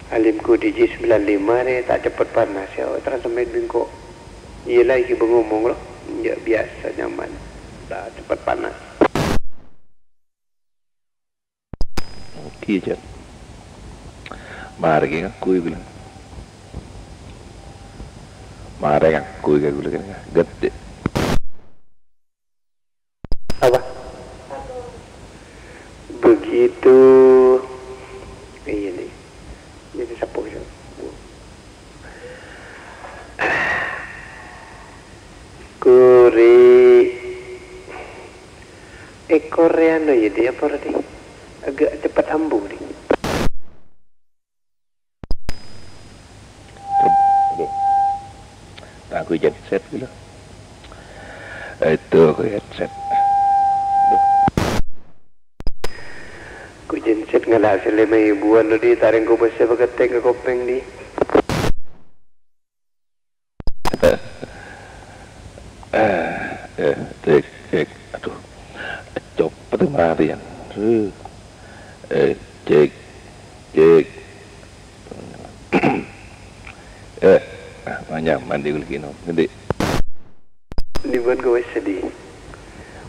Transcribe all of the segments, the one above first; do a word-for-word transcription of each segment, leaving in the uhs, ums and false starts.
Alimku D J sembilan lima rè ta' ceppet panas, yâ, transmit bi' engko'. Iyâ la, ghi' bâ ngomong, lo. Yâ, biyasa nyaman. Ta' ceppet panas. Oke, Jan. Marè ghi' ngaku ghulâ. Marè ngaku ghulâ, ghâddhi'. Apa? Begitu. Iyâ, nè. Jadi sapo gitu. Kori. Ekor rè anu yâ, Di, apa, Di? Agak cepat ambu, Di. Aduh. Tangguy genset gitu. Itu aku genset. Aduh. Ku genset ngala' sè lèma èbuwân lo, Di, ta' rèng ku bâsa pakètèng ka kopèng, Di. Eh, eh, cek, cek. Aduh. Copot marèyan. Aduh. Eh, cek, cek. Eh, ah, manyam mandi kulkino. Ngendi? Di bân ku bâsa, Di.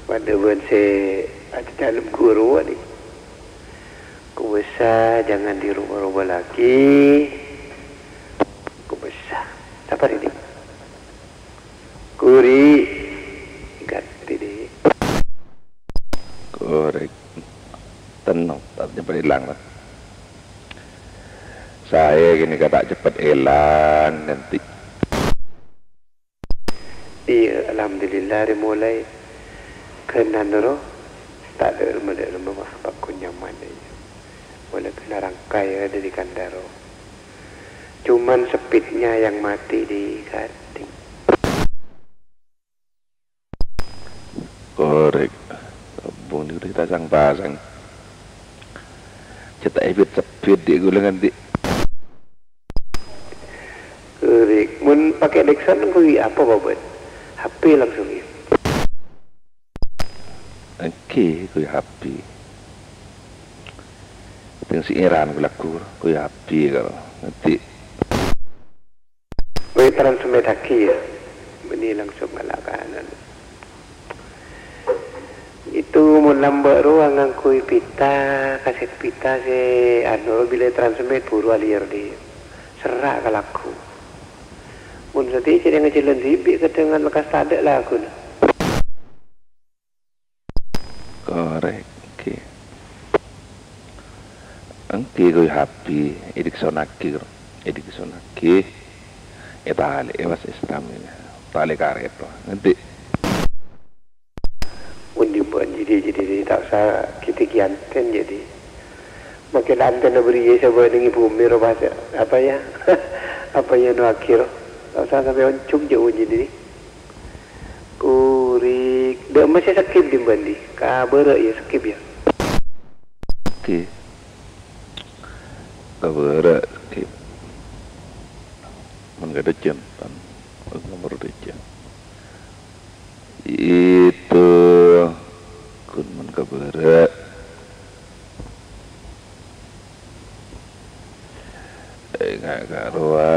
Padâ bân sè ada dalam guru, Di. Ku bâsa jangan dirubah-rubah lagi. Ku bâsa. Sabar, Di. Kori. Ganti, Di. Korèk. Tenang, ta' ceppet èlang, lah. Saè ghânèka ta' ceppet èlang, nanti. Iyâ, alhamdulillah, rè molaè ghân anu ro, ta' dâ' remma-dâ' remma, wah, paggun nyaman, iyâ. Molaè ghân arangka, iyâ, dâri kandhâ ro. Cuman speednya yang mati, Di, kadhi. Korèk. Kabbhung nèko dipasang-pasang. Cè' ta' èbit-sebbit, Di', ghulâ nganti. Korèk. Mon pakè Dexon, ngangghuy apa, Baban? H P langsung, yâ? Èngghi, ngangghuy H P. Tèng sè èran ghulâ, ngangghuy H P, karo. Nganti. Wè, transmit-aghi, yâ. Bânnè langsung ngala' kanan. Itu mon lambâ' rowa ngangghuy pita, kaset pita sè anu, bilâ transmit buru alèyèr, Di'. Serra' ka lagu. Mon satèya jârèya ngajhâlân dhibi', kadhâng lekkas tadâ' laguna. Korèk, èngghi. Èngghi, ngangghuy H P, èdikson-aghi, karo. Èdikson-aghi. Ètalè'è pas sistem ini. Talè' karèt, wah. Nganti. Mon dimbuwân jârèya, jârèya ta' osa ghi'-tèghi anten, jadi. Makkè anten bâriyâ sabâ' neng ibu umi ro pas, apa ya? Apa ya, no akhir. Ta' osa sampè' onjhung jâ' onjhung ini. Korèk. Dâ' emma sè skip, Di, bândi. Ka bârâ' ya skip ya. Oke. Ka bârâ' skip. Mon ka dâjân, tan. Nomor dâjân. Itu. Kun mon ka bârâ'. Enga' ka rowa.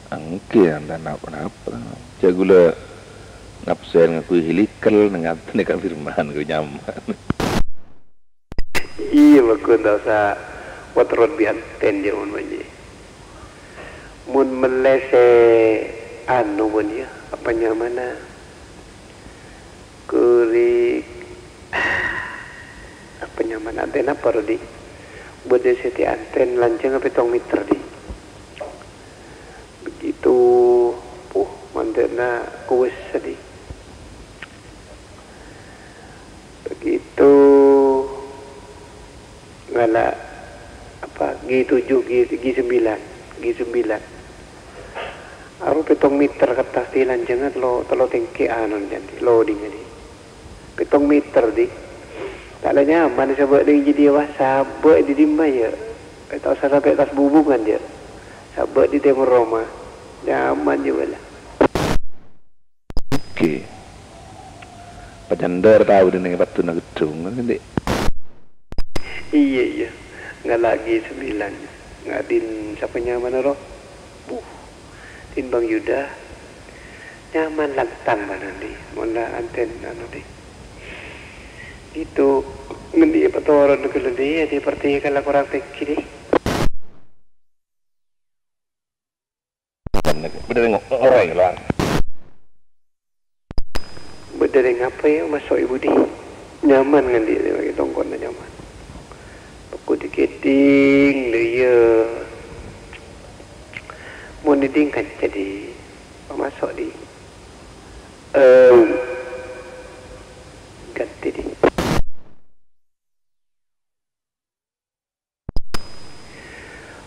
Èngghi, anten napa-napa. Jâ' ghulâ ngabsen ngangghuy helikel, neng atèna Ka Firman, ghu nyaman. Iyâ, bhâghus, ta' osa waterrot bi' anten, jâ' mon bânnyè. Mon mellè sè anu, bân, yâ, apa nyamana? Korèk. Apa nyamana anten apa, Rodi? Bâdâ sè tè anten lanjhângnga pèttong meter, Di. Begitu, puh, mandâna kowes, Di. Begitu. Ngala', apa, G tujuh, G, G sembilan, G sembilan. Arowa pèttong meter kertas, Di, lanjhângnga tello, tello tèngkè anu, jâ', Di, loading, Di. Pèttong meter, Di. Ta' la nyaman sabâ' neng jâdiyâ, wah, sabâ' è dimma, yâ. Ta' osa sampè' attas bubungan, yâ. Sabâ' è tèmor roma. Nyaman, yâ, bâlâ. Oke. Pajhândhâr tao dhinèng padduna ghedhung, kan, Di'? Iyâ, iyâ. Ngala' ghi' sambilan. Ngadin sapa nyamana rowa? Buh, din Bang Yuda. Nyaman lantang bâ'na, Di. Mon la anten anu, Di. Itu, ngendi' patoron ghâllu, Di? Di, berarti kala korang pèkkè, Di. Bâdâ rèng orèng, la. Bâdâ rèng apa, yâ, maso' è budi? Nyaman ngendi' è tongkona nyaman. Pekko dikedding, lho, iyâ. Mon dikedding kanca, Di. Pamaso', Di. Em. Ganti, Di.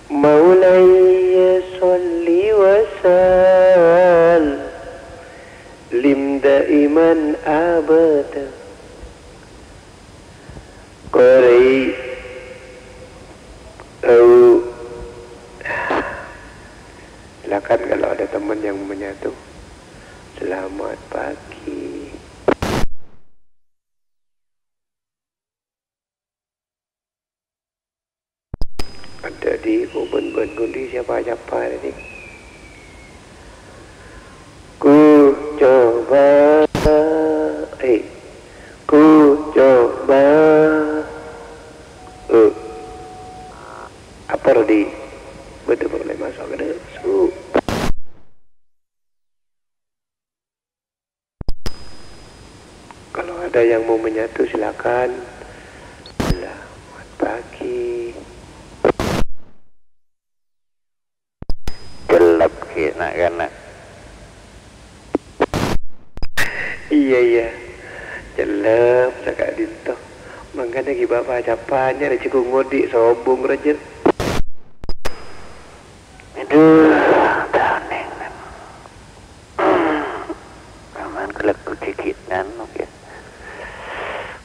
Maulaya sholli wa sallim daiman abada. Korei au. Silakan kalau ada teman yang mau menyatu. Selamat pagi. Adâ', Di, ko' bân-bân kondi siapa-siapa, Di. Ku coba, eh, ku coba. Eh, apa, Di? Bâdâ bâ' lè maso' ka dâ', su. Kalau ada yang mau menyatu, silakan. Selamat pagi. Cellep ghi' na'-kana'. Iyâ, iyâ. Cellep, saka'dinto. Mangkana ghi' bapa' capanya, rejekku ngodi' sobung, Raja. Aduh, taneng. Aman kelek kucikinan, oke.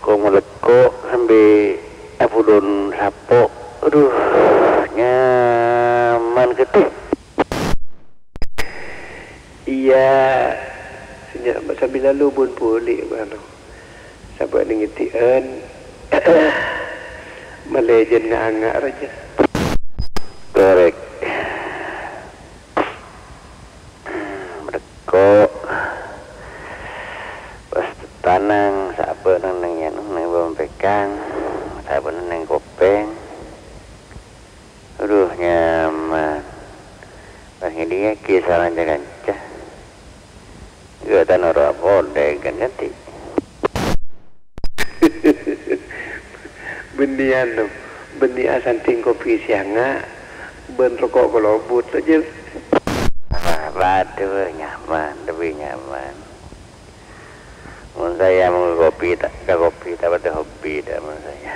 Ko' malekko' sambi apudhun sapo. Aduh, nyaman getè. Iyâ, senya-, sambi lalu bun poli, mano. Sabâ' neng ngeddi'ân, malè jân nga'-anga' rajâ. Korek. Bâdâ ko'. Pas tanang, sabâ' neng, neng, neng, neng bompèkang, sabâ' neng kopèng. Aduh, nyaman. Pas ngèdingngaghi sara kanca-kanca. Ghâ' ta' noro' apodhâ, kan, Kanti? Bânnè anu, bânnè asandhing kopi sè anga', bân roko' kalobut, Jel. Wah, padâ, nyaman, lebbi nyaman. Mon saya mon kopi ta', ka kopi ta' padâ hobi dâ' mon saya.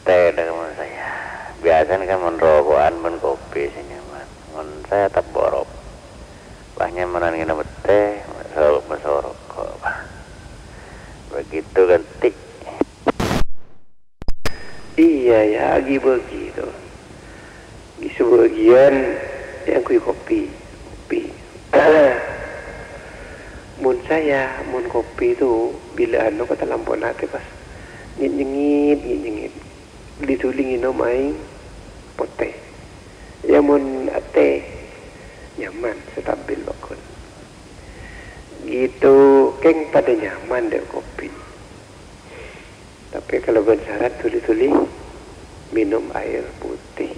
Tè dâ' mon saya. Biyasana kan mon roko'an bân kopi sè nyaman. Mon saya taborop. Pas nyamanan ngènep tè, maso-, maso roko', Pak. Begitu kan, Ti'. Iyâ, yâ, agi-bâgi, to. Ghi' sabâgiyân èangghuy kopi. Kopi. Mon saya, mon kopi, to, bilâ anu, katalampo'na atè pas nyèt-nyèngèt, nyèt-nyèngèt. Dhuli-dhuli ngènom aèng potè. Yâ, mon atè, nyaman, stabil, pokon. Gitu, kèng padâ nyaman dâ' kopi. Tapè kalabân sarat dhuli-dhuli mènom aèr putih.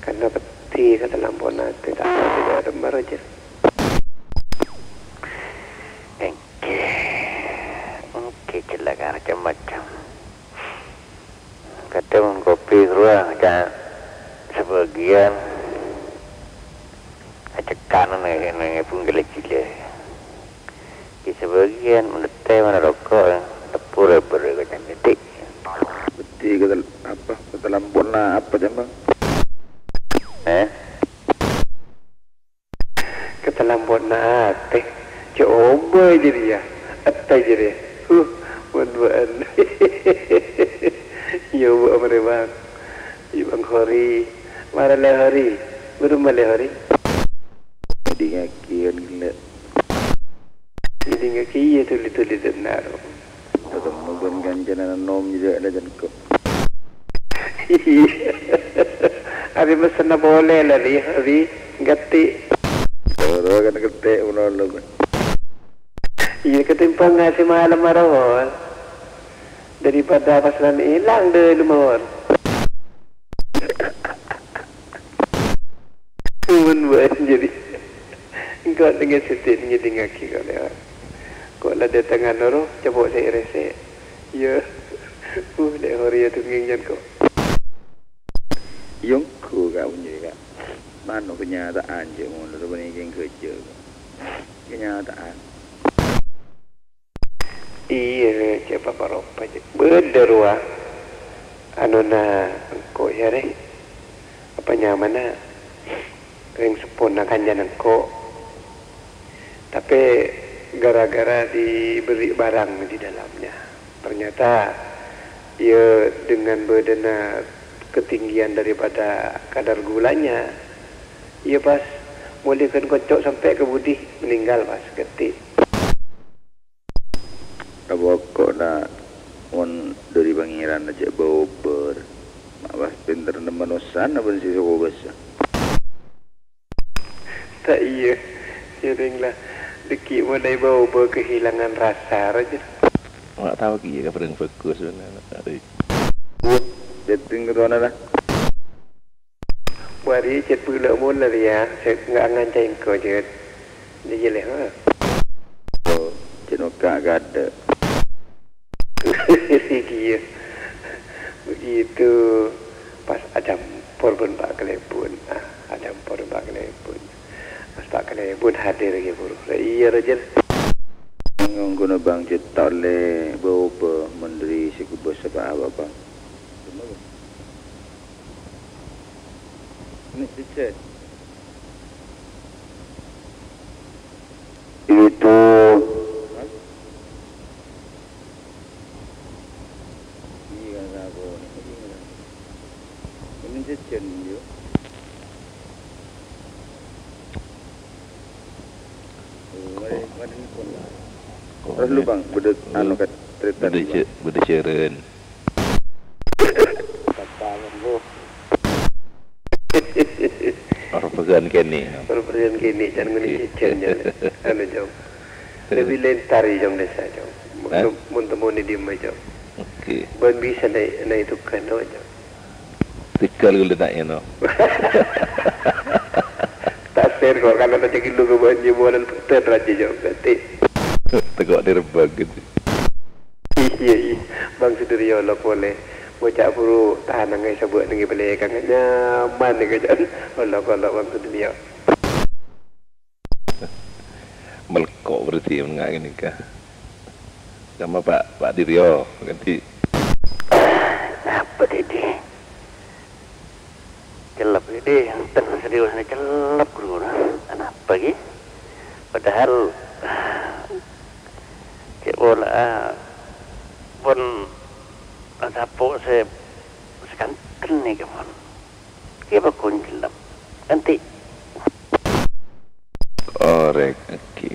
Karna peddhi katalampo'na atè ta' padâ dâ' remma rajâ. Èngghi, èngghi jhâ' la ka macem-macem. Kadhâng mon kopi rowa ca' sabâgiyân acekkan neng, neng è bungkèlla jilâ. Ghi' sabâgiyân, mon tè, mon roko', teppur è bârâ' ka candhi. Beddhi ka tel-, apa, ka talampo'na apa, Jambang? Eh? Ka talampo'na atè. Coba jârèya. Atè jârèya. Huh, mon bâ'ân. Iyâ, Bu, marè, Bang. Iyâ, Bang Hori. Mara lè Hori. Buru malè Hori. Èdingngaghi kan ghellâ'. Èdingngaghi iyâ tuli-tuli dennar. Tatemmo bân kancana nom jâ' la jân ko'. Iyâ. Abis mesenna polè la, Ri, Ri, gatti. Ora kan gatti, menawa. Iyâ, ketimbang ngasè malem arowa. Daripada pas lan ilang dâlem, mon. Mon bâ'ân jadi. Engko' nengè sèdhâ ngèdingngaghi kok lèbât. Kok la dâtengnga noro, coba sè rèsè. Iyâ. Uh, lè' horè ya dungngèng jân kok. Iyâ, engko' ka' onjhâ ka'. Mano kenyataan jhâ' ngono, to panèka ghâjâ. Kenyataan. Iyâ, cè' pa-paropa, cè'. Bâdâ rowa. Anona engko' yâ, rè. Apa nyamana rèng seppona kanjâna engko'. Tapè gara-gara diberi barang di dalamnya. Ternyata, iyâ, dengan bâdâna ketinggian daripada kadar gulanya, iyâ, pas molè ghân kocco' sampè' ka budi, meninggal, pas, gatti. Apokok, na', mon dhâri Pangèran jhâ' bâobâ. Ma' pas pènterra manossana bân sè soko bâsa. Ta' iyâ, sèrèng la. Dhâggi' molaè bâobâ kehilangan rasa rajâ. Ma' tao kèya kabhârâng bhâghus, bân. Dâteng ka tona, la. Bâri' cè' bulâ mola rèya, sè nga-, nganca'è engko', Jut. Jâ-, jâ lè, ha. Oh, cè' nokka' kadâ'. Iyâ. Begitu pas acampor bân pa' kalèbun. Ah, acampor bân pa' kalèbun. Pas pa' kalèbun hadir ghi' buru. Rè iyâ, Roger. Ngongkona Bang Cetta ollè bâobâ mon dhâri sè kobâsa pa'-apa, Bang. Ini cicit. Itu. Hah? Iya, kan, aku ini, ini, ini jajan, yuk. Oh, mari, mari, ini pun. Terus lu, Bang, bâdâ, anu, kat-, cerita, Bang. Bâdâ ce-, bâdâ cerita. Ora bâgân kènè'. Ora bâgân kènè', can ngènè' jhâjhân, can. Anu, Jong. Lebbi lèntar, Jong, dessa, Jong. Hah? Mon tem-, mon temmonè dimma, Jong. Oke. Bân bisa naè', naè' tukang, no, Jong. Tegal ghulâ ta' èno. Tasèr kok, kalau ta' cekil lu ke bân, ya, bulan putih, raja, Jong. Berarti. Teko' di Rembang, gitu. Iyâ, iyâ. Bang Sudiryo olok polè. Bocah buru tanang aè sabâ' nèng è bâlâkang. Nyaman nèng kajhâ'ân. Olok-olok Bang Sudiryo. Melko' berarti menga' ghânèka. Sama Pak, Pak Diryo, ganti. Apa, Dede? Cellep, Dede, enten serius ni cellep, Guru. Anapa, Gi? Padahal, cè' pola, ah, pon asapo se, sekanten ni, kemon. Kè bakon cellep. Enti. Orèng, oke.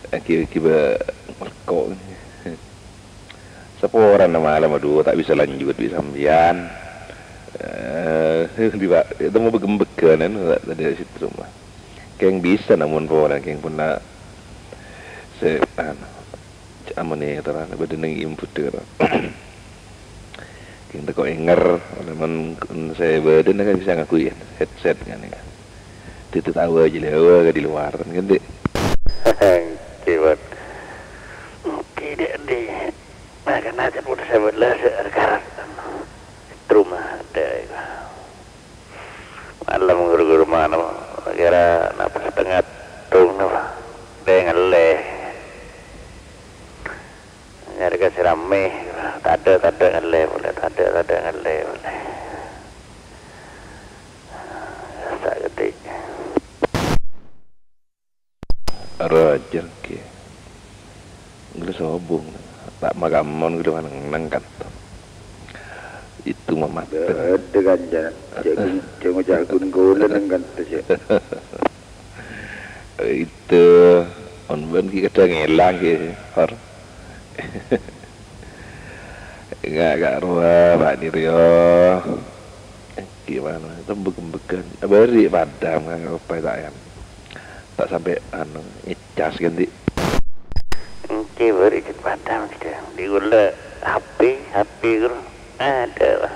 Oke, oke, ba-, melko'. Saporana malem, aduh, ta' bisa lanjut bi' sampèyan. Eh, di ba-, temo beg-, beg-embegan, anu, ta-, tadi situ semua. Keng bisa, namun pora, keng pernah se-, anu, ca-, amone terana, bâdâ neng imbut, terana. Keng teko enger, namun se bâdâ neng bisa ngakui, headset, kan, ya. Itu tahu aja, lewat di luar, kan, Dik? Kiwat. Oke, Dek, Dek. Nah, kan aja udah saya buat lah, saya karat. Terumah, Dek. Malem ghuru-ghuru mano, kira napa setengah tung napa. Dè ngellè. Nyarè ka sè rammè, tadâ', tadâ' ngellè polè, tadâ', tadâ' ngellè polè. Sa' gede. Roger, Ki. Ghulâ sobung. Ta' makamon ghulâ maneng neng kanto. Itu mah mateng. Ada kan, jana. Cek gun-, cek ngocak gun ghulâ neng kanto, cek. Itu, on bân ki kadhâng èlang ki, Hor. Enggak, enggak rowa, Pak Niryo. Gimana? Tembek-tembekan. Bari padam kan, apa tak, ya? Tak sampai, anu, ngecas ganti. Engke bari cek padam, cek. Di gula H P, H P guru. Ada, Pak.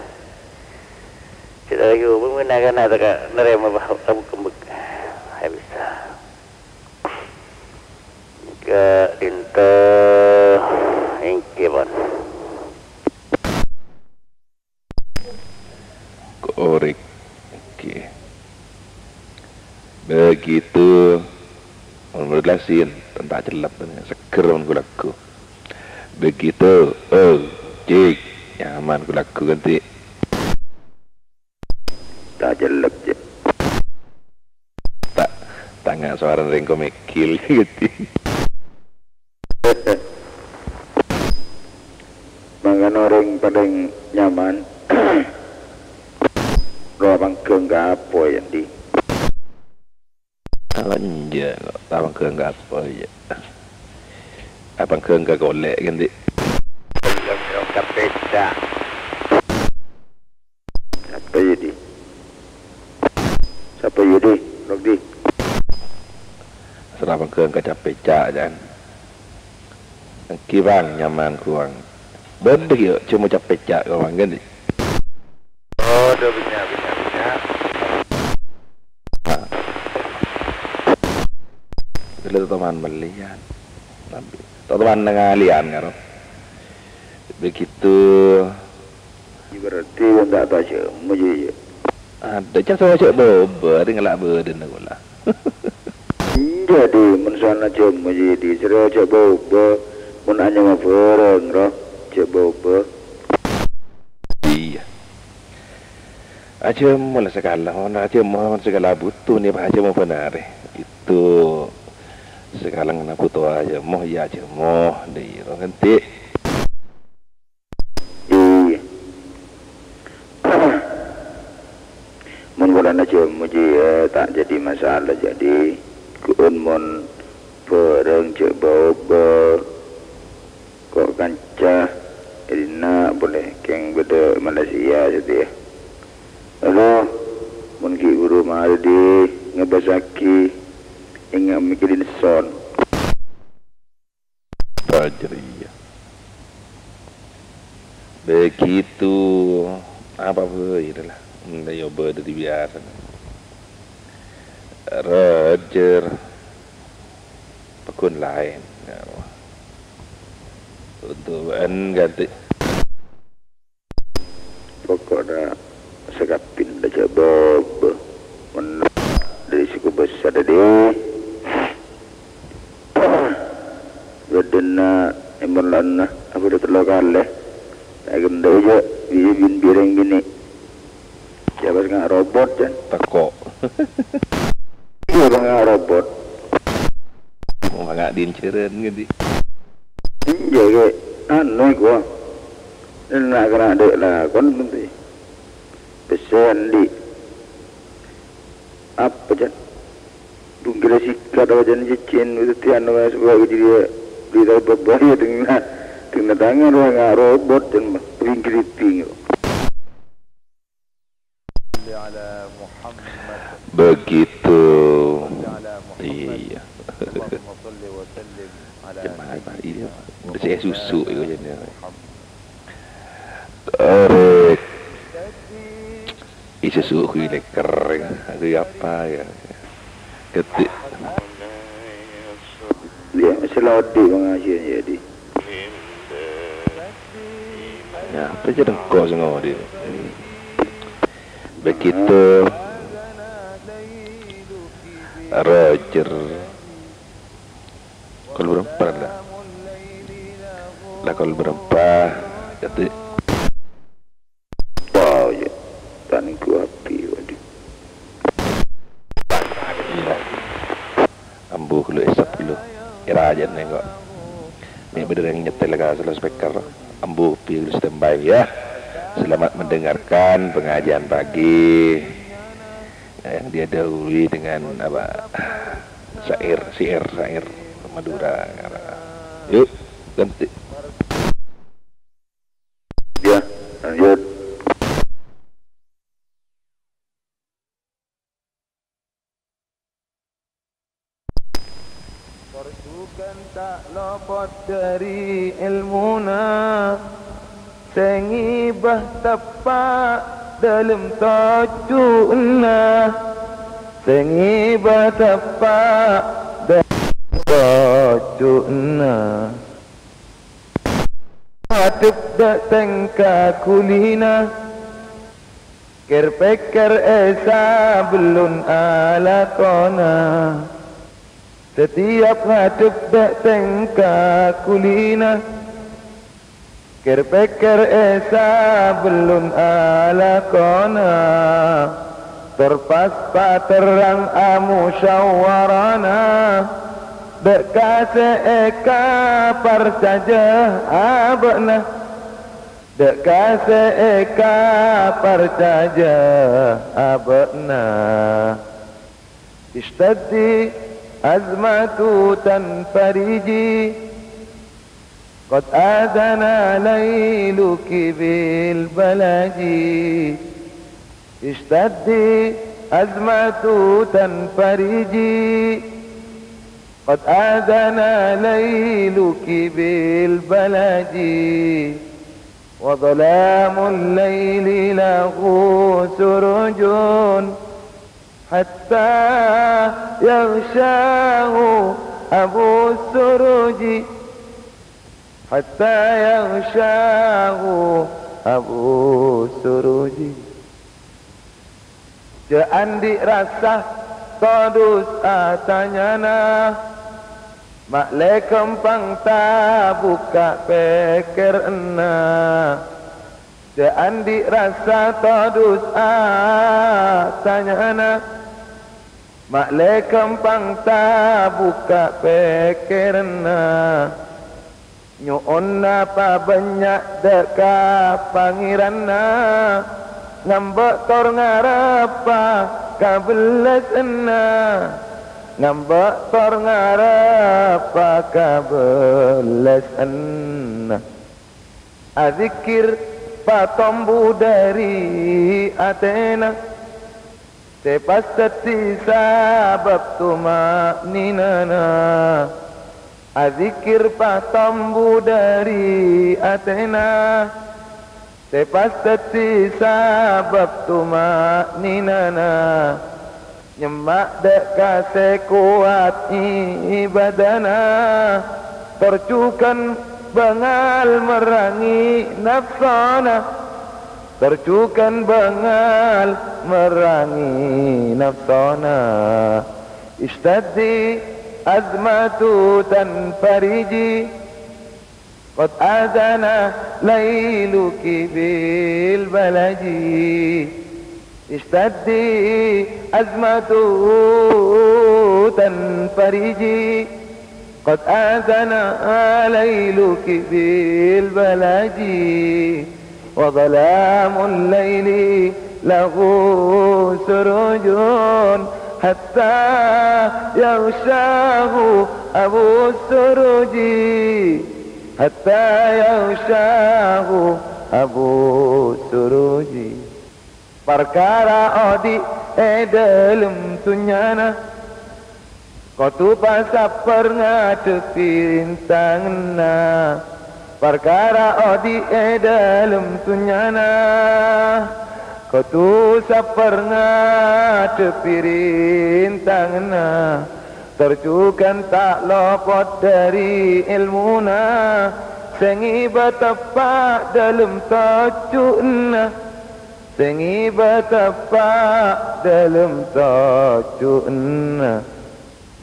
Kita lagi hubung, anak-anak tak nerima, Pak. Tembek-tembek. Saya bisa. Ka dinto engke, pon. Korek. Oke. Begitu. Menurut lasin, tentang celep, seger mon lagu. Begitu. Oh, cek. Nyaman lagu ganti. Ta' cellep, cè'. Ta', tanga' sowarana rèng komekil, gitu. Mangkana orèng palèng nyaman. Rowa pangghâng ka apoy, endi? Alah, enjâ', kok. Tapangghâng ka apoy, jâ'. Apangghâng ka kolè', ghi', Ndi'? Belum, belum kepecah. Sapa, yâ, Di? Sapa, yâ, Di? Nok, Di? Sera pangghâng ka capè, ca', jân. Èngghi, Bang, nyaman, Bang. Bâdâ, yâ, cè' mo capè, ca', Bang, kan, Ndi'? Oh, ada banyak, banyak, banyak. Nah. Gila totoman melian. Tapi totoman nengalian karo. Begitu. Berarti yang tak tahu siapa, ya, ya. Ada cak sama cak boba, ada ngelak badan aku lah. Jadi, men sana cemmo jadi, sero cak boba, mun anyama bareng, roh, cak boba. Iya. Aja mula sakala, mon aja mon sakala butuh ni, Pak, aja mau benar. Itu sakala ngena butuh aja, moh ya aja, moh, deh, itu nanti. Iya. Mon polana cemmo ji, ya, tak jadi masalah, jadi. Ku'un mon bareng cek bawa-bawa. Ko' kanca è dinna' polè kèng bâdâ Malaysia satèya. Halo, mon ghi' buru marè, Di, ngabâsaghi, enga' mikirin son. Roger, iya. Begitu. Apa bhâi, lah. Enda ya bâdâ di biasa. Roger. Paggun laèn. Ya Allah. Untuk en ganti. Pokokna sakabin aja bobo. Mennang dari suku besar tadi. Badanna emon lanna, aku udah tello kali. Tak gendek aja, bini bin bireng gini. Siapa sing robot, Jan? Teko. Iya, bang, robot. Mau nggak diinceran gitu. Iya, kayak anu, gua. Nak kena dek lakon nanti. Pesan di apa, Jan? Bungkira sikat apa, Jan, cicin itu tian apa sebuah gitu dia. Berita berbahaya dengan dengan tangan orang nggak robot, Jan, bungkira ping. Begitu. Iya. Jemaah, Pak, iya. Udah saya susu itu jadinya. Tarik. Isi suhu ini kering. Aku apa ya? Ketik. Dia masih lodi pengajian jadi. Ya, apa aja dengkok semua dia. Begitu. Roger. Kol berempat lah. Lah, kol berempat. Jadi. Wow, ya. Tani ku api, waduh. Iya. Ambu lu esap lu. Kira aja nih kok. Ini bener yang nyetel ka loudspeaker. Ambu pi lu standby ya. Selamat mendengarkan pengajian pagi yang dia dahului dengan apa? Syair, syair, syair Madura. Yuk, ganti. Lanjut. Parjughân ta' lopot dhâri èlmona, sè ngibâ teppa' dhâlem tojjhuwânna, sè ngibâ teppa' dhâlem tojjhuwânna. Ngadhep dâ' tèngka ghulina, kèr-pèkkèr è sabellun alakona. Satèyap ngadhep dâ' tèngka ghulina, kèr-pèkkèr è sabellun alakona. Tor pas paterrang amusyawarana, dâ' ka sè èkaparcajâ abâ'na, dâ' ka sè èkaparcajâ abâ'na. Ishtaddi azmatu tanfariji, qad adana lailuki bil balaji. Ishtaddi azmatu tanfariji, qad adana lailuki bil balaji. Wa dhalamul laili lahu surujun, hatta yaghsyahu abus suruji, hatta yaghsyahu abus suruji. Jhâ' andi' rassa todus atanyana, ma'lè ghâmpang tabukka' pèkkèranna. Jhâ' andi' rassa todus atanyana, ma'lè ghâmpang tabukka' pèkkèranna. Nyo'ona pabânnya' dâ' ka Pangèranna, ngambâ' tor ngareppa kabellasânna, ngambâ' tor ngareppa kabellasânna. Adzikkèr patombu dâri atèna, sè pas dhâddhi sabâb tuma'ninana. Adzikkèr patombu dâri atèna, sè pas dhâddhi sabâb tuma'ninana. Nyemma' dâ' ka sè kowat ibadana, tor jhughân bângal merrangè napsona, tor jhughân bângal merrangè napsona. Ishtaddi azmatu tanfariji, qad adana lailuki bil balaji. Ishtaddi azmatu tanfariji, qad adana lailuki bil balaji. Wa dhalamul laili lahu surujun, hatta yaghsyahu abus suruji, hatta yaghsyahu abus suruji. Parkara odi' è dhâlem dhunnyana, kodhu pasabbhâr ngadhebbhi rintanganna. Parkara odi' è dhâlem dhunnyana, kodhu sabbhâr ngadhebbhi rintanganna. Tor jhughân ta' lopot dâri èlmona, sè ngibâ teppa' dhâlem tojjhuwânna, sè ngibâ teppa' dhâlem tojjhuwânna.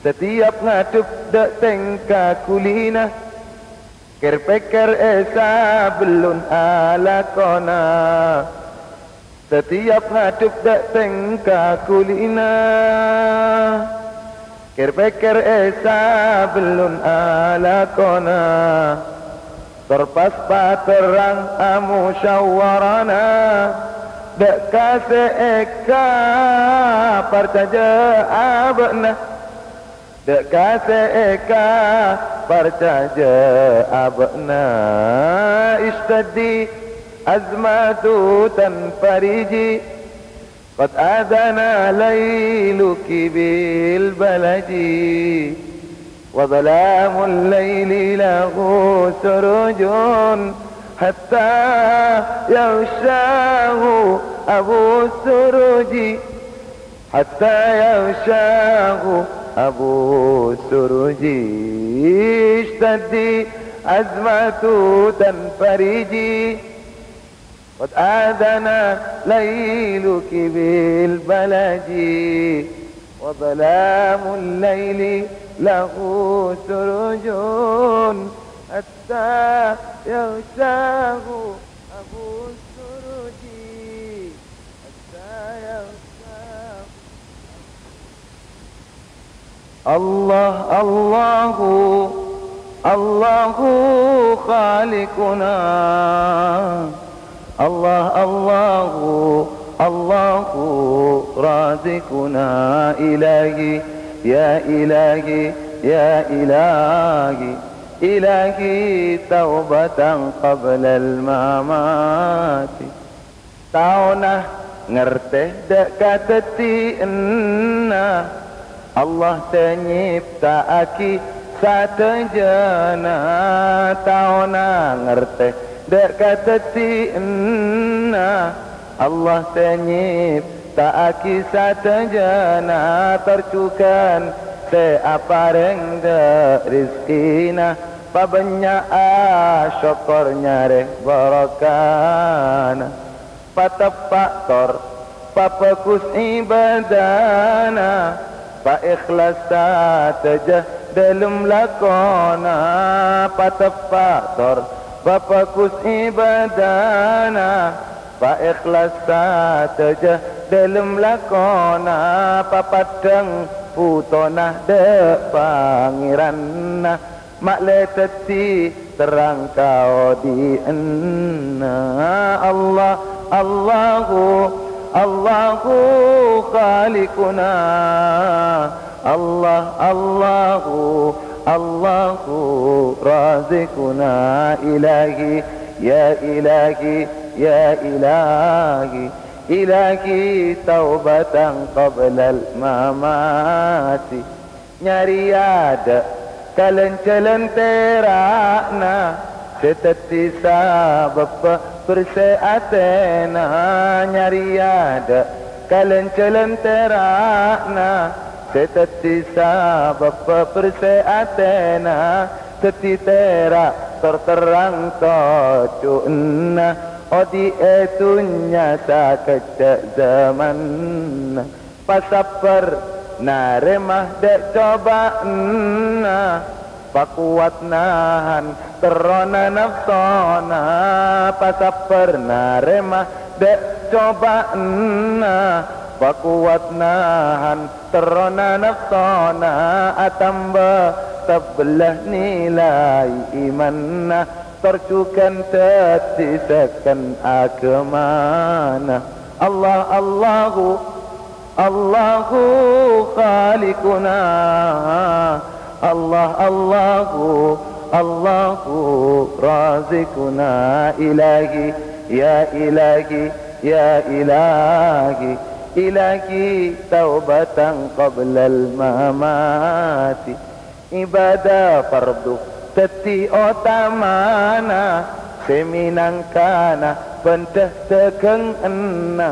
Satèyap ngadhep dâ' tèngka ghulina, kèr-pèkkèr è sabellun alakona. Satèyap ngadhep dâ' tèngka ghulina, kèr-pèkkèr è sabellun alakona. Tor pas paterrang amusyawarana, dâ' ka sè èkaparcajâ'â bâ'na, dâ' ka sè èkaparcajâ'â bâ'na. Ishtaddi أزمات تنفرج، قد آذانا ليلك بالبلج، وظلام الليل له سرج، حتى يغشاه أبو السرج، حتى يغشاه أبو السرج. اشتدي أزمات تنفرج، قد آذانا ليلك بالبلج، وظلام الليل له سرج، حتى يغشاه أبو السرج، حتى يغشاه. الله، الله، الله خالقنا. الله، الله، الله رازقنا. إلهي، يا إلهي، يا إلهي، إلهي توبة قبل الممات. Taona ngartè dâ' kadhâddhiyânna Allah sè nyèpta'aghi sadhâjâna. Taona ngartè dâ' kadhâddhiyânna Allah sè nyèpta'aghi sadhâjâna, tor jhughân sè aparèng dâ' rejhekkèna, pabânnya'a sokkor nyarè barokana. Pateppa' tor pabhâghus ibâdâna, paèkhlas sadhâjâ dhâlem lakona. Pateppa' tor pabhâghus ibâdâna, paèkhlas sadhâjâ dhâlem lakona. Papaddhâng bhutona dâ' Pangèranna, ma'lè dhâddhi terrang ka odi'na. Allah, Allahu, Allahu khaliquna. Allah, Allahu, Allahu raziquna. Ilahi, ya ilahi, ya ilahi, ilahi taubatan qablal mamati. Nyarèya dâ' kalèn-jhâlân tèra'na sè dhâddhi sabâbbhâ bersè atèna. Nyarèya dâ' kalèn-jhâlân tèra'na sè dhâddhi sabâbbhâ bersè atèna. Dhâddhi tèra' tor terrang toju'na odi' è dhunnya sakejjhâ' jhâmanna. Pasabbhâr narèma dâ' cobâ'ânna, pakowat nahan terrona nafsona. Pasabbhâr narèma dâ' cobâ'ânna, pakowat nahan terrona nafsona. Atamba tabella nilai imanna, tor jhughân dhâddhi sèkèn aghâmana. Allah, Allahu, Allahu khaliquna. Allah, Allahu, Allahu raziquna. Ilahi, ya ilahi, ya ilahi, ilahi taubatan qablal mamati. Ibâdâ fardhu dhâddhi otamana, sè mènangkana bhândhâ dhâghângnga.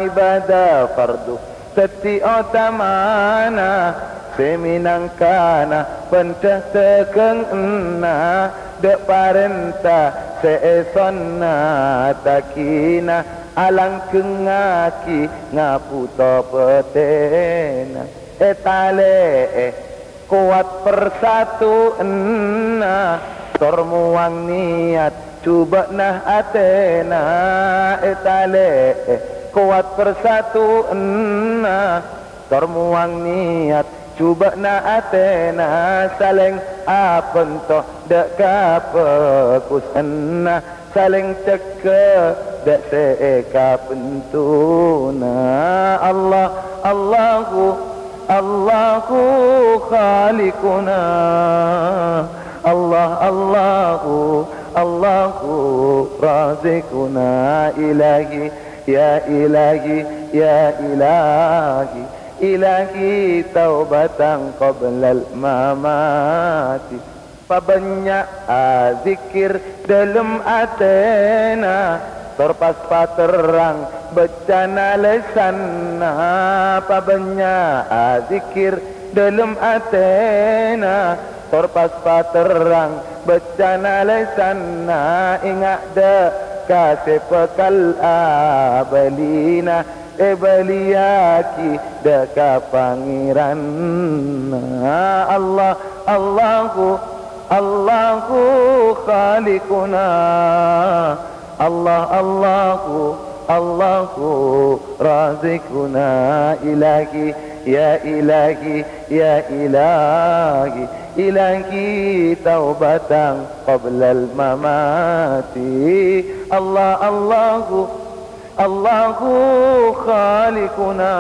Ibâdâ fardhu dhâddhi otamana, sè mènangkana bhândhâ dhâghângnga. Dâ' parènta sè èsonnataghina, alanggengngaghi ngabhuto patèna. Ètalè'è kowat parsatu'ânna, tor mowang niyat jhubâ'na atèna. Ètalè'è kowat parsatu'ânna, tor mowang niyat jhubâ'na atèna. Salèng abhânto dâ' kabhâghusânna, salèng cegghâ dâ' sè èkabhentona. Allah, Allahu, Allahu khaliquna. Allah, Allahu, Allahu raziquna ilahi, ya ilahi, ya ilahi, ilahi taubatan qablal mamati. Pabânnya' adzikkèr dhâlem atèna, tor pas paterrang beccana lèsanna. Pabânnya' adzikkèr dhâlem atèna, tor pas paterrang beccana lèsanna. Ènga' dâ' ka sè bhâkal abâlina, èbâliyaghi dâ' ka Pangèranna. Allah, Allahu, Allahu khaliquna. Allah, Allahu, Allahu raziquna. Ilahi, ya ilahi, ya ilahi, ilahi taubatan qablal mamati. Allah, Allahu, Allahu khaliquna.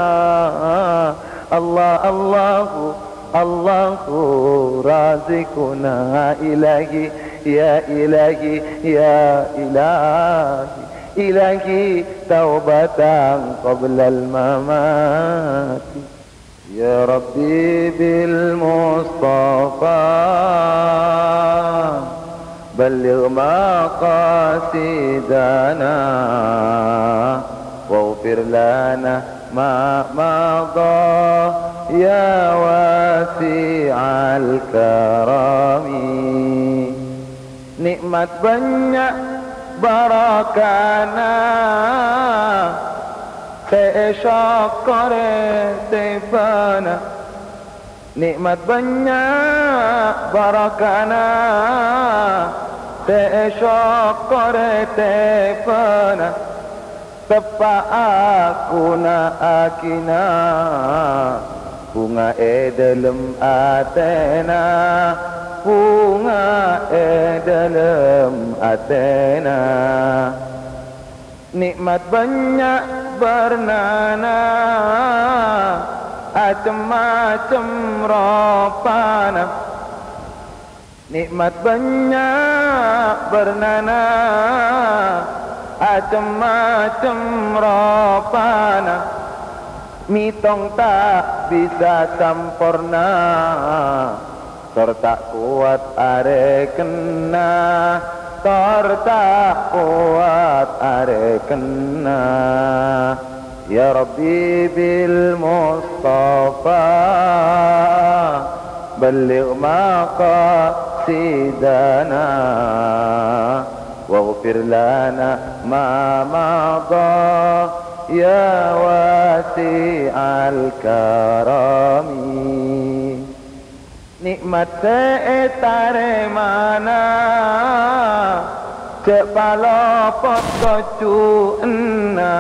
Allah, Allahu, Allahu raziquna. Ilahi, ya ilahi, ya ilahi, ilahi taubatan qablal mamati. Ya Rabbi bil Mustafa, balligh maqasidana, waghfir lana ma madha, ya wasi'al karami. Nè'mat bânnya' bhârâkana, sè èsokkorè tèbâna. Nè'mat bânnya' bhârâkana, sè èsokkorè tèbâna. Teppa'a ghuna'aghina, bhunga è dhâlem atèna, bhunga è dhâlem atèna. Nè'mat bânnya' bârnana, acem-macem ropana. Nè'mat bânnya' bârnana, acem-macem ropana. Mètong ta' bisa samporna, tor ta' kowat arèkenna, tor ta' kowat arèkenna. Ya Rabbi bil Mustafa, balligh maqasidana, waghfir lana ma madha, ya wasi'al karami. Nè'mat sè ètarèmana, jhâ' palopot tojjhuwânna.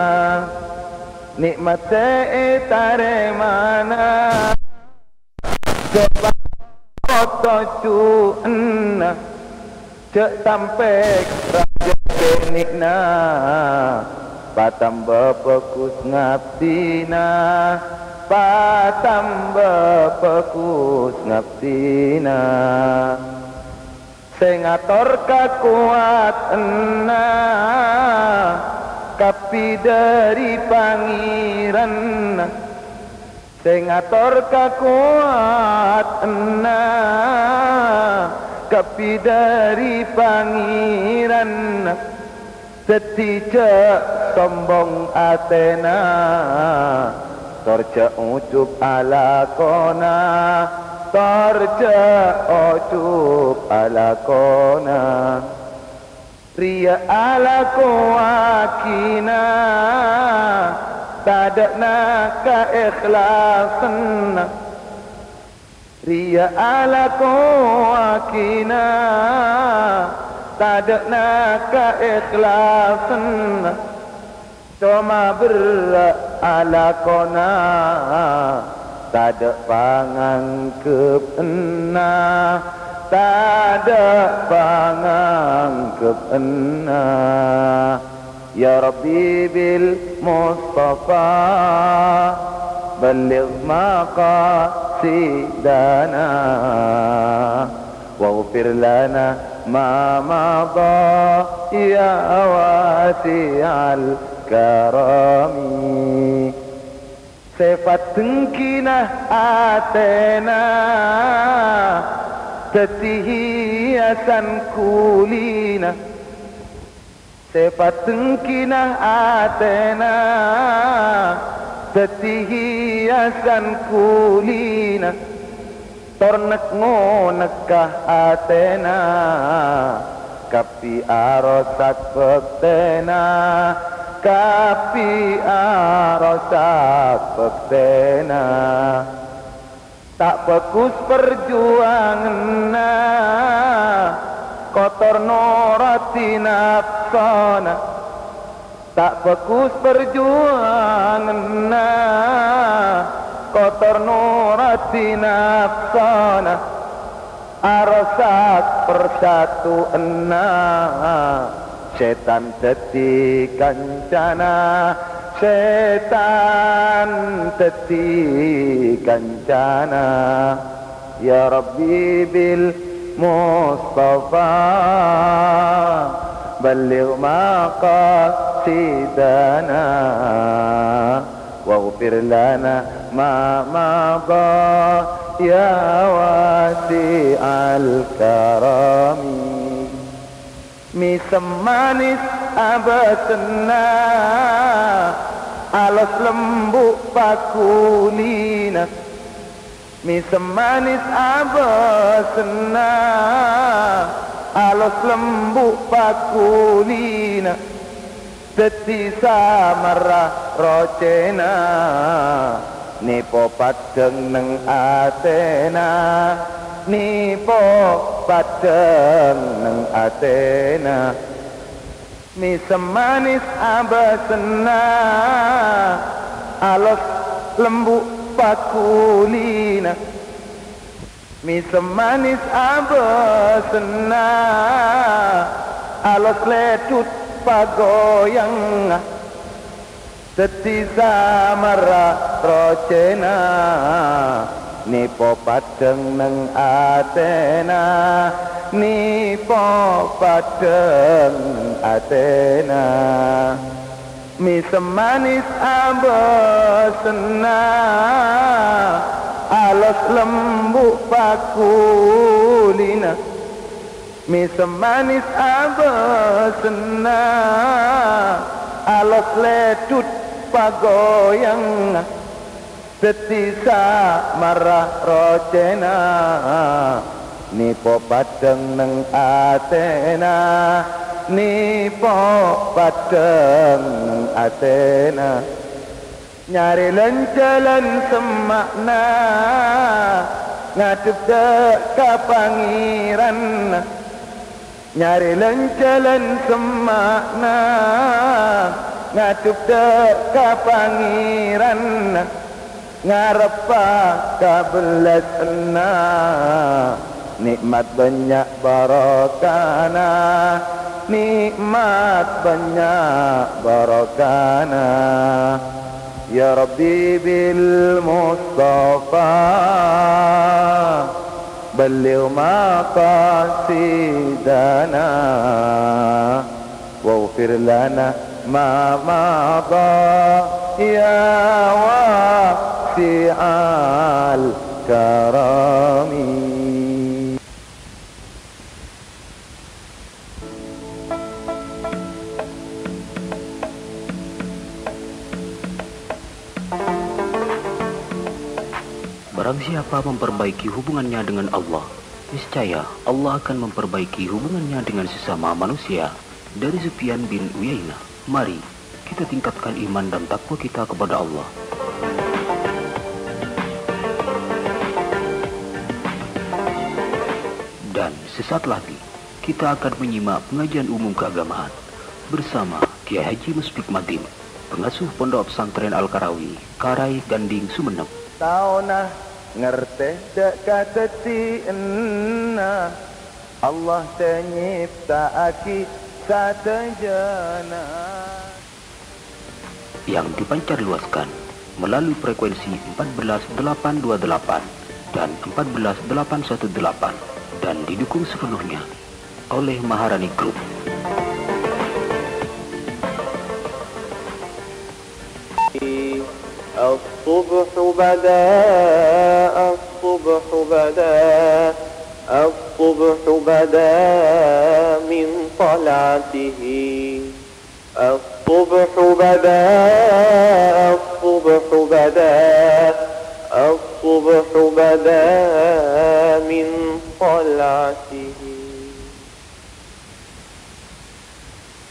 Nè'mat sè ètarèmana, jhâ' palopot tojjhuwânna. Jhâ' sampè' rajâ kènè'na, patambâ bhâghus ngabdhina, patambâ bhâghus ngabdhina. Sè ngator kakowadhânna kabbhi dhâri Pangèranna. Sè ngator kakowadhânna kabbhi dhâri Pangèranna. Dhâddhi jhâ' sombong atèna, tor jhâ' ojjhub alakona, tor jhâ' ojjhub alakona. Rèya alakowaghina, tadâ'na kaèhlasanna. Rèya alakowaghina, tadâ'na kaèhlasanna. Coma berrâ' alakona, tadâ' panganggheppanna, tadâ' panganggheppanna. Ya Rabbi bil Mustafa, balligh maqasidana, waghfir lana ما مضى يا واسع الكرم. Sèfat dengghina atèna dhâddhi hiasan kulina. Sèfat dengghina atèna dhâddhi hiasan kulina. Tor nèk-ngonèka atèna, kabbhi arosak bhâktèna, kabbhi arosak bhâktèna. Ta' bhâghus parjuwanganna, kotor norodhi napsona. Ta' bhâghus parjuwanganna, kotor norodhi napsona, arosak parsatuanna. Sètan dhâddhi kancana, sètan dhâddhi kancana. يا ربي بالمصطفى بلغ مقاصدنا واغفر لنا ما مضى يا واسع الكرم. Mèsem manès abâssenna, alos lembu' pakulina. Mèsem manès abâssenna, alos lembu' pakulina. Dhâddhi samarra rocèna, nèpo paddhâng neng atèna, nèpo paddhâng neng atèna. Mèsem manès abâssenna, alos lembu' pakulina. Mèsem manès abâssenna, alos lèdhut pagoyangnga. Dhâddhi samarra rocèna, nèpo paddhâng neng atèna, nèpo paddhâng neng atèna. Mèsem manès abâssenna, alos lembu' pakulina. Mèsem manès abâssenna, alos lèdhut pagoyangnga. Dhâddhi samarra rocèna, nèpo paddhâng neng atèna, nèpo paddhâng neng atèna. Nyarè lan-jhâlân semma'na, ngadhep dâ' ka Pangèranna. Nyarè lan-jhâlân semma'na, ngadhep dâ' ka Pangèranna. Ngarebbhâ kabellasânna, nè'mat bânnya' barokana, nè'mat bânnya' barokana. يا ربي بالمصطفى بلغ مقاصدنا واغفر لنا ما مضى يا واسع الكرم. Barang siapa memperbaiki hubungannya dengan Allah, niscaya Allah akan memperbaiki hubungannya dengan sesama manusia. Dari Sufyan bin Uyainah. Mari, kita tingkatkan iman dan takwa kita kepada Allah. Dan sesaat lagi, kita akan menyimak pengajian umum keagamaan bersama Kiai Haji Muspik Madin, pengasuh Pondok Pesantren Al-Karawi, Karai Ganding, Sumenep. Taona ngartè dâ' kadhâddhiyânna Allah sè nyèpta'aghi sadhâjâna. Yang dipancarluaskan melalui frekuensi empat belas delapan dua delapan dan empat belas delapan satu delapan dan didukung sepenuhnya Oleh Maharani Group. الصبح بدا، الصبح بدا، الصبح بدا من طلعته. الصبح بدا، الصبح بدا، الصبح بدا من طلعته.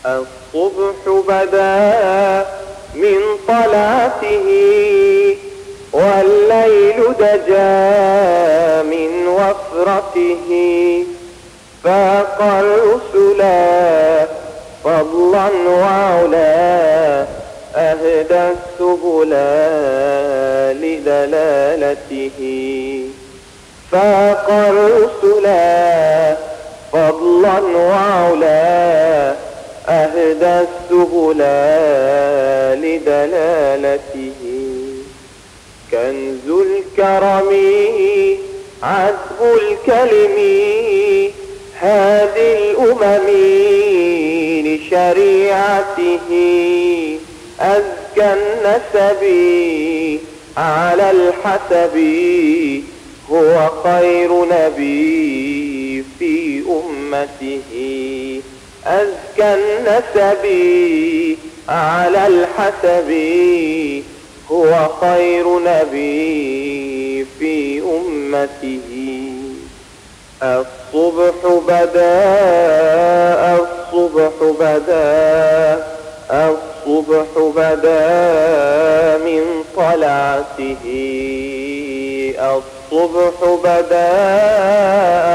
الصبح بدا من طلعته، والليل دجا من وفرته. فاق الرسلا فضلا وعلا، أهدى السبلا لدلالته. فاق الرسلا فضلا وعلا، أهدى السبلا لدلالته. كنز الكرم عذب الكلم، هادي الأمم لشريعته. أزكى النسب على الحسب، هو خير نبي في أمته. أزكى النسب على الحسب، هو خير نبي في أمته. الصبح بدا، الصبح بدا، الصبح بدا من طلعته. الصبح بدا،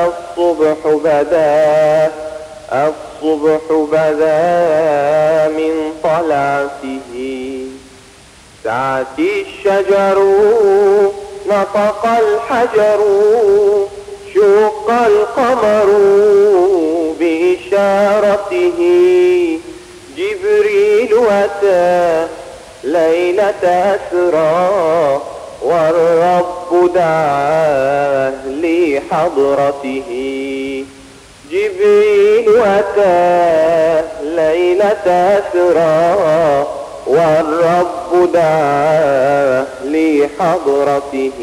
الصبح بدا، الصبح بدا من طلعته. سعت الشجر، نطق الحجر، شق القمر بإشارته. جبريل أتى ليلة أسرى، والرب دعاه لحضرته. جبريل أتى ليلة أسرى، والرب دعاه لحضرته.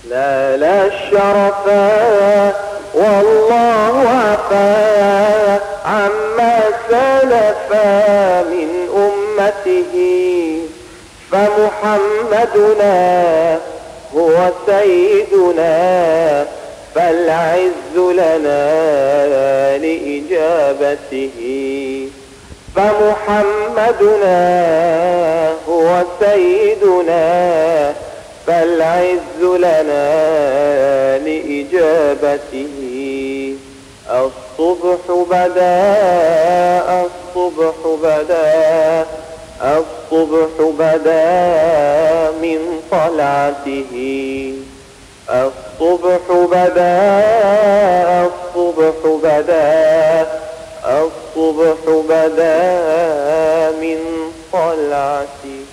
نال الشرفا والله عفا عما سلف من أمته. فمحمدنا هو سيدنا، فالعز لنا لإجابته. فمحمدنا هو سيدنا، فالعز لنا لإجابته. الصبح بدا، الصبح بدا، الصبح بدا من طلعته. الصبح بدا، الصبح بدا، الصبح بدا من طلعته.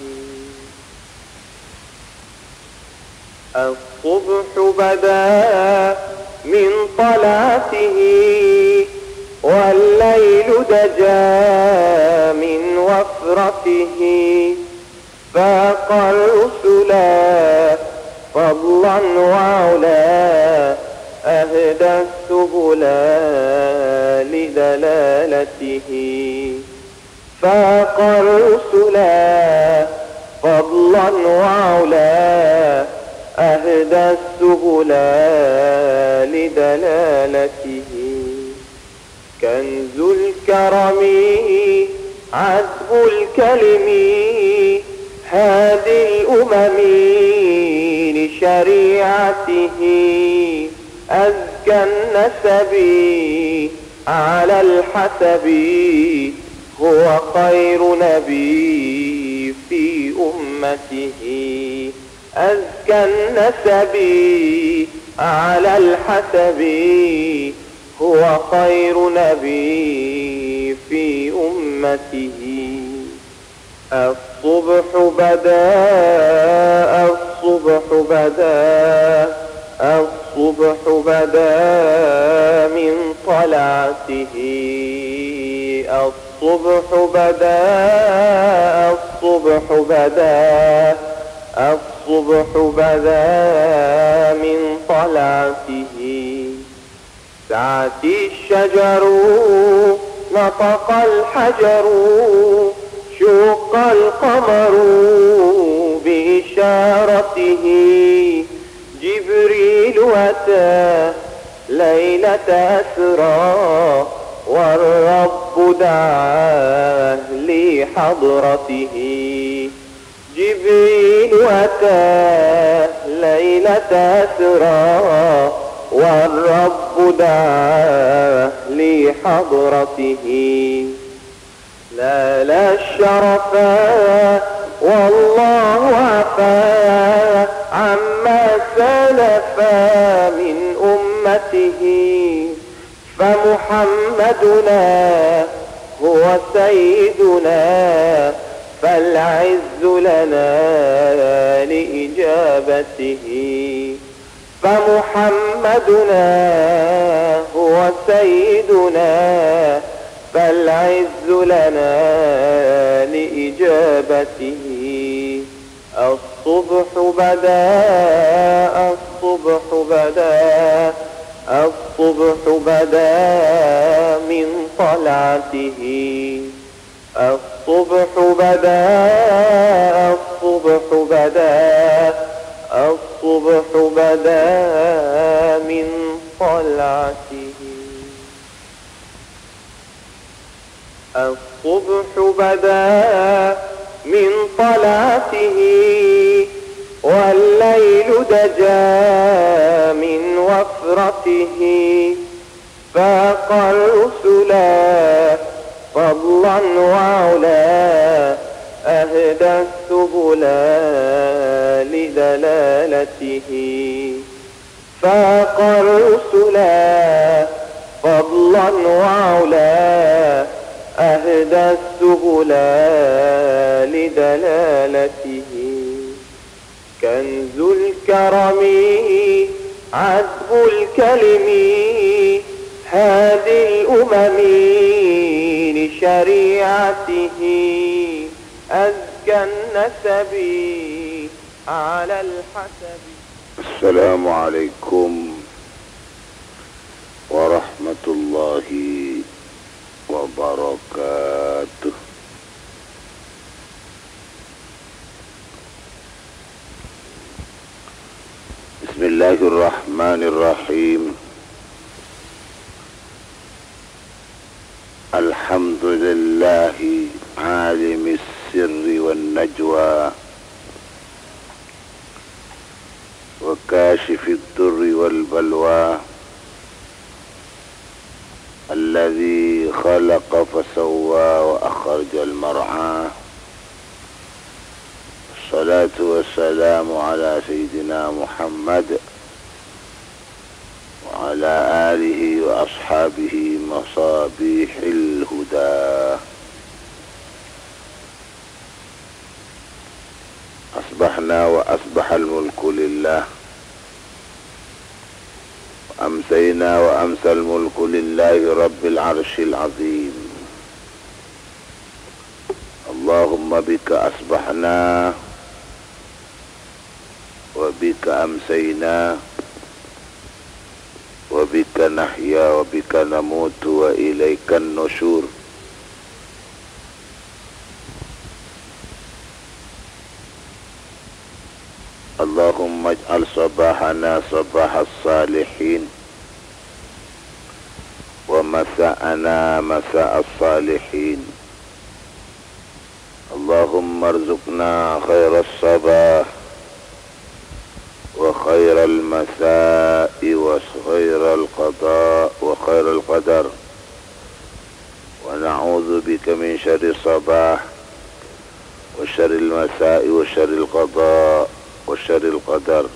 الصبح بدا من طلعته، والليل دجا من وفرته. فاق الرسلا فضلا وعلا، أهدى السبل لدلالته. فاق الرسلا فضلا وعلا، أهدى السبل لدلالته. كنز الكرم عذب الكلم، هادي الأمم لشريعته. أزكى النسب على الحسب، هو خير نبي في أمته. أزكى النسب على الحسب، هو خير نبي في أمته. الصبح بدا، الصبح بدا، الصبح الصبح بدا من طلعته، الصبح بدا، الصبح بدا، الصبح بدا من طلعته. سعت الشجر، نطق الحجر، شق القمر بإشارته. جبريل أتى ليلة أسرى، والرب دعاه لحضرته. جبريل أتى ليلة أسرى، والرب دعاه لحضرته. نال الشرفا والله عفا عما سلف من أمته. فمحمدنا هو سيدنا، فالعز لنا لإجابته. فمحمدنا هو سيدنا، فالعز لنا لإجابته. الصبح بدا، الصبح بدا، الصبح بدا من طلعته. الصبح بدا، الصبح بدا، الصبح بدا من طلعته. الصبح بدا من طلعته، والليل دجا من وفرته. فاق الرسلا فضلا وعلا، أهدى السبلا لدلالته. فاق الرسلا فضلا وعلا، أهدى السبلا لدلالته. كنز الكرم عذب الكلم، هادي الأمم لشريعته. أزكى النسب على الحسب. السلام عليكم ورحمة الله وبركاته. بسم الله الرحمن الرحيم. الحمد لله عالم السر والنجوى، وكاشف الضر والبلوى، الذي خلق فسوى وأخرج المرعى. الصلاة والسلام على سيدنا محمد وعلى آله وأصحابه مصابيح الهدى. أصبحنا وأصبح الملك لله، وأمسينا وأمسى الملك لله رب العرش العظيم. اللهم بك أصبحنا وبك أمسينا وبك نحيا وبك نموت وإليك النشور. اللهم اجعل صباحنا صباح الصالحين، ومساءنا مساء الصالحين. اللهم ارزقنا خير الصباح وخير المساء وخير القضاء وخير القدر، ونعوذ بك من شر الصباح وشر المساء وشر القضاء وشر القدر.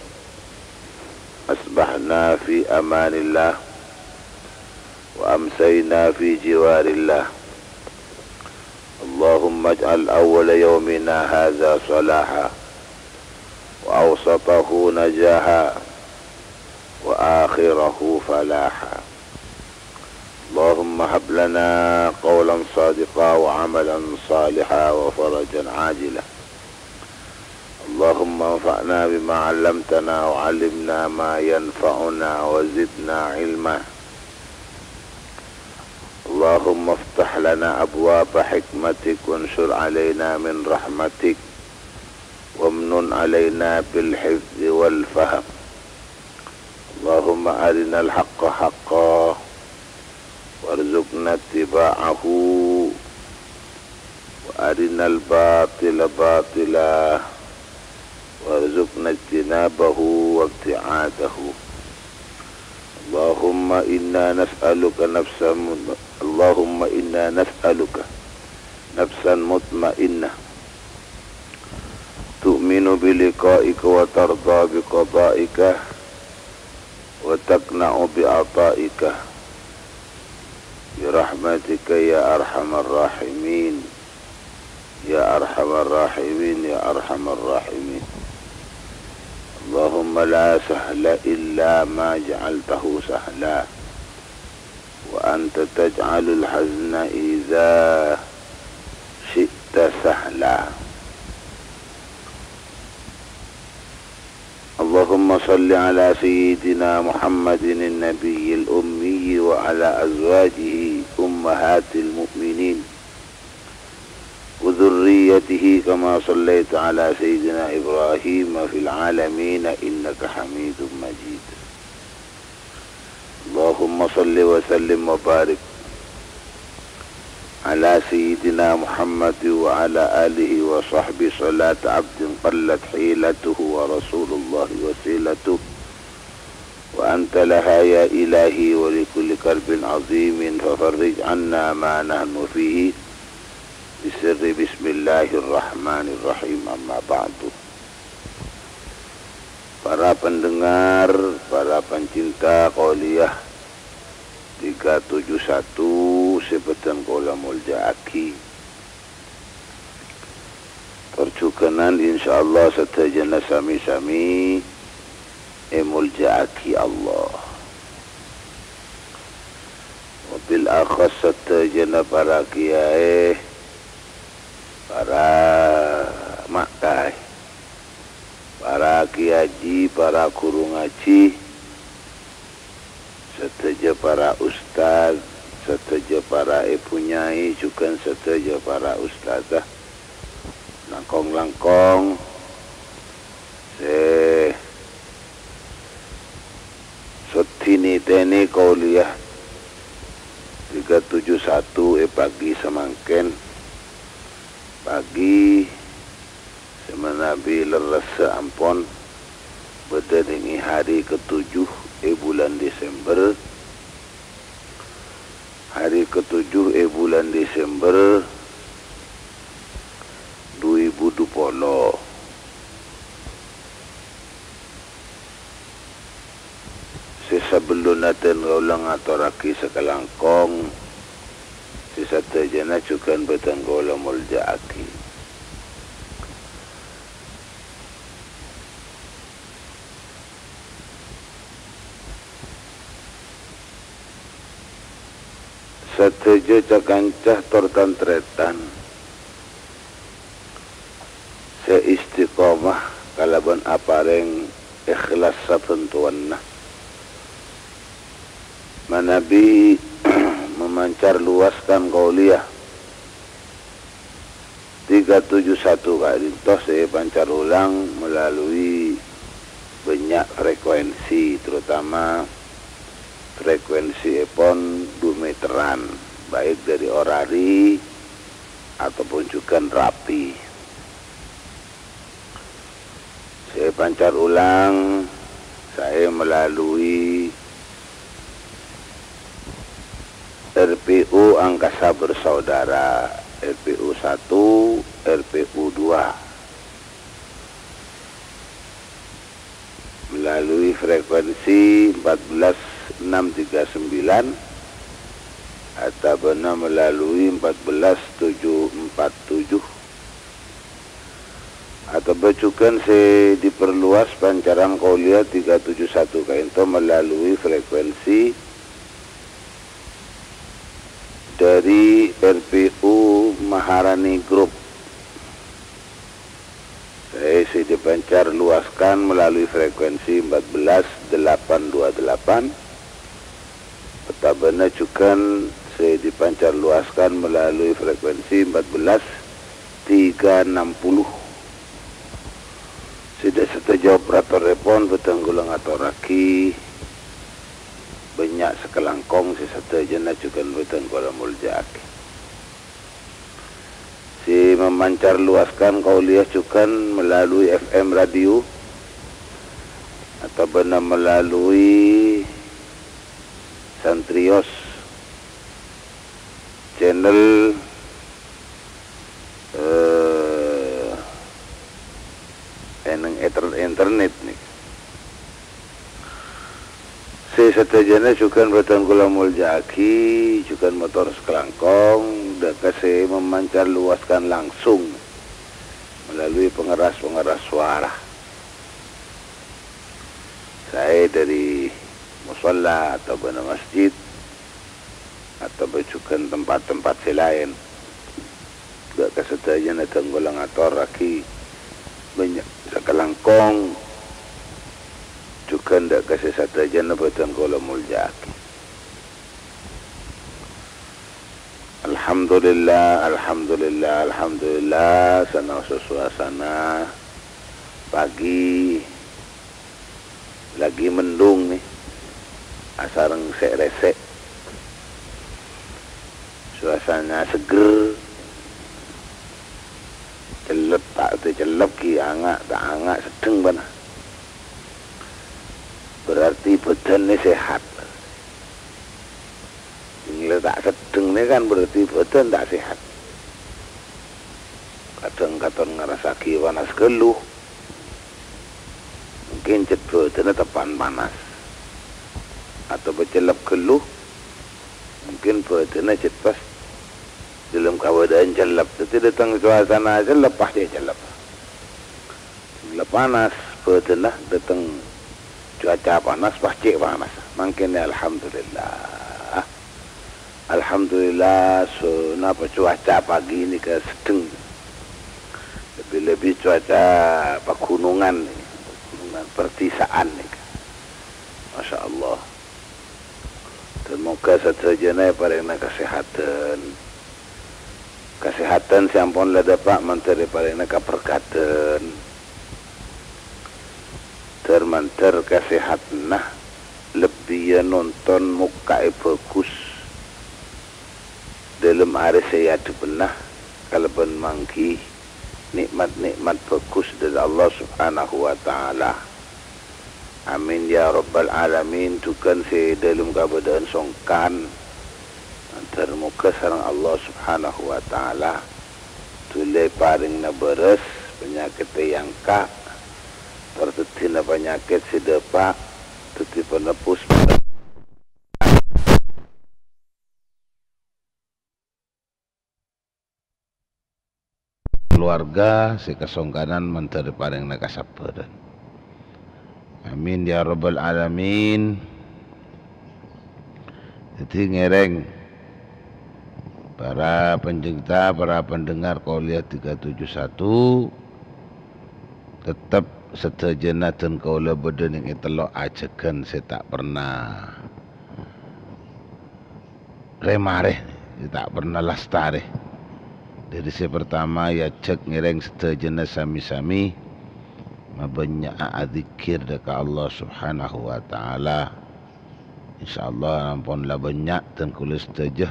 أصبحنا في أمان الله، وأمسينا في جوار الله. اللهم اجعل أول يومنا هذا صلاحا، وأوسطه نجاحا، وآخره فلاحا. اللهم هب لنا قولا صادقا وعملا صالحا وفرجا عاجلا. اللهم انفعنا بما علمتنا وعلمنا ما ينفعنا وزدنا علما. اللهم افتح لنا أبواب حكمتك وانشر علينا من رحمتك وامنن علينا بالحفظ والفهم. اللهم أرنا الحق حقا وارزقنا اتباعه، وأرنا الباطل باطلا وارزقنا اجتنابه وابتعاده. اللهم إنا نسألك نفسا، اللهم إنا نسألك نفسا مطمئنة تؤمن بلقائك وترضى بقضائك وتقنع بعطائك برحمتك يا أرحم الراحمين، يا أرحم الراحمين، يا أرحم الراحمين. اللهم لا سهل إلا ما جعلته سهلا، وأنت تجعل الحزن إذا شئت سهلا. اللهم صل على سيدنا محمد النبي الأمي وعلى أزواجه أمهات المؤمنين وذريته كما صليت على سيدنا إبراهيم في العالمين إنك حميد مجيد. اللهم صل وسلم وبارك على سيدنا محمد وعلى آله وصحبه صلاة عبد قلت حيلته ورسول الله وسيلته، وأنت لها يا إلهي، ولكل كرب عظيم ففرج عنا ما نحن فيه بسر بسم الله الرحمن الرحيم، أما بعد. Para pendengar, para pencinta qauliyah tiga tujuh satu sè bhâdhân kaulâ molja'aghi. Tor jhughân, insyaallah, sadhâjâna sami-sami èmolja'aghi Allah. Wabil akhas sadhâjâna para kiyaè, para ma'kaè, para kiyaji, para ghuru ngajhi, sadhâjâ para ustad, sadhâjâ para èbhu nyai, jhughân sadhâjâ para ustadzah, langkong-langkong sè sèddhi nètènè qauliyah tiga tujuh satu è pagi samangkèn. Pagi sè manabi lerressa ampon bâdâ nèng è hari ketujuh è bulân Desember. Hari ketujuh è bulân Desember du èbu du polo. Sè sabellunna dhân kaulâ ngatorraghi sakalangkong, sè sadhâjâna jhughân bhâdhân kaulâ molja'aghi. Sadhâjâ ca-kanca tor tan-tarètan sè istiqomah kalabân aparèng ikhlas sabhântowanna. Manabi mamancar luas kan qauliyah tiga tujuh satu ka'dinto sè èpancar ulang melalui bânnya' frekuensi, terutama frekuensièpon du meteran, baik dari orari ataupun jhughân rapi. Sè èpancar ulang saè melalui R P U Angkasa Bersaudara, R P U satu, R P U dua, melalui frekuensi empat belas enam tiga sembilan, atabâna melalui empat belas tujuh empat tujuh, Sabâ jhughân sè diperluas pancaran Qauliyah tiga tujuh satu ka'ènto melalui frekuensi dari R P U Maharani Group. Saè sè dipancar luaskan melalui frekuensi empat belas delapan dua delapan, otabâna jhughân sè dipancar luaskan melalui frekuensi empat belas tiga enam puluh. Sè dâ' sadhâjâ operatorèpon bhâdhân kaulâ ngatorraghi, bânnya' sakalangkong sè sadhâjâna jhughân bhâdhân kaulâ molja'aghi. Sè memancar luaskan Qauliyah jhughân melalui F M radio otabâna melalui Santrios channel, eh, è neng eter-, internet nèka. Sè sadhâjâna jhughân bhâdhân kaulâ molja'aghi, jhughân mator sakalangkong, dâ' ka sè memancar luaskan langsung melalui pengeras-pengeras suara. Saè dâri mosolla otabâna masjid, otabâ jhughân tempat-tempat sè laèn. Dâ' ka sadhâjâna dhân kaulâ ngatorraghi bânnya' sakalangkong, jhughân dâ' ka sè sadhâjâna bhâdhân kaulâ molja'aghi. Alhamdulillah, alhamdulillah, alhamdulillah, sanaossa suasana pagi lagi mendung nè, asareng sè'-rèsè'. Suasana seger, cellep ta' cellep ghi, anga' ta' anga', seddheng bâ'na. Berarti bhâdhân nè sehat. Sè la ta' seddheng nè kan berarti bhâdhân ta' sehat. Kadhâng katon ngarassa'aghi panas ghâllu, mungkin cè' bhâdhânna teppa'an panas. Otabâ cellep ghâllu, mungkin bhâdhânna cè' pas dâlem kabâdâ'ân cellep. Dhâddhi dâteng suasana cellep, pas cè' cellep. La panas bhâdhânna, dâteng cuaca panas, pas cè' panas. Mangkèn, alhamdulillah. Alhamdulillah, so-, napa cuaca pagi nèka seddheng. Lebbi-lebbi cuaca paghunongan, paghunongan, perdesaan nèka. Masya Allah. Dan moga sadhâjâna èparèngana kasèhadhân. Kasèhadhân sè ampon la dâpa' mandhâr èparèngana kaberkadhân. Dhâr-mandhâr kasèhadhânna lebbiyâ nonton mokka'è bhâghus dâlem arè sè èadhebbhâna kalabân mangghi nè'mat-nè'mat bhâghus dhâri Allah Subhanahu wa Ta'ala. Amin ya rabbal alamin. Jhughân sè dâlem kabâdâ'ân songkan, mandhâr moghâ sareng Allah Subhanahu wa Ta'ala dhuli parèngana bârâs, panyakèt èangka', tor dhâddhina panyakèt sè dâpa', dhâddhi penebbhus. Kalowarga sè kasongkanan mandhâr èparèngana kasabbhârân. Amin ya rabbal alamin. Dhâddhi ngèrèng para panjengta, para pendengar Qauliyah tiga tujuh satu, tettep sadhâjâna dân kaulâ bâdâ nèng è tello' ajâgân sè ta' perna rè-marè, ta' perna lastarè. Dhâri sè partama, èajhâk ngèrèng sadhâjâna sami-sami mabânnya'a adzikkèr dâ' ka Allah Subhanahu wa Ta'ala. Insyaallah, ampon la bânnya' dân kaulâ sadhâjâ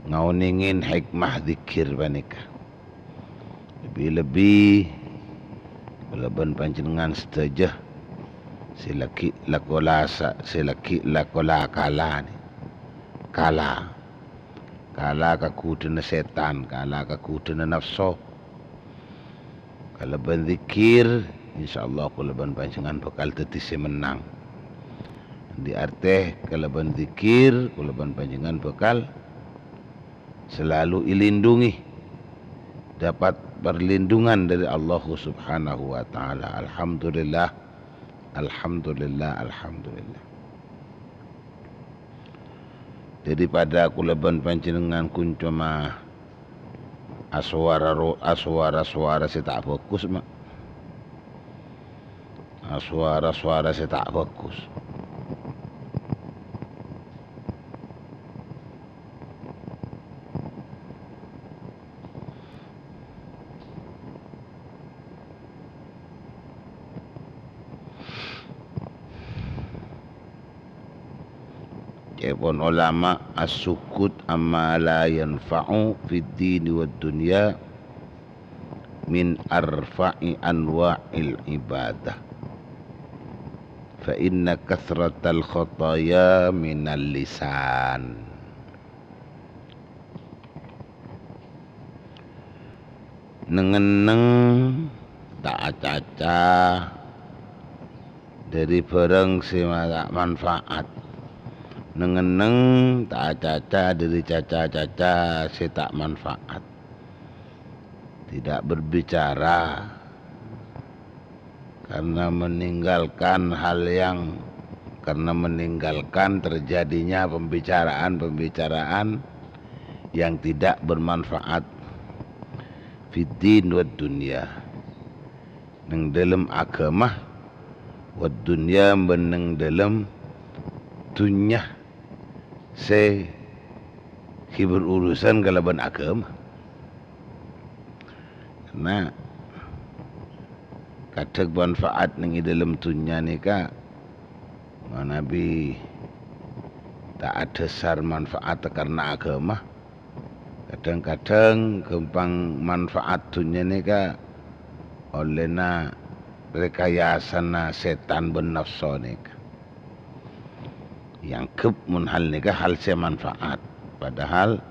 ngaonèngè hikmah dzikkèr panèka. Lebbi-lebbi kalabân panjhennengngan sadhâjâ sè lagghi' la-, kolasa-, sè lagghi' la-, kola-, kala nè. Kala. Kala ka ghudhâna sètan, kala ka ghudhâna napso. Kalabân dzikkèr, insyaallah kalabân panjhennengngan bhâkal dhâddhi sè mennang. Andi' artè kalabân dzikkèr, kalabân panjhennengngan bhâkal selalu èlindhungi, dapat perlindungan dari Allah Subhanahu wa Ta'ala. Alhamdulillah, alhamdulillah, alhamdulillah. Daripada kaulâ bân panjhennengngan ghun coma asowara ro-, asowara-sowara sè ta' bhâghus, ma'. Asowara-sowara sè ta' bhâghus. Ca'èpon ulama, "As-sukut amma la yanfa'u fid dini wad dunya min arfa'i anwa'il ibadah. Fa inna katsratal khataya minal lisan." Neng-enneng ta' acaca dhâri bhârâng sè ma-, ta' manfaat. Neng-enneng ta' acaca dhâri caca-caca sè ta' manfaat. Tidak berbicara karena meninggalkan hal yang, karena meninggalkan terjadinya pembicaraan-pembicaraan yang tidak bermanfaat fid din wad dunya, neng dâlem aghâma, wad dunya bân neng dâlem dhunnya sè ghi' berurusan kalabân aghâma. Karna kadhâng manfaat neng è dâlem dhunnya nèka manabi ta' adhâsar manfaat karna aghâma. Kadhâng-kadhâng ghâmpang manfaat dhunnya nèka ollèna rekayasana sètan bân nafso nèka. Èangghep mon hal nèka hal sè manfaat, padahal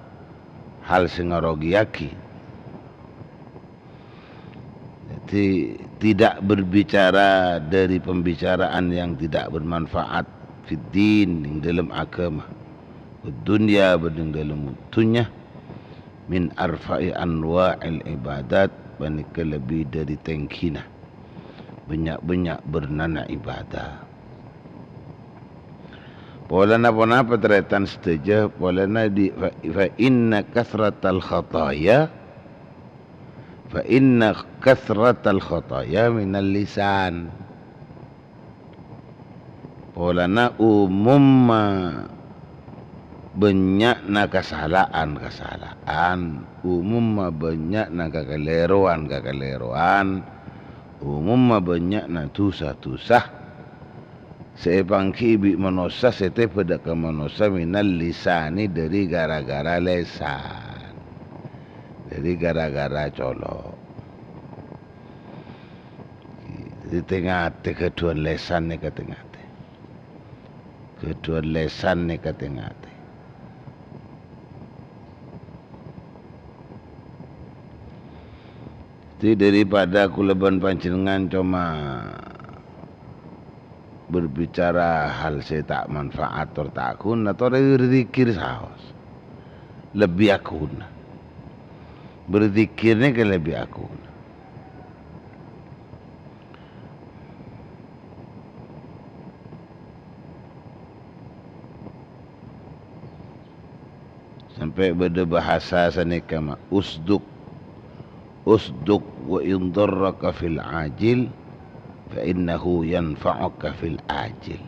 hal sè ngarogiyaghi. Jadi, tidak berbicara dari pembicaraan yang tidak bermanfaat fid din, neng dâlem aghâma, wad dunya, bân neng dâlem dhunnya, min arfa'i anwa'il ibadat, panèka lebbi dhâri tèngghina bânnya'-bânnya' bârnana ibadah. Polana ponapa, tarètan sadhâjâ? Polana di-, fa, fa inna katsratal khataya, fa inna katsratal khataya minal lisan. Polana umumma bânnya'na kasala'an-kasala'an, umumma bânnya'na kakalèrowan-kakalèrowan, umumma bânnya'na dhusa-dhusa sè èpangghi'i bi' manossa sè tèbâ dâ' ka manossa minal lisani, dhâri ghârâ-ghârâ lèsan, dhâri ghârâ-ghârâ colo'. Dhâddhi, tè-ngatè ghâdhuwân lèsan nèka tè-ngatè. Ghâdhuwân lèsan nèka tè-ngatè. Dhâddhi, daripada kaulâ bân panjhennengngan coma berbicara hal sè ta' manfaat tor ta' ghuna, tor èzikir saos. Lebbi aghuna. Berzikir nèka lebbi aghuna. Sampè' bâdâ bhâsa sanèka, ma', usduk, usduk wa in darraka fil ajil, fa innahu yanfa'uka fil ajil.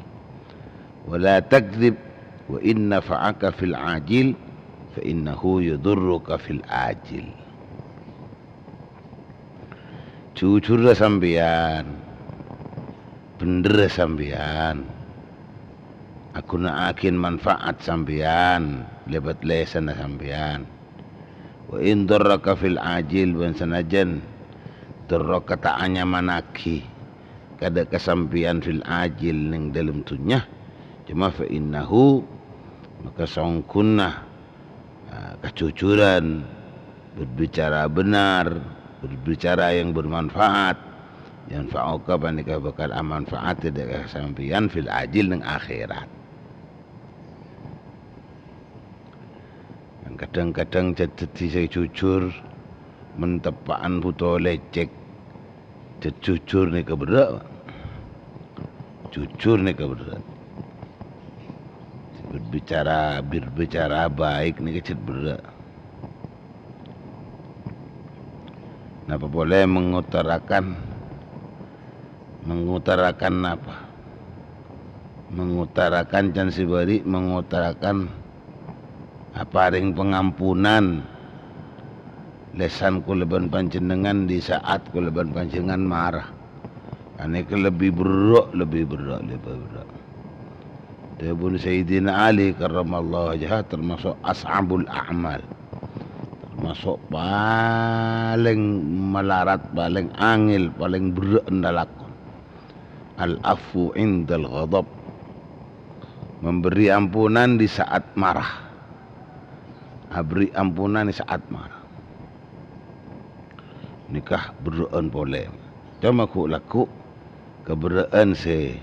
Wa la takdzib, wa in nafa'aka fil ajil, fa innahu yadurruka fil ajil. Jujurra sampèyan, bhendherra sampèyan, aghuna'aghi manfaat sampèyan lèbât lèsanna sampèyan. Wa in darraka fil ajil, bân sanajjân darraka ta' anyamannaghi kadâ' ka sampèyan fil ajil neng dâlem dhunnya, coma fa innahu, maka saongghuna, ah, kajujuran, berbicara benar, berbicara yang bermanfaat, yanfa'uka, panèka bhâkal amanfaat dâ' ka sampèyan fil ajil neng akhèrat. Kadhâng-kadhâng dhâddhi sè jujur, Mon teppa'an bhuto lècèk, jhâ' jujur nèka berrâ', Pak. Jujur nèka berrâ'. Berbicara, berbicara baik nèka jhâ' berrâ'. Napa polè mengutarakan, mengutarakan napa? Mengutarakan can sè bâri', mengutarakan aparèng pangampunan lèsan kaulâ bân panjhennengngan di saat kaulâ bân panjhennengngan mara. Anèka lebbi berrâ', lebbi berrâ', lebbi berrâ'. Dhâbuna Sayyidina Ali karramallahu wajhah, termasuk as'abul a'mal. Termasuk palèng malarat, palèng angèl, palèng berrâ'na lakon. Al-'afwu 'indal ghadab. Memberi ampunan di saat marah. Abri ampunan di saat marah. Nèka berrâ'ân polè. Coma ghu'-lagghu' kaberrâ'ân sè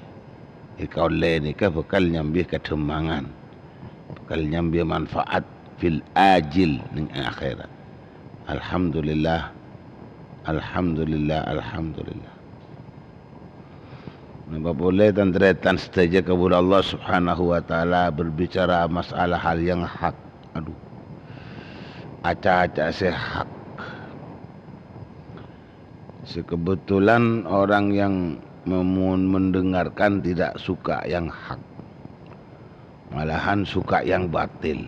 èkaollè nèka bhâkal nyambi kadhâmmangan. Bhâkal nyambi manfaat fil ajil nèng akhèrat. Alhamdulillah. Alhamdulillah, alhamdulillah. Napa polè, tan-tarètan sadhâjâ, kabulâ Allah Subhanahu wa Ta'ala berbicara masalah hal yang hak. Aduh. Aca-aca sè hak. Sè kebetulan orang yang mem-, mendengarkan tidak suka yang hak. Malahan suka yang batil.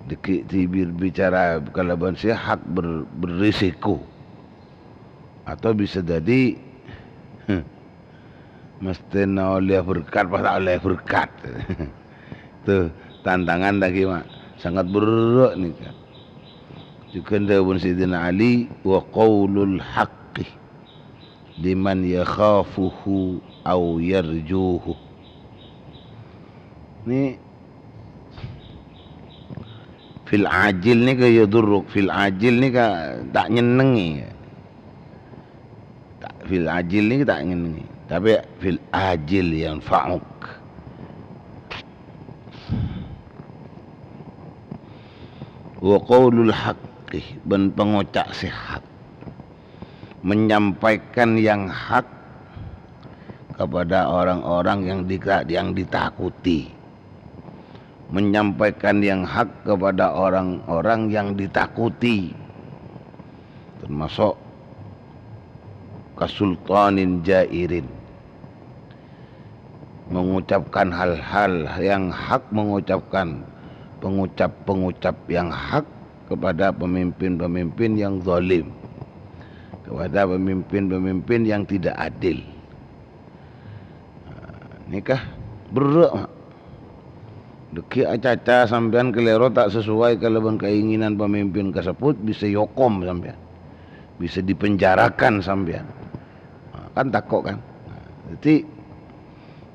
Dhâggi' berbicara kalabân sè hak ber-, berrisiko. Atau bisa jadi, mestèna ollè berkat, pas ta' ollè berkat. Tuh, tantangan lagi, Mak. Sangat berrâ' nèka. Jhughân dhâbuna Sayyidina Ali, "Wa qaulul haqqi liman yakhafuhu aw yarjuhu." Nè, fil ajil nèka yadurruk, fil ajil nèka ta' nyennengngè. Ta-, fil ajil nèka ta' nyennengngè, tapè fil ajil yanfa'uk. Wa qaulul haqqi, bân pangoca' sè hak. Menyampaikan yang hak kepada orang-orang yang dika-, yang ditakuti. Menyampaikan yang hak kepada orang-orang yang ditakuti, termasuk kasultanin jairin, mengucapkan hal-hal yang hak, mengucapkan pengucap-pengucap yang hak kepada pemimpin-pemimpin yang zalim, kepada pemimpin-pemimpin yang tidak adil. Nah, nèka berrâ', Mak. Dhâggi' acaca sampèyan kalèro ta' sesuai kalabân keinginan pemimpin kasebbhut, bisa èokom sampèyan. Bisa dipenjarakan sampèyan. Nah, kan tako' kan? Nah, dhâddhi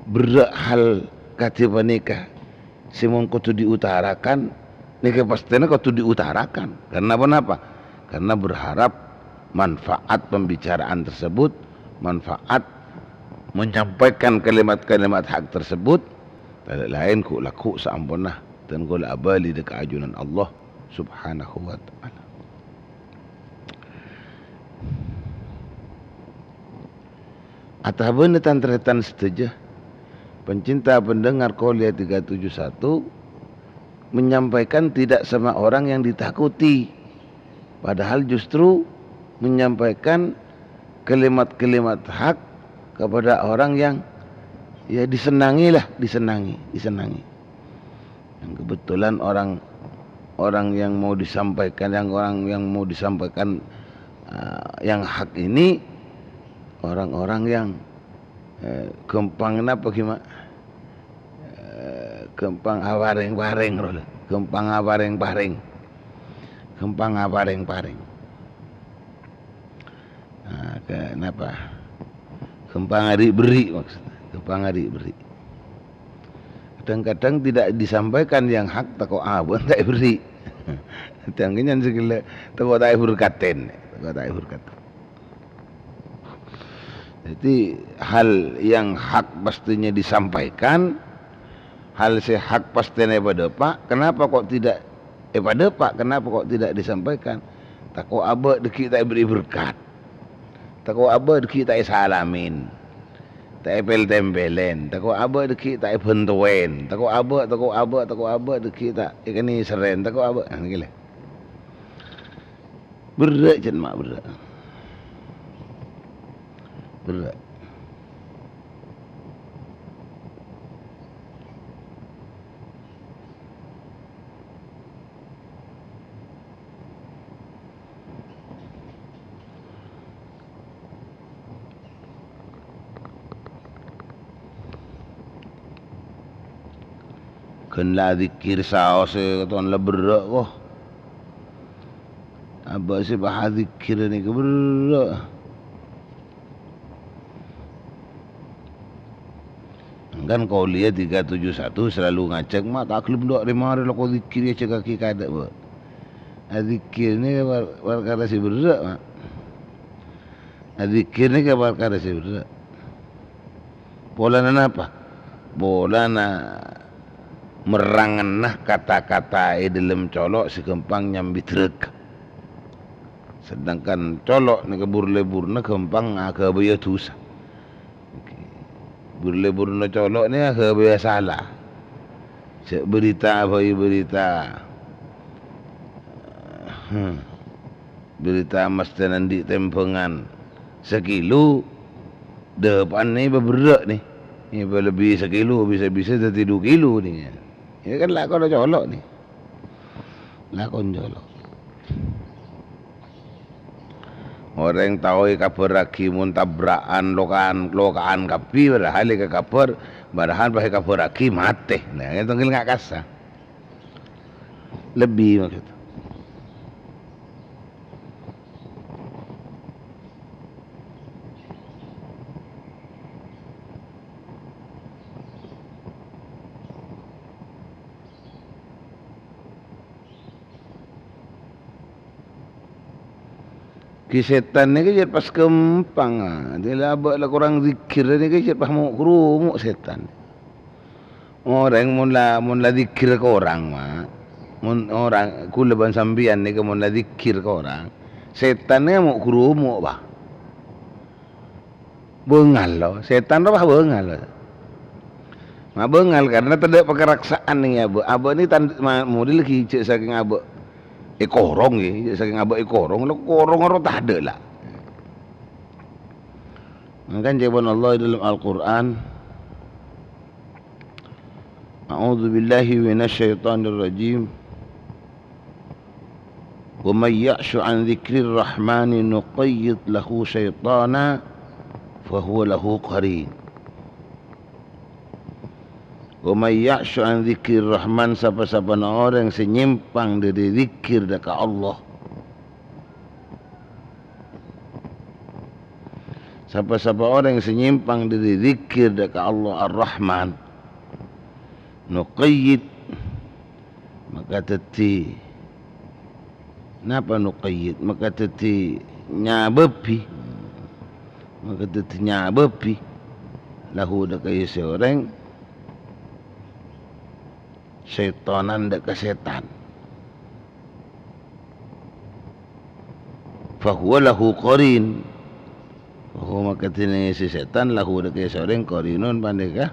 berrâ' hal kadhi panèka sè mon kodhu diutarakan, nèka pastèna kodhu diutarakan. Karena ponapa? Karena berharap manfaat pembicaraan tersebut, manfaat menyampaikan kalimat-kalimat hak tersebut, ta' laèn ghu'-lagghu' saamponna dhân kaulâ abâli dâ' ka ajunan Allah Subhanahu wa Ta'ala. Otabâna tan-tarètan sadhâjâ, pencinta pendengar Kolia tiga tujuh satu, menyampaikan tidak sama orang yang ditakuti, padahal justru menyampaikan kalimat-kalimat hak kepada orang yang, ya, disenangi lah, disenangi, disenangi. Yang kebetulan orang, orang yang mau disampaikan, yang orang yang mau disampaikan, eh, yang hak ini orang-orang yang, eh, ghâmpang napa ghi, Mak? Eh, ghâmpang aparèng-parèng, ro, ghâmpang aparèng-parèng. Ghâmpang aparèng-parèng. Nah, kenapa? Ghâmpang arè' berri' maksudnya. Ghâmpang arè' berri'. Kadang-kadang tidak disampaikan yang hak, tako' abâ' ta' èberri'. Kadang kènyan sè ghellâ' tako' ta' èberkatèn, tako' ta' èberkatèn. Jadi, hal yang hak pastinya disampaikan, hal sè hak pastèna èpadâpa', kenapa kok tidak èpadâpa', kenapa kok tidak disampaikan? Tako' abâ' dhâggi' ta' èberri' berkat. Tako' abâ' dhâggi' ta' èsalamin. Ta' èpèl-tempèlèn. Tako' abâ' dhâggi' ta' èbhântoèn. Tako' abâ', tako' abâ', tako' abâ' dhâggi' ta' èkanèserrèn. Tako' abâ', ah, nèka lè. Berrâ', cè' ma' berrâ'. Berrâ'. Ghân la adzikkèr saos sè ton la berrâ', ko. Abâ' sè pas adzikkèr nèka berrâ'. Kan Qauliyah tiga tujuh satu selalu ngajhâk, "Ma' ta' ghellem dhu arè marè lako dzikkèr ajhâgâghi kadâ', Bâ'." Adzikkèr nèka par-, parkara sè berrâ', Ma'. Adzikkèr nèka parkara sè berrâ'. Polana napa? Polana merranganna kata-kata è dhâlem colo' sè ghâmpang nyambidrâgâ. Sedangkan colo' nèka bur-leburna ghâmpang aghâbâyâ dhusa. Bur-leburna colo' nèka aghâbâyâ sala. Jhâ' berita bhâi berita. Hmm. Berita masthèna andi' tèmbhângan sakilo, dâpa'an nèka bâberrâ' nèka. Nèka lebbi sakilo, bisa-bisa dhâddhi du kilo nèka. Nèka kan lakona colo' nèka. Lakon colo'. Orèng tao èkabhârraghi mon tabra'an, loka'an, loka'an kabbhi, padahal èkakabhâr, padahal pas èkabhârraghi matè. Nah, itu ngghi nga' kassa. Lebbi maksud. Ghi sètan nèka jhât pas ghâmpang, ah. Dhâddhi la abâ' la korang dzikkèr nèka jhât pas mo'-, krumo' sètan. Orèng mon la, mon la dzikkèr korang, Ma'. Mon orèng, kaulâ bân sampèyan nèka mon la dzikkèr korang, sètan nèka mo'-, krumo', Pak. Bângal, lo. Sètan rowa bângal, lo. Ma' bângal karena tadâ' pakaraksaan nèng abâ'. Abâ' nèka tan-, ma-, model ghi jhâ' sakèng abâ' èkorong, ghi. Jhâ' sakèng abâ' èkorong, lo korong rowa tadâ', la. Mangkana ca'èpon Allah è dhâlem Al-Qur'an, "A'udzubillahi minasyaitonirrajim. Wa may ya'shu an dzikrir rahmani nuqayyid lahu syaitana fa huwa lahu qarin." "Wa may ya'shu an dzikrir rahman," sapa-sapana orèng sè nyèmpang dhâri dzikèr dâ' ka Allah. Sapa-sapa orèng sè nyèmpang dhâri dzikèr dâ' ka Allah Ar-Rahman, nuqayyid, maka dhâddhi, napa nuqayyid? Maka dhâddhi nyabâbbhi. Maka dhâddhi nyabâbbhi. Lahu dâ' ka sè orèng syaitanan dâ' ka sètan. Fahuwa lahu qarin. Fahuwa maka dhâddhina sè sètan lahu dâ' ka sè orèng qarinun panèka.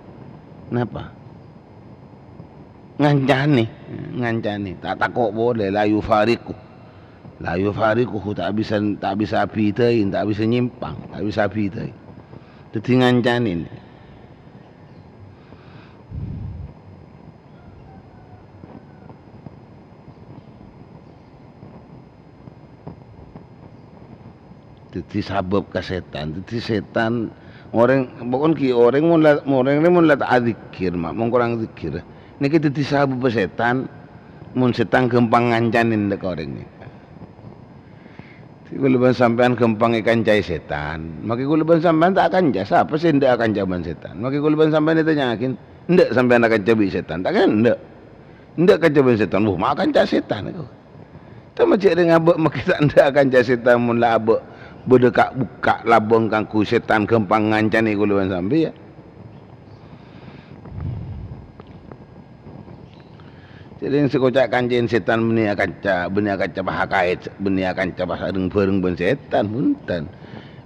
Napa? Ngancani, ngancani. Ta' tako' polè, la yufariqu. La yufariquhu, ta' bisa, ta' bisa abidhâi, ta' bisa nyèmpang, ta' bisa abidhâi. Dhâddhi ngancani. Dhâddhi sabâb ka sètan. Dhâddhi sètan, orèng, pokon ghi orèng mon la, orèng rè mon la ta' adzikir, ma-, mon korang dzikir, nèka dhâddhi sabâbbhâ sètan, mon sètan ghâmpang ngancani dâ' ka orèng nèka. Kaulâ bân sampèyan ghâmpang èkanca'è sètan. Makè kaulâ bân sampèyan ta' akanca. Sapa sè endâ' akanca bân sètan? Makè kaulâ bân sampèyan ètanya'aghi, "Endâ' sampèyan akanca bi' sètan?" Ta' kèng endâ'. Endâ' kanca bân sètan. Wah, ma' akanca sètan, ko. Tama jhâ' rèng abâ' makè ta' endâ' akanca sètan mon la abâ' bâdâ ka'-bukka' labâng kaangghuy sètan ghâmpang ngancani kaulâ bân sampèyan. Jârèya sè koca' kancèn sètan bânnè akanca, bânnè akanca pas akaèt, bânnè akanca pas reng-bhâreng bân sètan, bhunten.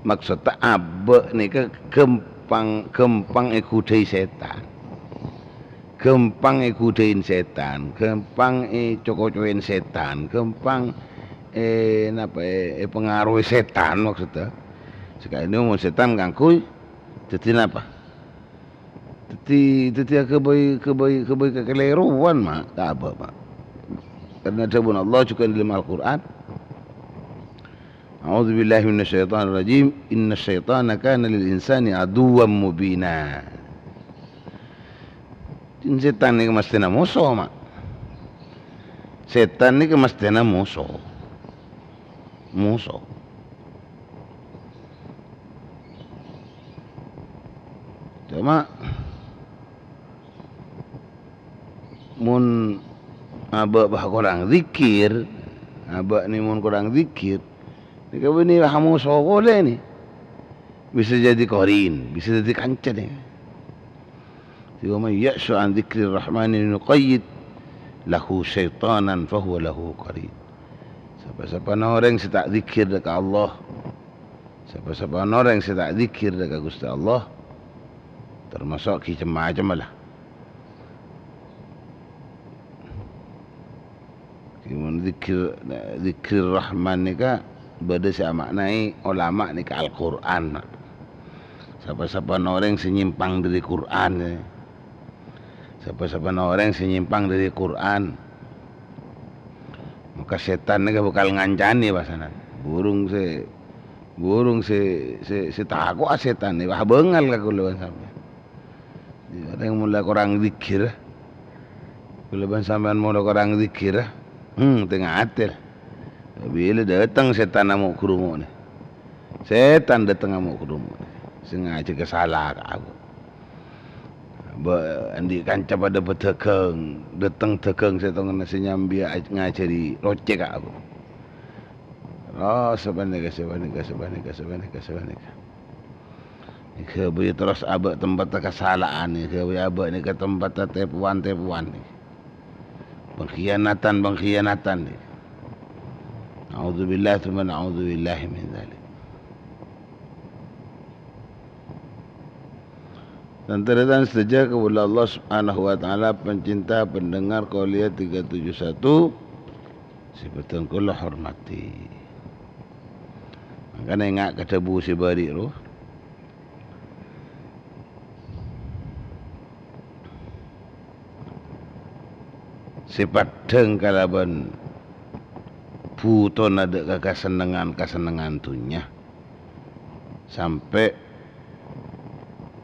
Maksodda abâ' nèka ghâmpang, ghâmpang èghudhâi sètan. Ghâmpang èghudhâi sètan, ghâmpang èco-kocowè sètan, ghâmpang è-, napa, è-, èpangaroè sètan maksodda. Sakalè mon sètan ngangghuy, dhâddhi napa? Dhâddhi, dhâddhi aghâbây, ghâbây, ghâbây kakalèrowan, ma', ka abâ', ma'. Karna dhâbuna Allah jhughân è dâlem Al-Qur'an, "A'udzubillahi minasyaitonirrajim. Innasyaitona kana lil insani aduwwam mubina." Jin sètan nèka masthèna moso, ma'. Sètan nèka masthèna moso. Moso. Coma, mon abâ' bâ korang zikir, abâ' nè mon korang zikir, nèka bânnè bâ moso polè nè. Bisa jadi korin, bisa jadi kanca nè. Wa man ya'shu an dzikrir rahmani nuqayyid lahu syaitanan fahuwa lahu qarin. Sapa-sapana orèng sè ta' zikir dâ' ka Allah, sapa-sapana orèng sè ta' zikir dâ' ka Ghustè Allah, tamaso' ghi' cem-macem la. Mon dzikir, dzikir Rahman nèka bâdâ sè ama'naè olama nèka Al-Qur'an. Sapa-sapana orèng sè nyèmpang dâri Qur'an, ya. Sapa-sapana orèng sè nyèmpang dâri Qur'an, maka sètan nèka bhâkal ngancanè pasanan. Burung sè, burung sè, sè, sè tako'a sètan, wah bângal ka kaulâ bân sampèyan. Orèng mola korang zikir, kaulâ bân sampèyan mola korang zikir, hmm, tè-ngatè. Bilâ dâteng sètan amo'-ghârumo' nè. Sètan dâteng amo'-ghârumo' nè. Sengaja kasala ka abâ'. Bâ-, andi' kanca padâ bâdâghâng, dâteng dâghâng sèttongnga sè nyambi a-, ngajhâri rocè ka abâ'. Oh, sapanèka, sapanèka, sapanèka, sapanèka, sapanèka. Èghâbây terros abâ' tempatta kasala'an, èghâbây abâ' nèka tempatta tèpowan-tèpowan. Pengkhiyanatan-pengkhiyanatan. Na'udzubillah, tsumma na'udzubillahi min dzalik. Tan-tarètan sadhâjâ kaulâ Allah Subhanahu wa Ta'ala, pencinta pendengar Qauliyah tiga tujuh satu, sè bhâdhân kaulâ hormatè. Mangkana enga' ka dhâbu sè bâri' ro. Sè paddhâng kalabân bhutona dâ' ka kasennengngan-kasennengngan dhunnya, sampè'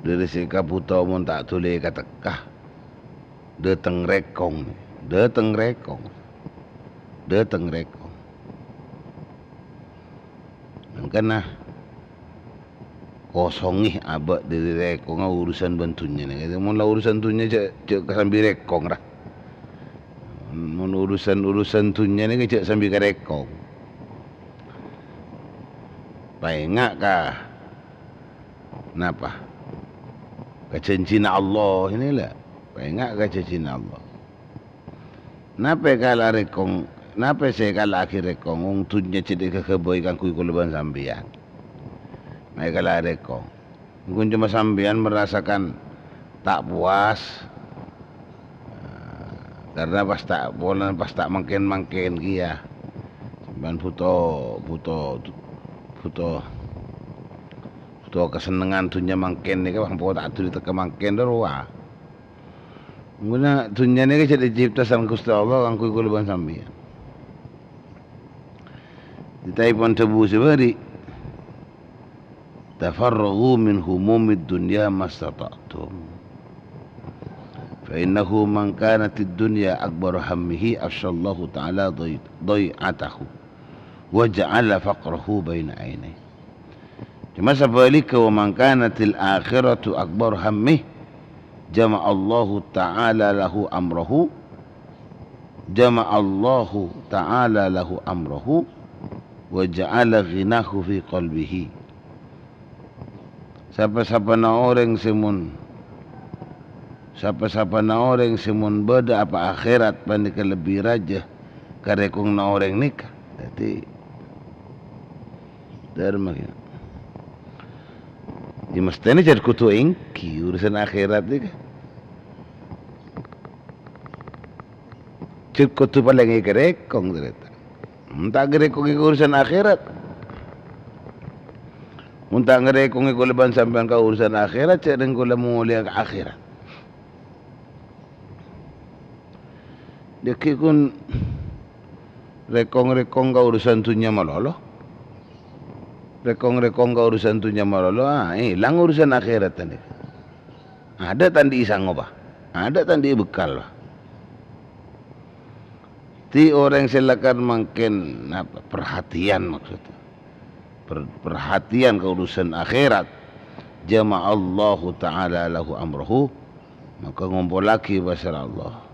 dâri sè kabhuto mon ta' dhuli èkatekka, dâteng rèkong, dâteng rèkong, dâteng rèkong. Mangkana, kosongè abâ' dâri rèkongnga urusan bân dhunnya nèka. Mon la urusan dhunnya jhâ', jhâ' kasambi rèkong, ra. Mon urusan-urusan dhunnya nèka jhâ' sambi ka rèkong. Paènga' ka, napa? Ka janjina Allah ini, la. Paènga' ka janjina Allah. Napè kala rèkong, napè sè èkala'aghi rèkong, wong dhunnya jhâ' èkaghâbây kaangghuy kaulâ bân sampèyan. Napè kala rèkong. Mungkin cuma sampèyan merasakan ta' puas, karena pas ta' polana pas ta' mangkèn-mangkèn kèya. Sampèyan bhuto, bhuto, bhuto, bhuto kasennengngan dhunnya mangkèn nèka, ampo ta' dhuli tekka mangkèn, rowa. Mangkana dhunnya nèka jhâ' ècèpta sareng Ghustè Allah kaangghuy kaulâ bân sampèyan. Dhâddhi èpon dhâbu sè bâri', "Tafarraghu min humumid dunya mastata'tum. Fa innahu man kanatid dunya akbaru hammihi afsyallahu ta'ala dhai-, dhai'atahu wa ja'ala faqrahu baina ainaihi." Cuma sabhâligghâ, "Wa man kanatil akhiratu akbaru hammih, jama'allahu ta'ala lahu amrahu, jama'allahu ta'ala lahu amrahu, wa ja'ala ghinahu fi qalbihi." Sapa-sapana orèng sè mon Sapa-sapana orèng sè mon bâdâ apa akhèrat panèka lebbi rajâ ka rèkongnga orèng nèka. Dhâddhi, dhârma kèya. Yâ, mestèna jhât kodhu èngghi urusan akhèrat nèka. Jhât kodhu palèngè ka rèkong, tarètan. Mon ta' ngarèkongè ka urusan akhèrat. Mon ta' ngarèkongè kaulâ bân sampèyan ka urusan akhèrat, jhâ' rèng kaulâ molèya ka akhèrat. Dhâggi' ghun rèkong-rèkong ka urusan dhunnya malolo. Rèkong-rèkong ka urusan dhunnya malolo, ah, èlang urusan akhèrat tadi. Adâ' ta' andi'â sangowa, adâ' ta' andi'â bekal, wa. Dhâddhi orèng sè lakar mangkèn, napa, perhatian maksudnya. Per-, perhatian ka urusan akhèrat. Jama'allahu ta'ala lahu amrahu, maka ngompollaghi pasèra Allah.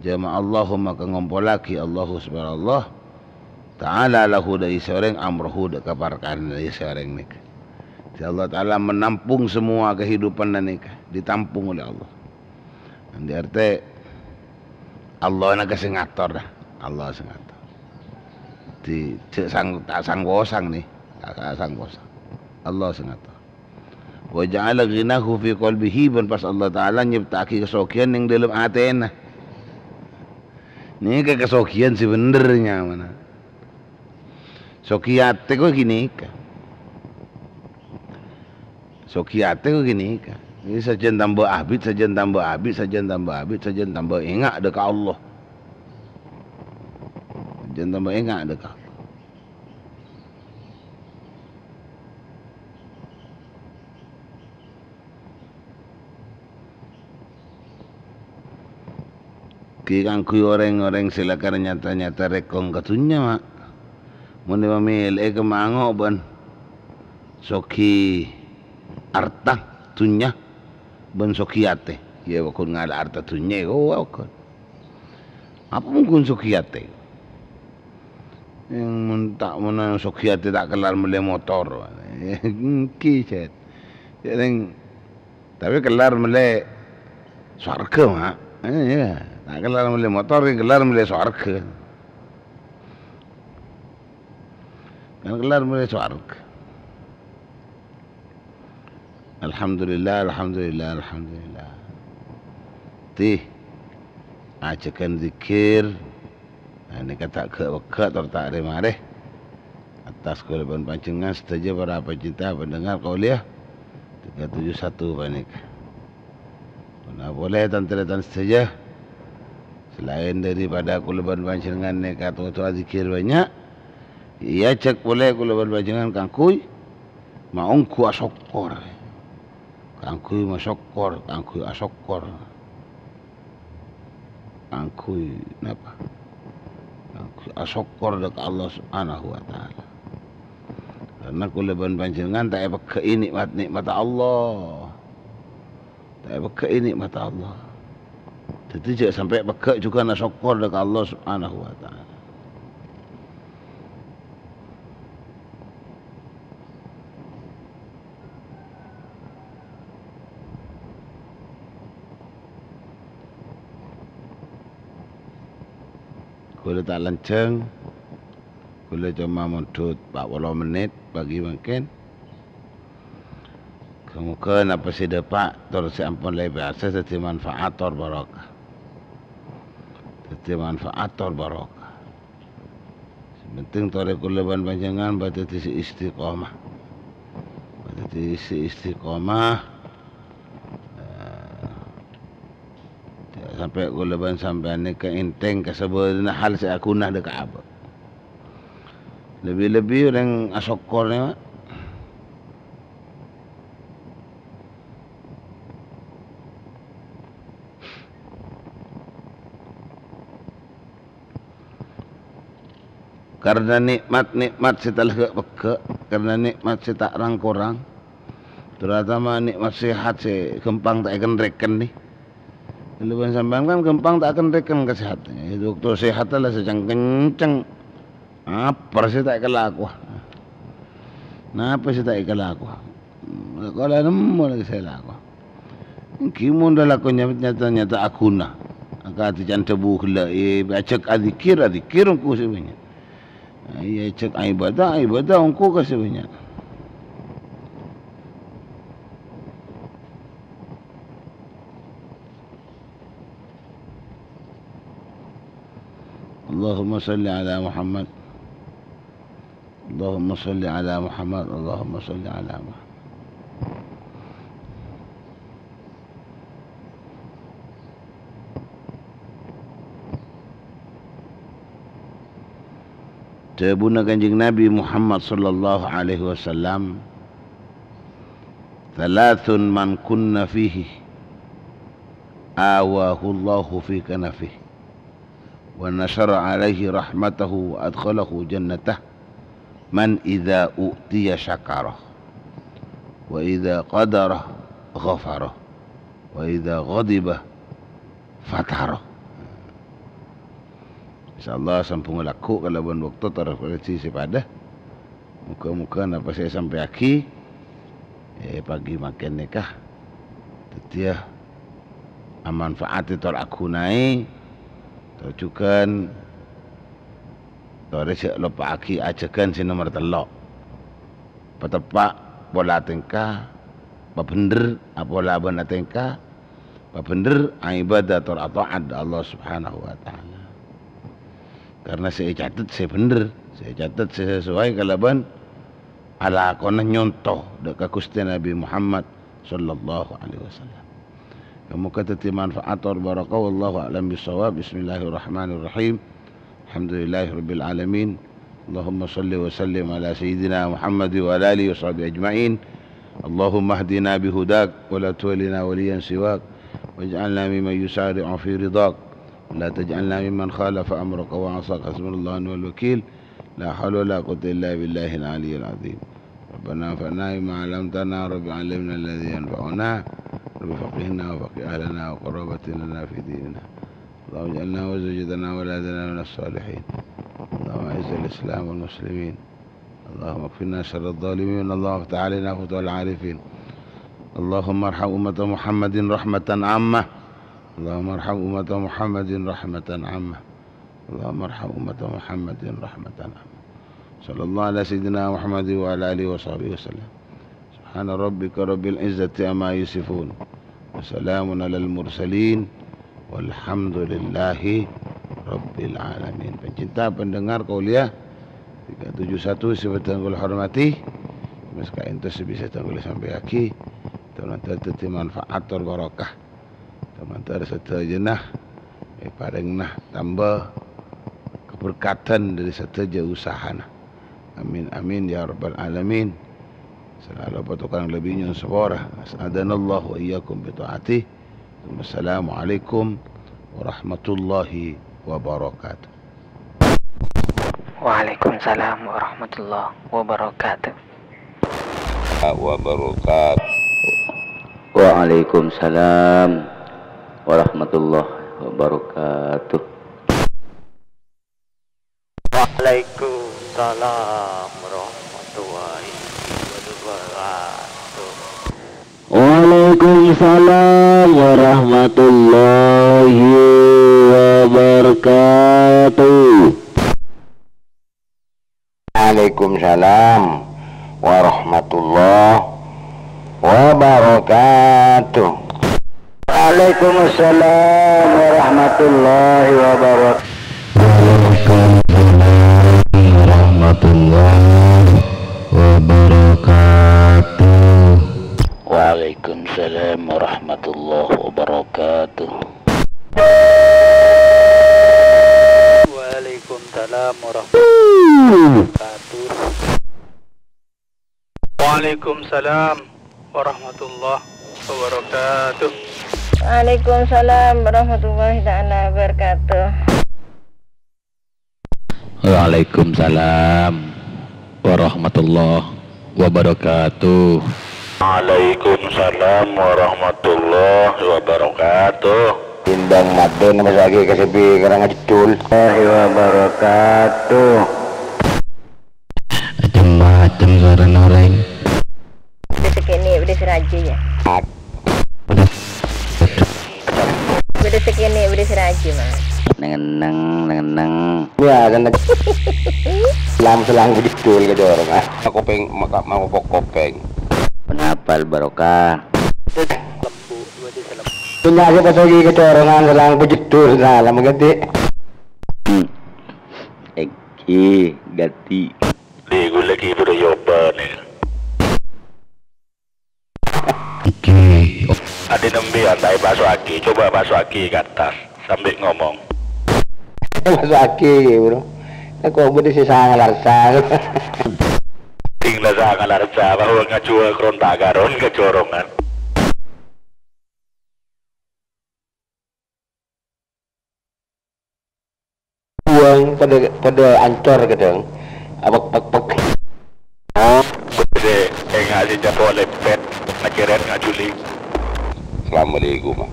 Jama'allahu, maka ngompollaghi Allahu subhanahu wa ta'ala lahu dâ' sè orèng amrahu dâ' kaparkara dâ' sè orèng nèka. Jadi Allah Ta'ala menampung semua kehidupanna nèka, ditampung oleh Allah. Andi' artè Allah nèka sè ngator, dah. Allah sè ngator. Di, jhâ' sang-, ta' sang-kosang nè. Ta', ta' sang-kosang. Allah sè ngator. Wa ja'ala ghinahu fi qalbihi, bân pas Allah Ta'ala nyèpta'aghi kasoghiyân neng dâlem atèna. Nèka kasoghiyân sè bhendher nyamana. Soghi atè kok ghânèka. Soghi atè kok ghânèka. Ini sajân tamba abit, sajân tamba abit, sajân tamba abit, sajân tamba enga' dâ' ka Allah. Sajân tamba enga' dâ' ka Allah. Ghi' kaangghuy orèng-orèng sè lakar nyata-nyata rèkong ka dhunnya, ma'. Mon èpamèlè'è kemma ango' bân soghi arta dhunnya bân soghi atè. Yâ, pokon ngala' arta dhunnya, oh, pokon. Apa mongghun soghi atè? Yang mon ta', mon soghi atè ta' kellar mellè motor. Èngghi, Cèt. Jhâ' rèng Tapè kellar mellè sowarghâ, ma'. Eh, iyâ. Ta' kellar mellè motor, kellar mellè sowarghâ. Kan kellar mellè sowarghâ. Alhamdulillah, alhamdulillah, alhamdulillah. Dhâddhi, ajhâghân dzikir. Nah, nèka ta' ghâ'-pegghâ' tor ta' rè-marè. Attas kaulâ bân panjhennengngan sadhâjâ para pecinta pendengar Qauliyah tiga tujuh satu panèka. Ponapa polè tan-tarètan sadhâjâ, salaèn daripada kaulâ bân panjhennengngan nèka to-, to adzikir bânnya', èajhâk polè kaulâ bân panjhennengngan kaangghuy maongghu asokkor. Kaangghuy masokkor, kaangghuy asokkor. Kaangghuy napa? Kaangghuy asokkor dâ' ka Allah Subhanahu wa Ta'ala. Karna kaulâ bân panjhennengngan ta' èpegghâ'i nè'mat-nè'matta Allah. Ta' èpegghâ'i nè'matta Allah. Dhâddhi jhâ' sampè' pegghâ' jhughân asokkor dâ' ka Allah Subhanahu wa Ta'ala. Kaulâ ta' lanjhâng, kaulâ coma mondhut pa' polo mennit pagi mangkèn. Ghâ-moghâ napa sè dâpa' tor sè ampon la èbahas dhâddhi manfaat tor barokah. Dhâddhi manfaat tor barokah. Sè penting torè kaulâ bân panjhennengngan bâdâ dhâddhi sè istiqomah. Bâdâ dhâddhi sè istiqomah. Eh, jhâ' sampè' kaulâ bân sampèyan nèka ènthèng ka sabâlâna hal sè aghuna dâ' ka abâ'. Lebbi-lebbi orèng asokkor nèka. Karna nè'mat-nè'mat sè ta' la ghâ'-pegghâ', karna nè'mat sè ta' rang-korang, terutama nè'mat sehat sè ghâmpang ta' èken-rèken nè. Kaulâ bân sampèyan kan ghâmpang ta' èken-rèken ka sehat. È bâkto sehat la sè ceng-kenceng. Apa sè ta' èkalakowa? Napa sè ta' èkalakowa? Kaulâ nemmo la sè èlakowa. Ènggi mon lalakon nyata-nyata aghuna. Akadhi can dhâbu ghellâ', è, ajhâk adzikir, adzikir ongghu sè bânnya'. È, ajhâk ibadah, ibadah ongghu ka sè bânnya'. Allahumma shalli ala Muhammad. Allahumma shalli ala Muhammad. Allahumma shalli ala Muhammad. Dhâbuna Kanjeng Nabi Muhammad sallallahu alaihi wasallam, "Thalathun man kunna fihi, awahullahu fi kanafih, wa nasyara alaihi rahmatahu wa adkhalahu jannatah, man idza u'tiya syakara, wa idza qadara ghafara, wa idza ghadiba fatara." Insyaallah sambhung lagghu' kalabân bâkto tor kolèji sè padâ. Moghâ-moghâ napa sè èsampèyaghi, è, pagi mangkèn nèka dhâddhiyâ amanfaat, tor aghunai, tor jhughân, tor jhâ' loppa'aghi ajhâghân sè nomer tello'. Pateppa' pola tèngka, pabhendher apola bân atèngka, pabhendher aibadah tor ato'at dâ' Allah Subhanahu wa Ta'ala. Karna sè ècatet sè bhendher, sè ècatet sè sesuai kalabân alakonna nyonto dâ' ka Ghustè Nabi Muhammad sallallahu alaihi wasallam. Moghâ dhâddhi manfaat tor barokah. Wallahu a'lam bissawab. Bismillahirrahmanirrahim. Alhamdulillahirabbil alamin. Allahumma shalli wa sallim ala sayyidina Muhammad wa ala alihi wa sahbihi ajma'in. Allahumma hdina bihudak wa la tuwallina waliyan siwak. Waj'alna mimman yusari'u fi ridak. La taj'alna mimman khalafa amraka wa 'asak. Hasbunallahu wa ni'mal wakil. La haula wa la quwwata illa billahil aliyyil azim. Rabbana anfa'na bima 'allamtana, Rabbi 'allimna alladzi yanfa'una, Rabbi faqqihna wa faqqih ahlana wa qarabatin lana fi dinina. Allahumma ij'alna wa zawjatana wa auladana minas shalihin. Allahumma a'izzal Islam wal muslimin. Allahumma kfina syarradh dhalimin. Allahumma iftah 'alaina futuhal 'arifin. Allahumma arham ummata Muhammadin rahmatan 'ammah. Allahumma arham ummata Muhammadin rahmatan 'ammah. Allahumma arham ummata Muhammadin rahmatan 'ammah. Sallallahu ala sayyidina Muhammad wa ala alihi wa sahbihi wa sallam. Subhana rabbika rabbil izzati amma yasifun. Wa salamun alal mursalin. Walhamdulillahi rabbil alamin. Pencinta pendengar Kauliah tiga tujuh satu sè bhâdhân kaulâ hormati. Mas kaèntos sè bisa kaulâ sampèyaghi. Mudah-mudahan dhâddhi manfaat tor barokah. Kamantar sadhâjâna èparèngana tamba kaberkatan dâri sadhâjâ usahana. Amin, amin, ya rabbal alamin. Salalu patokan lebbi nyo'on sapora. As'adanallahu wa iyyakum bi ta'atih. Wassalamualaikum warahmatullahi wabarakatuh. Waalaikumsalam warahmatullahi wabarakatuh. Wabarakatuh. Waalaikumsalam warahmatullahi wabarakatuh. Waalaikumsalam warahmatullahi wabarakatuh. Waalaikumsalam warahmatullahi wabarakatuh. Waalaikumsalam warahmatullahi wabarakatuh. Waalaikumsalam warahmatullahi wabarakatuh. Waalaikumsalam warahmatullahi wabarakatuh. Waalaikumsalam warahmatullahi wabarakatuh. Waalaikumsalam warahmatullahi wabarakatuh. Waalaikumsalam warahmatullahi wabarakatuh. Waalaikumsalam warahmatullahi taala wabarakatuh. Waalaikumsalam warahmatullahi wabarakatuh. Waalaikumsalam warahmatullahi wabarakatuh. Timbang madon masagi kasebi karang jedul. Warahmatullahi wabarakatuh. Macem-macem suarana orèng. Udah segini, udah seraji ya. Udah. Neng-enneng, neng-enneng. Ya, kan. Selang-selang begitu, gitu, orang, ah. Kopèng, maka-, mau kopèng. Penapal barokah. Penyakit pas lagi kecorongan, selang begitu, salam ganti. Hmm. Eki, ganti. Di, ghulâ ghi' buru nyoba, nè. Oke. Adi nembi antai pasuaki, coba pasuaki ke atas, sambil ngomong. Pasuaki, bro. Kok budi sisa ngalarsa. Ting la sa ngalarsa, bahwa ngajua keronta karon kecorongan. Buang pada, pada ancor kadang. Apek, pek, pek. Bede, enggak sih, jatuh lepet, ngaceret, ngajuli. Assalamualaikum.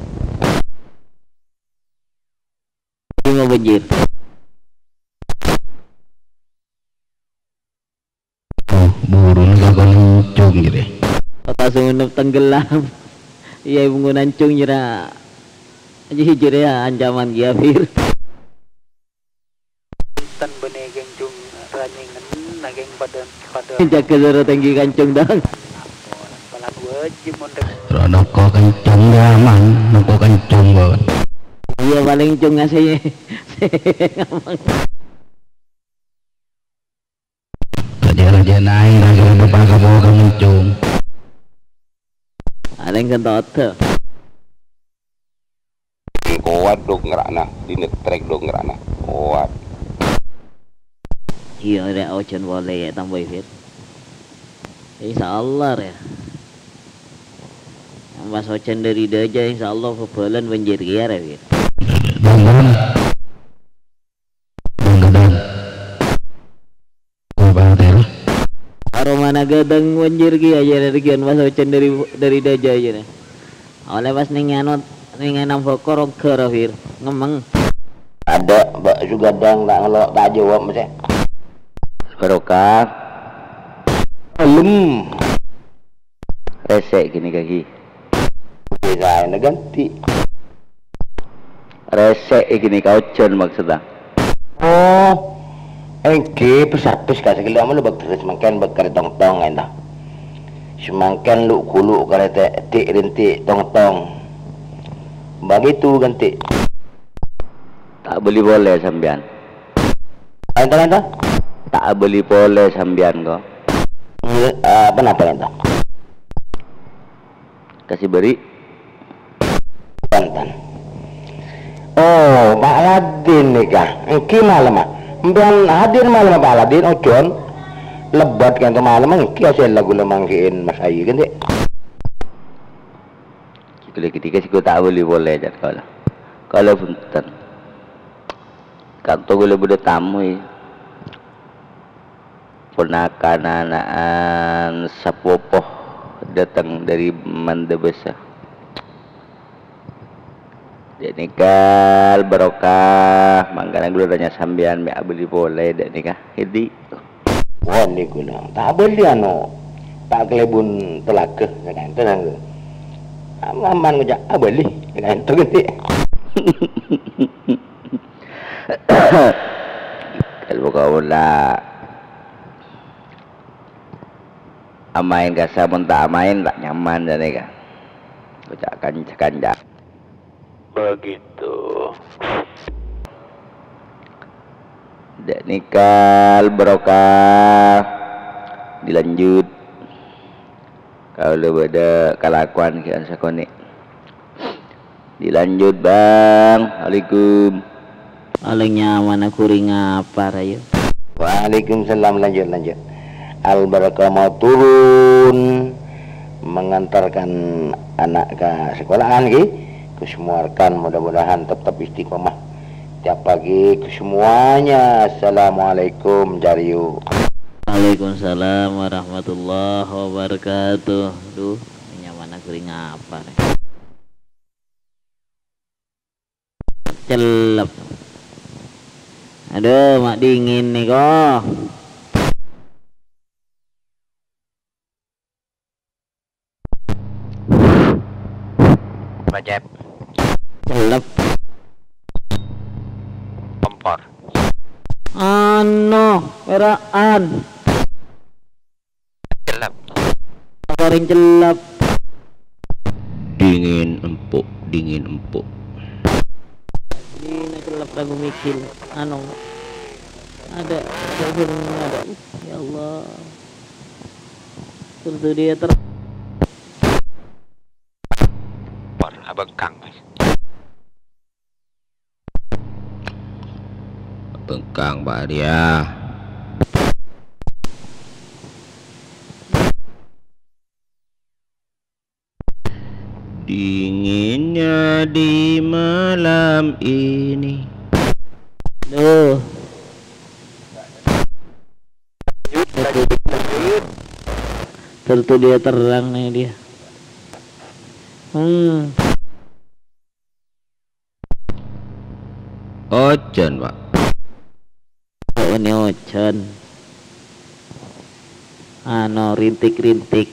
Lima banjir. Oh, burun ka kencong gitu. Kota Sumenep tenggelam. Iya, ibu ngunancung nyera. Aji hijir ya, ancaman ghi, Fir. Tan bânnè ghenjung ranyèngen nangèng padâ, padâ. Jâgâ soro tèngghi kancung, Dang. Ampon, palan wajib mon dek. Ro noko kancung, Dang, man. Noko kancung, Bang. Iya, paling cung ngasih. Raja-raja naik, raja lupa kabawa kancung. Paling kentut. Kowat dong ngerana, di netrek dong ngerana. Kowat. Iya, rè, ojan polè ya, tambai, Fir. Insyaallah, rè. Pas ojan dâri dâjâ, insyaallah, bhâbhâlân banjir kèya, rè, Fir. Bhâbhâlân. Bhâbhâlân. Aromana ghâdhâng banjir kèya, jârèya règiyân pas ojan dâri, dâri dâjâ, jârèya. Ollè pas nèng anu, nèng enam bokor, ongghâ, Fir. Ngemmeng. Adâ', Mbak Sugadang, ta' ngelo', ta' jawab, mesti. Barokah. Alem. Rèsè' ghânèka, ghi. Oke, saèna ganti. Rèsè' ghânèka ojan maksudda. Oh, èngghi, pes-apes ka saghellâ' amolla bâk terros mangkèn bâk karè tong-tong enta. Samangkèn lu'-ghulu' karè te-, ti'-rènti' tong-tong. Begitu ganti. Ta' abâli polè sampèyan. Enta, enta? Ta' abâli polè sampèyan, ko. Ngghi, eh, ponapa enta? Kasih beri. Enten. Oh, Pak Ladin nèka. Èngghi malemma. Sampèyan hadir malemma, Pak Ladin, ojon. Lebbât kento malemma, èngghi asèlla ghulâ manggi'in Mas Ayu, kan, Dik? Ghulâ ketika sè ghulâ ta' abâli polè, jâ' kaulâ. Kaulâ bhunten. Kanto ghulâ bâdâ tamu, yâ. Ponakan ana'an sapopo dâteng dâri Mandâbâsa. Dâ' nèka al-barokah, mangkana ghulâ tanya sampèyan mè' abâli polè dâ' nèka. Èdi. Wali ghulâ. Ta' abâli anu, ta' kalèbun talaga, saka'ènto nangghâ. Am-, aman ngoca' abâli, saka'ènto ghi'. Kalbu kaula. Amaèn kassa' mon ta' amaèn ta' nyaman jârèya. Ngoca' kanca-kanca. Begitu. Dâ' nèka al-barokah. Dilanjut. Kaulâ bâdâ kalakowan kèya sakonè'. Dilanjut, Bang. Assalamualaikum. Palèng nyamana ghuring apa, Rayo? Waalaikumsalam, lanjut, lanjut. Al-Barokah mau turun mengantarkan anak ke sekolahan, ghi. Ghus muarkan, mudah-mudahan tetap istiqomah. Tiap pagi ke semuanya, "Assalamualaikum," cariu. Waalaikumsalam warahmatullahi wabarakatuh. Duh, nyamana ghuring apa, rè? Cellep. Aduh, ma' dingin nèko. Bacet. Cellep. Ano, pera'an. Cellep. Paring cellep. Dingin empuk, dingin empuk. Dina cellep lagu mikil. Ano. Ada, ada film ada. Ya Allah. Tentu dia ter- Par, abengkang, Mas. Bengkang, Pak Arya. Dinginnya di malam ini. Duh. Tentu dia terang nih dia. Hmm. Ojan, Pak. Oh, ini ojan. Ano, rintik-rintik.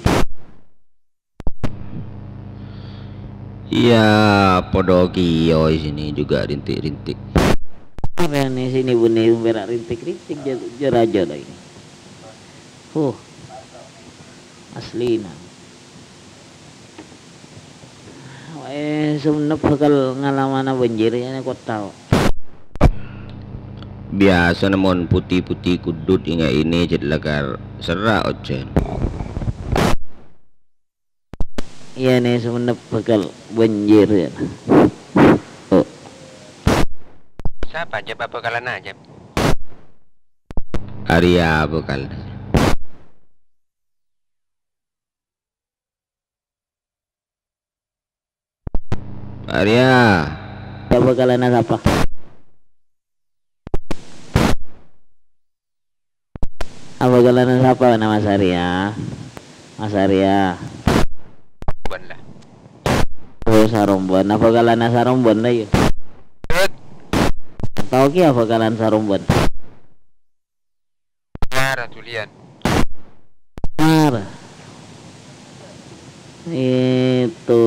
Iya, podo kiyo sini juga rintik-rintik. Apa ini sini bune berak rintik-rintik jeraja lagi. Huh. Aslina. Wae, Sumenep bakal ngalamana banjir, ya, kok tao. Biasa nemon putih-putih kudut inga ini ced lakar serak ojan. Iya, nih, Sumenep bakal banjir, ya. Oh. Siapa, Jeb? Apa kalana, Jeb? Arya bakal. Arya. Siapa kalana siapa? Apa kalana siapa nama Mas Arya? Mas Arya. Saromban lah. Oh, Saromban. Apa kalana Saromban lah, ya? Tahu ki apa kalana Saromban? Marah, Julian. Marah. Itu.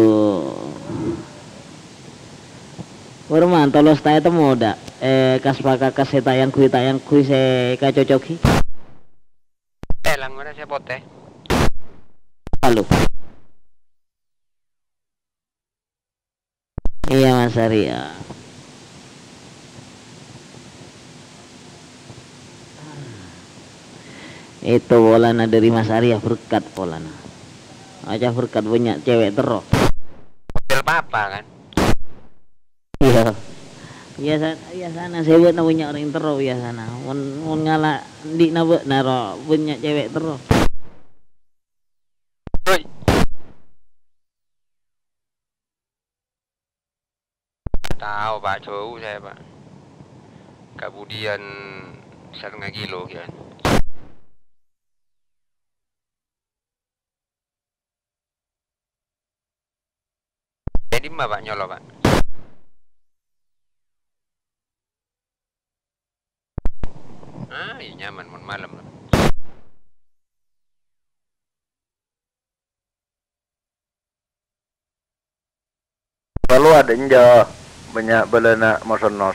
Wârman tolos taè temmo, ḍâ'. Eh, kas-pakakas sè tayang ghuy-tayang ghuy sè kacocogi. Eh, langora sè potè. Halo. Iya, Mas Arya. Itu polana dari Mas Arya, berkat polana. Aja berkat banyak cewek terro. Model papa, kan? Iya. Biasa, biasana sè bâ'na banyak orèng terro biasana. Mon, mon ngala' anḍi'na bâ'na ro banyak cewek terro. Woi. Tahu, Pak, jauh saya, Pak. Kemudian setengah kilo, kian. Jadi, ma, Pak, nyolo, Pak? Ah, iya, nyaman, mon malam, Pak. Perlu ada enja', banyak belana mosonos.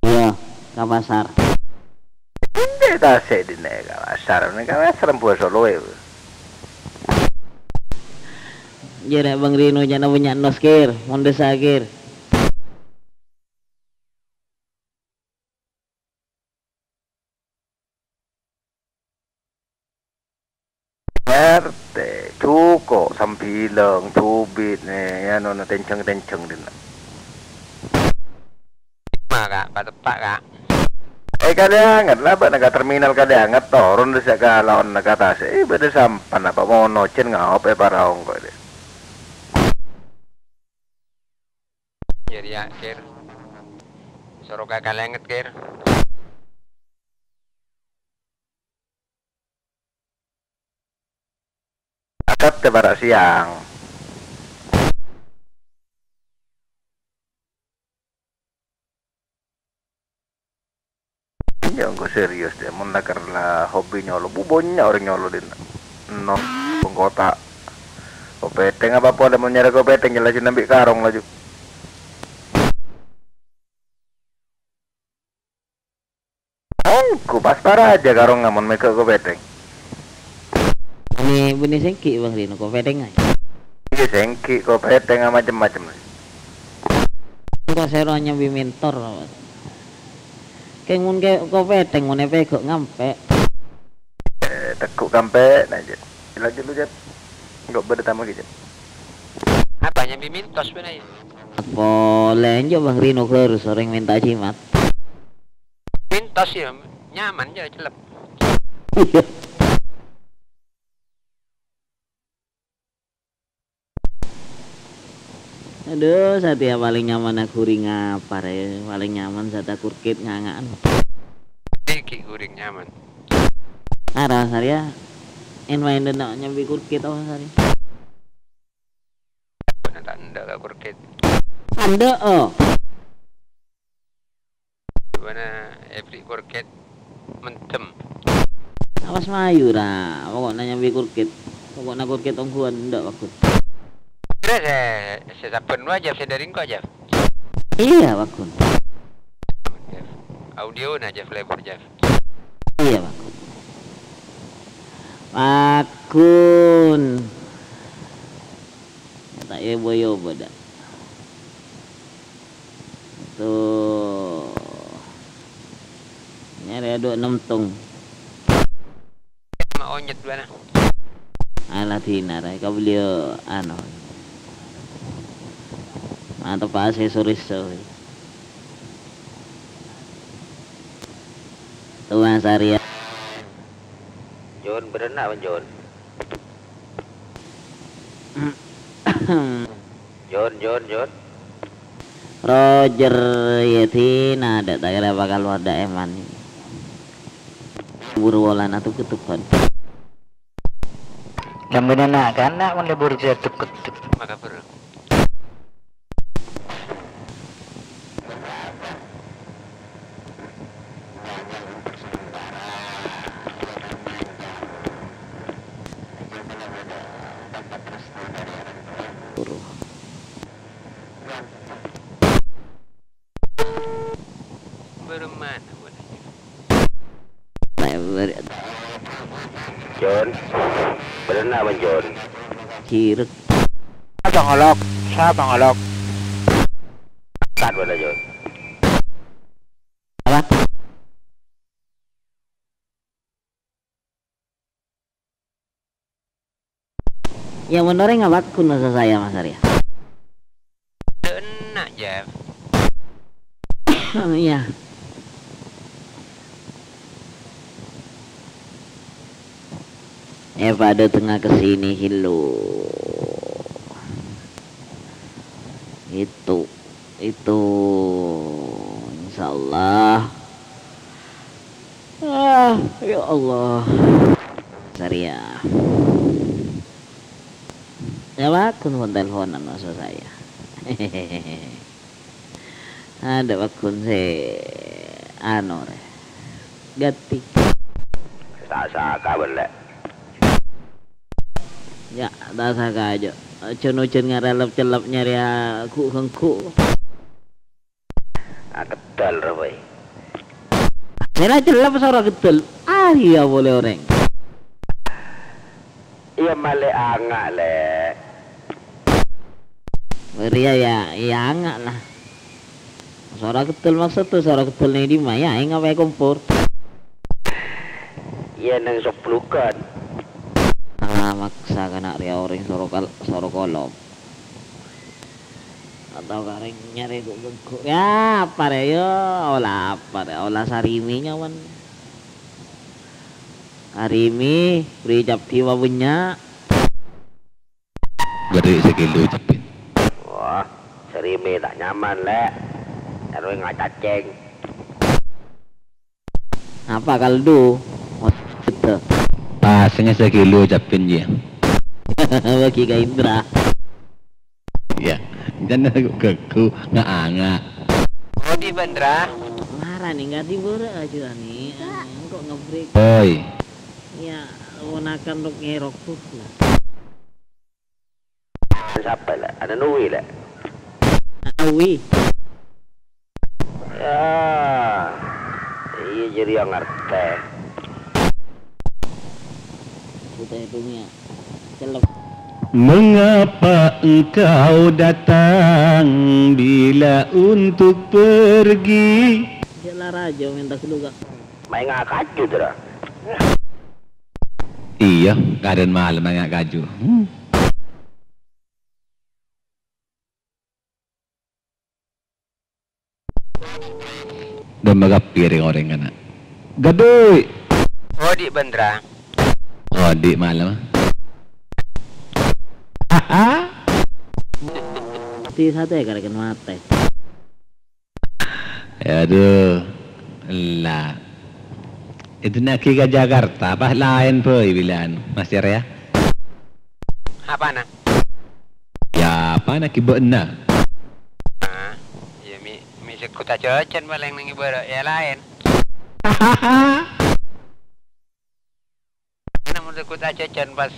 Iya, ka pasar. Ente tasè' dinna' ka pasar, neng ka pasar buah solowe. Jere Bang Rino jana banyak nos, Kir, mon desa, Kir. Ngartè, jhuko', sambilâng, jhubit, nè, anona tènjhâng-tènjhâng dinna'. Ma, Ka', pateppa', Ka'. Eh, Kalianget, la bâ'na ka terminal Kalianget, toron dissa' ka laonna ka tasè', eh, bâḍâ sampan apa mono, jhân ngaop è paraong kok, deh. Iyâ, rèya, Kir. Soro ka Kalianget, Kir. Asabbhi para' sèyang. Iyâ, engko' serius, deh. Mon lakar la hobi nyolo, bu, bânnya' orèng nyolo dinna'. No, bengkota. Kopètèng apa polè, mon nyarè kopètèng, laju nambi' karong, laju. Pas para aja karo ngamon mega ko peteng. Bânnè, bânnè sènggi' Bang Rino, ko peteng aja. Iyâ, sènggi', ko peteng, macem-macem. Engko' sèro nyambi mentor. Kèng mon kè-, ko peteng, mon èpèghâ' ngampè'. Eh, teggu' kampè', nah, Jet. Lanjut lu, Jet. Engko' bâdâ tamoy, Jet. Apa nyambi mintos bân aja? Polè enjâ' Bang Rino harus orèng menta jimat. Mintos ya, nyaman ya, celep. Iyâ. Adhu, satèya palèng nyamanna ghuring apa, rè? Palèng nyaman satèya kurkit nganga'an. Iki ghuring nyaman. Ara, Sarya. En maèn dâ' na' nyambi kurkit, oh, Sarya. Bâna ta' endâ' ka kurkit. Endâ', oh. Bâna èbri' kurkit mendem. Awas mayu, ra. Pokokna nyambi kurkit. Pokokna kurkit ongghuwân endâ', Bagus. Terus, eh, sè sabbhân wae, Jaf, sè dâri engko', Jaf. Iyâ, Bagus. Jaf. Audiona, Jaf, lebur, Jaf. Iyâ, Bagus. Bagus. Ta' èoba-oba, dâ'. Tuh. Nyarè adhu' nemtong. Ma' onyet bâna. Ala dinar, kabelliyo, anu. Mantep aksesoris, so. Tuh, Mas Arya. Jon, bârâmma, Jon? Jon, Jon, Jon. Roger, yâ, Tina, dâ' ta' kèra bhâkal wâdâ èman. Buru wolana tup-ketupan. Jambina na'-kana' mon lebur jâ tup-ketup. Maka buru. Bârâmma, Jon, bârâmma, Jon? Jirek. Sapa ngolok? Sapa ngolok? Kat wala, Jon. Apa? Yang bener ngapa kun masa saya, Mas Arya? Enna', Jeff. Iya. Eh, pada tengah ke sini, Hilo. Itu. Itu, insyaallah. Ah, ya Allah. Saria. Ya, bakun pon teleponan maksud saya. Ada bakun se anu re. Ganti. Sa-, saka belle. Ya, ta' saka aja. Ojan-ojan ngarelep-celep nyarè ghu'-ghengghu'. Ah, keddhâl, ra, wè. Sè la celep soro keddhâl. Ah, iyâ polè orèng. Iyâ, malè anga', Lè'. Bâriyâ, ya, iyâ anga' la. Soro keddhâl maksud tuh, soro keddhâl neng dimma, ya, aèng apa è kompor? Iyâ, neng sobblugan. Ah, maksa kana' rèya orèng soro kal-, soro kolop. Atau karèng nyarè ghu'-ghengghu'. Ya, apa rè, yo? Ola apa rè? Ola sarimi nyaman. Sarimi, bri cabbi wa bânnya'. Bâri' sakilo cabbina. Wah, sarimi ta' nyaman, Lè'. Terro ngacacèng. Apa kaldu? Betul. Pas, nga sakilo cabbina, yâ. Bagi ka Indra. Ya, jân ghu'-ghengghu' nga-anga'. Odi, Bandra. Mara nih, nggak diburu aja nih. Engko' ngebrek. Oi. Ya, ponakan rok ngerok tuh lah. Sapa, Lè'? Ana Nuwi, Lè'? Nuwi. Ya. Iyâ, Jârèya ngartè. Buta itu nia. Celep. Mengapa engkau datang bila untuk pergi? Cè' la rajâ mènta ghâllu, Kak. Maènga kaju, Dra. Iyâ, kadhân malem maènga kaju. Hmm. Dâmma kabbhi rèng-orèng kana'. Ghâdhuy! Odi' bân, Dra. Odi' malem. Di sate kareken mate. Adu, ella. Èdina'aghi ka Jakarta, apa laèn bhâi bilân, Mas Yar, yâ? Apana? Yâ, apana ghi' bâ'na? Ah, iyâ, mi', mi' sè ghut ajhâjhân palèng neng è bârâ', yâ laèn. Namong sè ghut ajhâjhân pas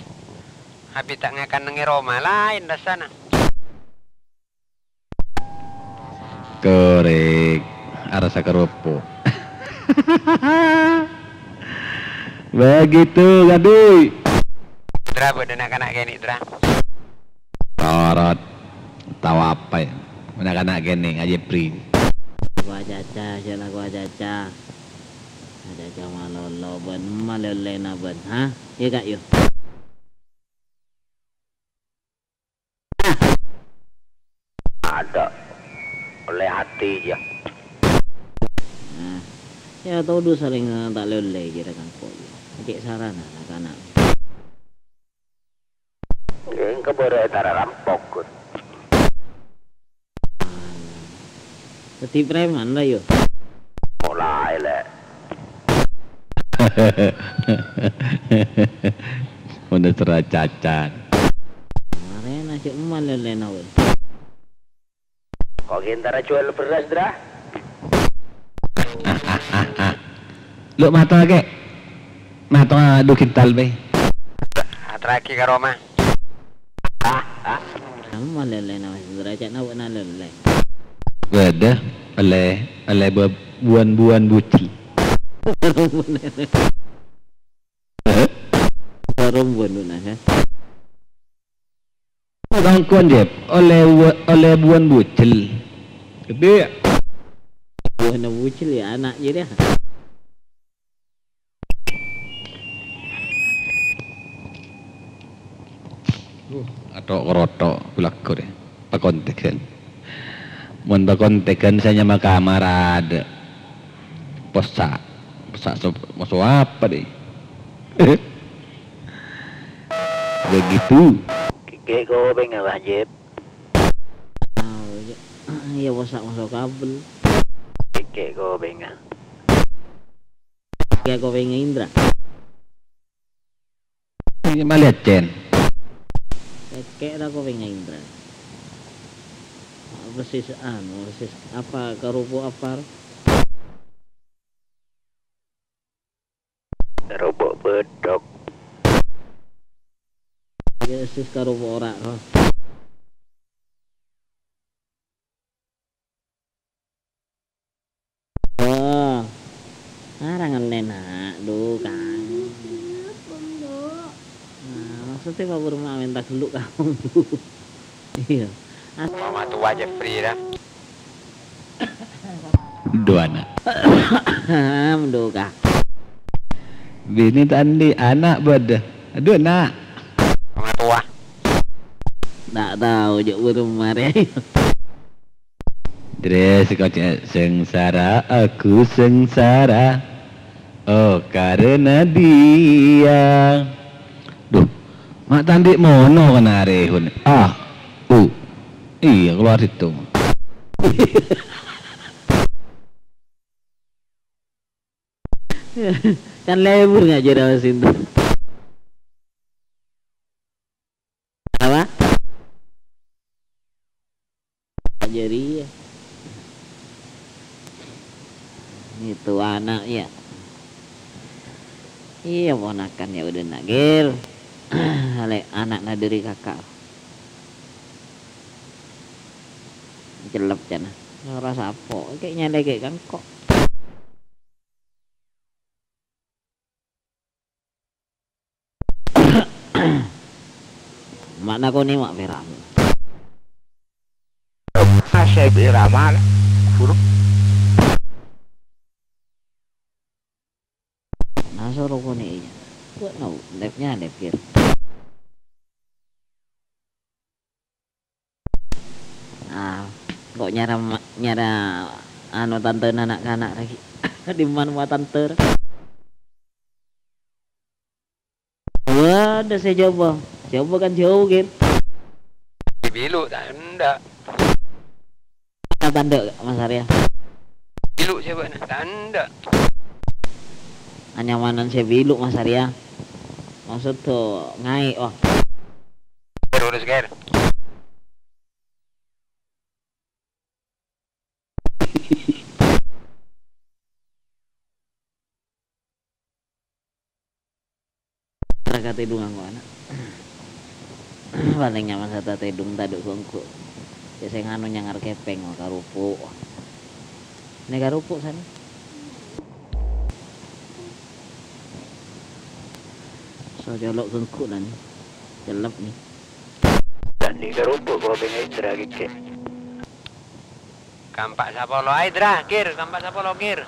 abit ta' ngakan neng è roma, laèn rassana. Korèk, arassa karopok. Begitu, Ghâdhuy. Dra, bâdâ na'-kana' kènè', Dra. Torot. Tao apa, yâ? Na'-kana' kènè', ngajhâbri. Lagu acaca, sè lagu acaca. Acaca malolo, bân malèlèna, bân. Hah? Iyâ, Kak, yu. Ada. Ollè hati, yâ. Nah, yâ, todus salèng, eh, ta' lè-ollè kèra kangko', yâ. Cè' sarana, na'-kana'. Engko' bârâ' ètara rampok, Gus. Dhâddhi preman la, yâ? Molaè, Lè'. Mon èsra cacan. Marèna cè' malèlèna, wè. Kok ghi' entara juwal bherrâs, Dra? Lo' mato, Kè'. Mato du kintal, bhâi. Aterraghi ka roma. Malèlèna, Mas Indra, ca'na bâ'na lèlè. Bâdâ, ollè, ollè bu-, buwân-buwân bucil. Sarong buwân, nah, ya. Kongkon, Jep. Ollè wa-, ollè buwân bucil. Gede. Buwân bucil, ya, ana' jârèya. Uh, atok-rotok, belagu deh. Pakontègan. Mon pakontègan, saya nyama kamar ada. Posa'. Posa' so-, moso apa deh? Begitu. Kèkè' kopèngnga, Wajib. Tao, ya. Iya, posa' moso kabel. Kèkè' kopèngnga. Kèkè' kopèngnga Indra. Ini malihat, Cen. Kèkè' ra kopèngnga Indra. Persis anu, persis apa, kerupuk apa? Kerupuk bedhok. Ya, sis kerupuk ora, kok. Oh. Arang ngennèna, du, Kang. Nah, maksudnya Pak Burma minta geluk kamu, du. Iya. Mama tua Jeffrey, dah. Dua anak. Mendhuka. Bini tandi, anak bâdâ. Aduh, nak. Mama tua. Tak tahu, jok burung mari. Dres kocek sengsara, aku sengsara. Oh, karena dia. Duh, ma' tandi' mono kennarè, Hun. Ah, u. Iya, keluar situ. Kan lebur ngajhâr awas itu. Apa? Jârèya. Itu ana', ya. Iya, ponakan, ya, udah nak, Gir. Lè' ana'na dâri kaka'. Celep, ca'na. Ora sapo, kè' nyalè kè' kangko'. Ma'na konè ma' pèra'. Asep Irama, buru. Nah, soro konè iyâ. Buat nau, lep-nyalep, Gir. Ah, kok nyara ma-, nyara anu tantena na'-kana' lagi. Dimman wa tante? Wah, ada saya coba. Coba kan jauh, Gir. Di Bilu, tak enda. Apa ndak, Mas Arya? Bilu siapa nih? Tak enda. Anyamanan saya Bilu, Mas Arya. Maksud tuh ngai, wah. Terus, Ger. Ra katèdhung angko ana'. Palèng nyaman sè tatèdhung tadâ' ghu-ongghu. Cè' sè nganu nyangar kèpèng, karupo'. Nè karupo' sanè. So colo' ghu-ongghu la nè. Cellep nè. Dâni karupo' kobhèngnga Indra ghi' kè. Kampa' sapolo aè, Dra, Gir, kampa' sapolo, Gir.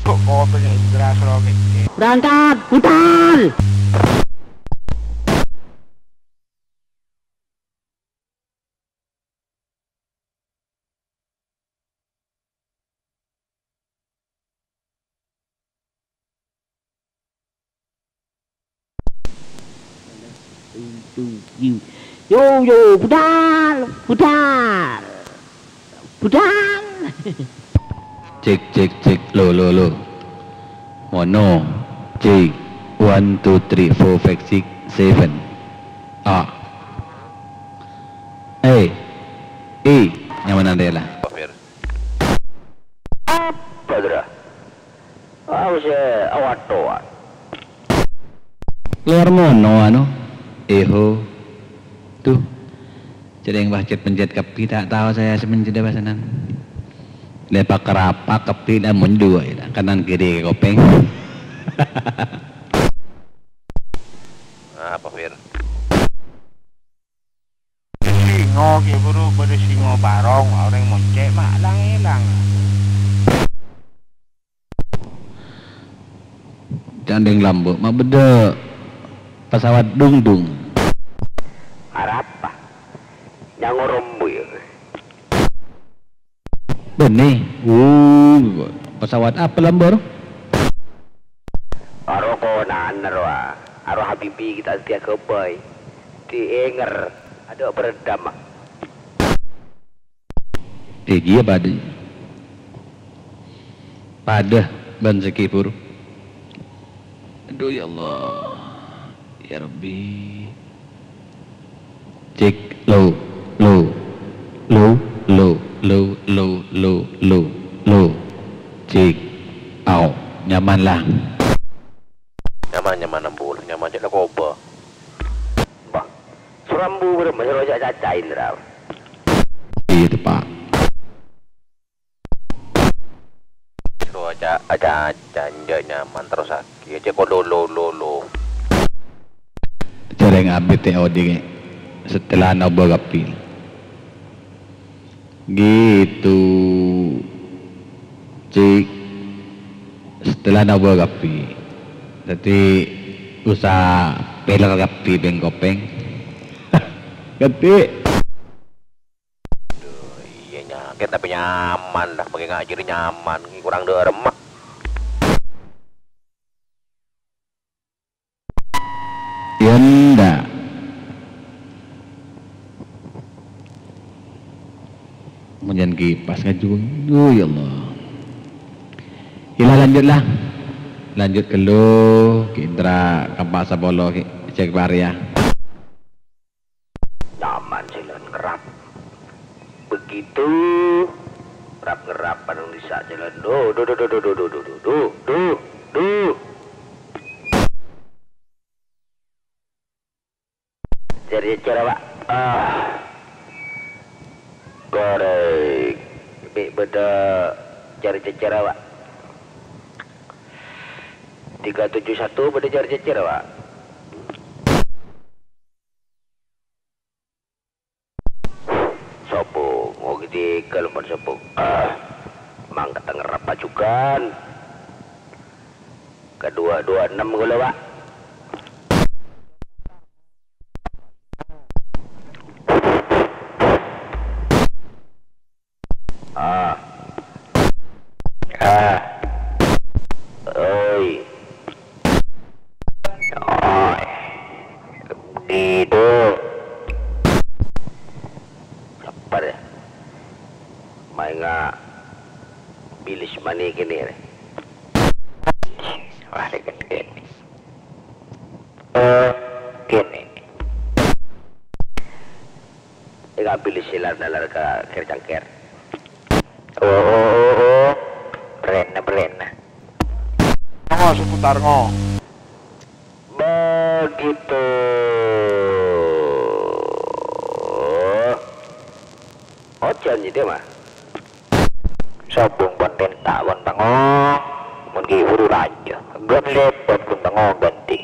Kok kobhèngnga Indra soro ghi' kè. Berangkat, putar! Yo, yo, budal, budal, budal. Cek, cek, cek. Lo, lo, lo. Mono. Cek. One, two, three, four, five, six, seven. Ah. Eh. Eh. Nyamanan rèya la. Apa, Dra? Aku sè awat-owat. Lowar mono, anu. Eho. Tuh. Jhâ' rèng pas cèt-pencèt kabbhi, ta' tao saya sè pencèt apa sanan. Lè pakarapa kabbhi, la monjhu, ya, kanan kiri kopèng. Apa, Fir? Singo ghi' buru bâdâ singo barong, orèng moncè' ma' lang-èlang. Candhing lambâ' ma' bâdâ pesawat dung-dung. Arapa? Nyangorombu, ya. Bânnè. Wuh, pesawat apa lambâ' rowa? Aro konana rowa. Aro Habibi kita setia kebai. Dienger. Ada beredam. Eh, iyâ padâ. Padâ bân sè kibur. Aduh, ya Allah. Ya Rabbi. Cek, lo, lo. Lo, lo, lo, lo, lo, lo, lo. Cek. Au, nyaman la. Nyaman, nyaman, ampon. Nyaman, cek la koba. Bah. Surambu bârâmma sè lo ca'-caca, Indra. Iyâ, teppa'. Lo ca'-, ca'-caca, enjâ' nyaman terros aghi. Aja ko lo, lo, lo, lo. Jhâ' rèng abit è oding, setelana obâ kabbhi. Gitu. Cik. Setelana obâ kabbhi. Dhâddhi usaha peler kabbhi pèng-kopèng. Ngerti? Aduh, iyâ, nyakèt tapè nyaman, la. Makè ngajhâri nyaman, kurang dâremma. Yâ, enḍâ'. Mon jhân kipas ngajhung. Duh, ya Allah. Iyâ la, lanjut la. Lanjut ghâllu, Ki Indra, kampa sapolo, Ki Cek Barya. Nyaman sè la ngerrap. Begitu ngerrap-ngerrap padâ dissa' jhâlân. Duh, duh, duh. Jhâr-jhâjhâr, Pak. Ah. Korèng. Bi' bâdâ jhâr-jhâjhâr, Pak. Tiga tujuh satu bâdâ jhâr-jhâjhâr, Pak. Èghâl pon sobbhu. Ah, mangkat ngerrep ajughân. Kedua dua enam ghulâ, Pak. Ah. Ah. Oi. Oi. Di do. Lapar ya? Maènga bilis mani kènè, rè. Wah, rè, kènè. Eh, kènè. Ènga' bilis sè lar-nalar ka kèr-cangkèr. Oh, oh, oh, oh. Bèrèna, bèrèna. Ngo, seputar ngo. Begitu. Ojhân jâdiyâ, Ma. Sobung pon rènta' pon pango, mon ghi' buru rajâ. Ghân lèbât ghun pango ghântè.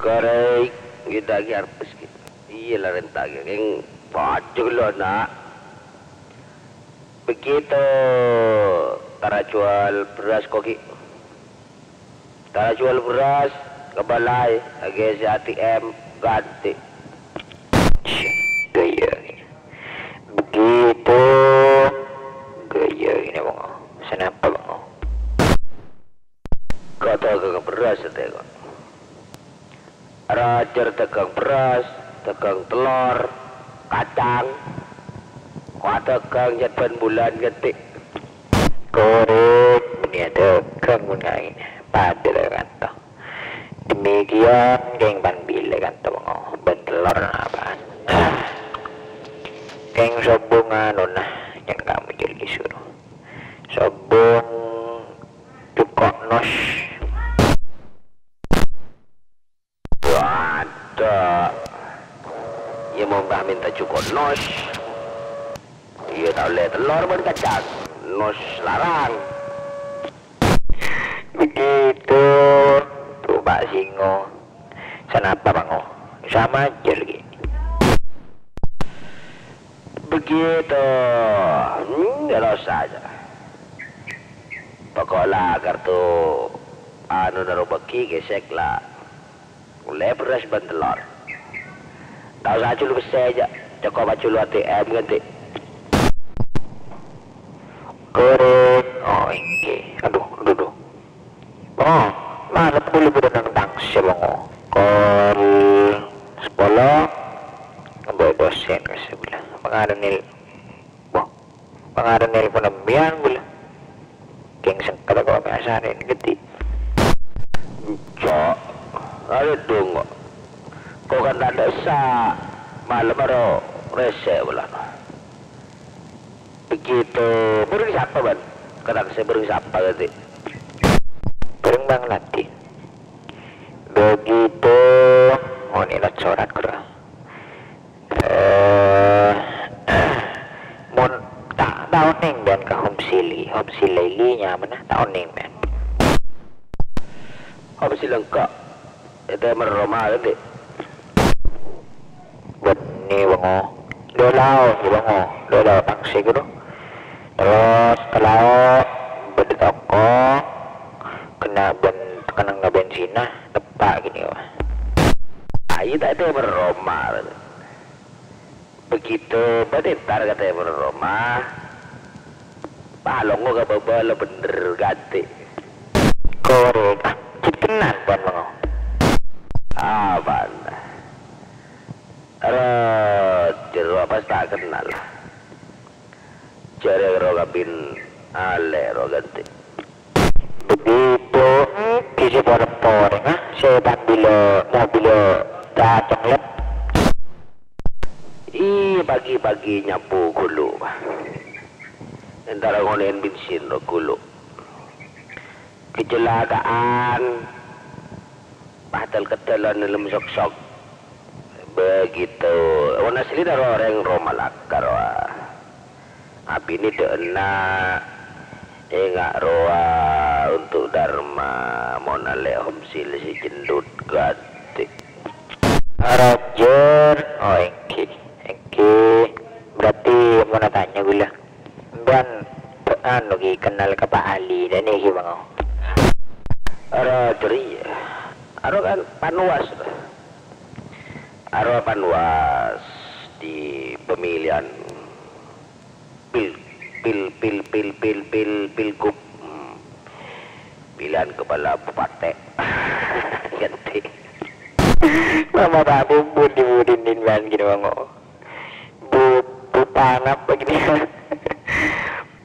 Korèk, ghi' dâ' ghi' arpes ghi'. Iyâ la rènta' ghi', kèng pajâ ghellâ', Na'. Begitu, tara jual beras ko' ghi'. Tara jual beras, kabâlâi, aghâbây sè A T M, ghântè. Ghâjâ. Begitu. Ghâjâ, ini, Bang. Sanapa, Bang? Ko' dâgâng beras, satèya, ko'. Rajâ dâgâng beras, dâgâng tellor, kacang. Ko' adâgâng jhât bân bulân ghântè. Korèk, bânnè adâgâng mon ngaè. Padâ la kanto. Demikian, kèng pan bilâ kanto, Bang. Bân tellor napa'an. Kèng sobung anona, jhân kamu jâli soro. Sobung Cuko' nos. Waduh. Iyâ, mon bâ mènta cuko' nos. Iyâ, ta' ollè tellor bân kacang. Nos larang. Begitu. Tuh, Pak Singo. Sanapa, Bang? Oh, sama aja lagi. Begitu. Hmm, ya, lo saja. Pokok la kartu anu naro bagi gesek la. Ollè beras bân tellor. Ta' osa ajhulu pèssè jâ'. Cokop ajhulu A T M ghântè. Korèk. Oh, èngghi. Aduh, aduh, aduh. Oh, malem ghulâ bâdâ neng tangsi, Bang. Kol sapolo, ngambâ dosen ka sabellâ. Pangaran nel-, wah, pangaran nelpon embiyan ghulâ. Kèng sengkala kok mè' asarèn gheddhi. Cok, arè dong kok. Kok kan tadâ' essa, malem aro rèsè' bulâ. Begitu, bâreng sapa, Bân? Kadhâng sè bâreng sapa, ghântè? Bâreng Bang Lati. Begitu, ngonè'na sorat, Bro. Eh, mon ta', ta' onèng bân ka Homsi Laili, Homsi Laili nyamana, ta' onèng bân. Homsi Laili engko'. Ètè Merroma ghântè. Bânnè, Bângo. Dâlao, Bângo. Dâlao tangsi ghâllu. Terros kalao bâdâ toko, kennengnganna bân-, kennengnganna bensinna, teppa' ghâni, wah. Ayo, ta' ètè Merroma. Begitu, bâdâ entar ka Timor Roma. Palongo ka bâbâ la bhendher ghântè. Korèk, ah, cè' kennal, Bân, Bângo. Apana? Ro, jârèya pas ta' kennal. Jârèya ro kabin alè' ro ghântè. Begitu, hmm, ghi' sè porèng-porèng, ah, sè pambila mobil ta' conglet. Iyâ, pagi-pagi nyapo ghulu. Entara ngonè'è bensin ro ghulu. Kecelakaan. Padahal kedalan nellem sok-sok. Begitu. Mon asli dâ' orèng Roma lakar, wah. Abinè dâ' enna', enga' rowa untuk Dharma, mon alè' Homsi Laili sè jendut ghântè. Roger, oh, èngghi, èngghi. Berarti mon Ro kan panwas. Arowa panwas di pemilihan pil, pil, pil, pil, pil, pil, pilgub. Hmm. Pilihan kepala bupati. Ganti. Mama Pak Bubun di Budin din ban gini, Bang. Bu-, buta napa gitu ya.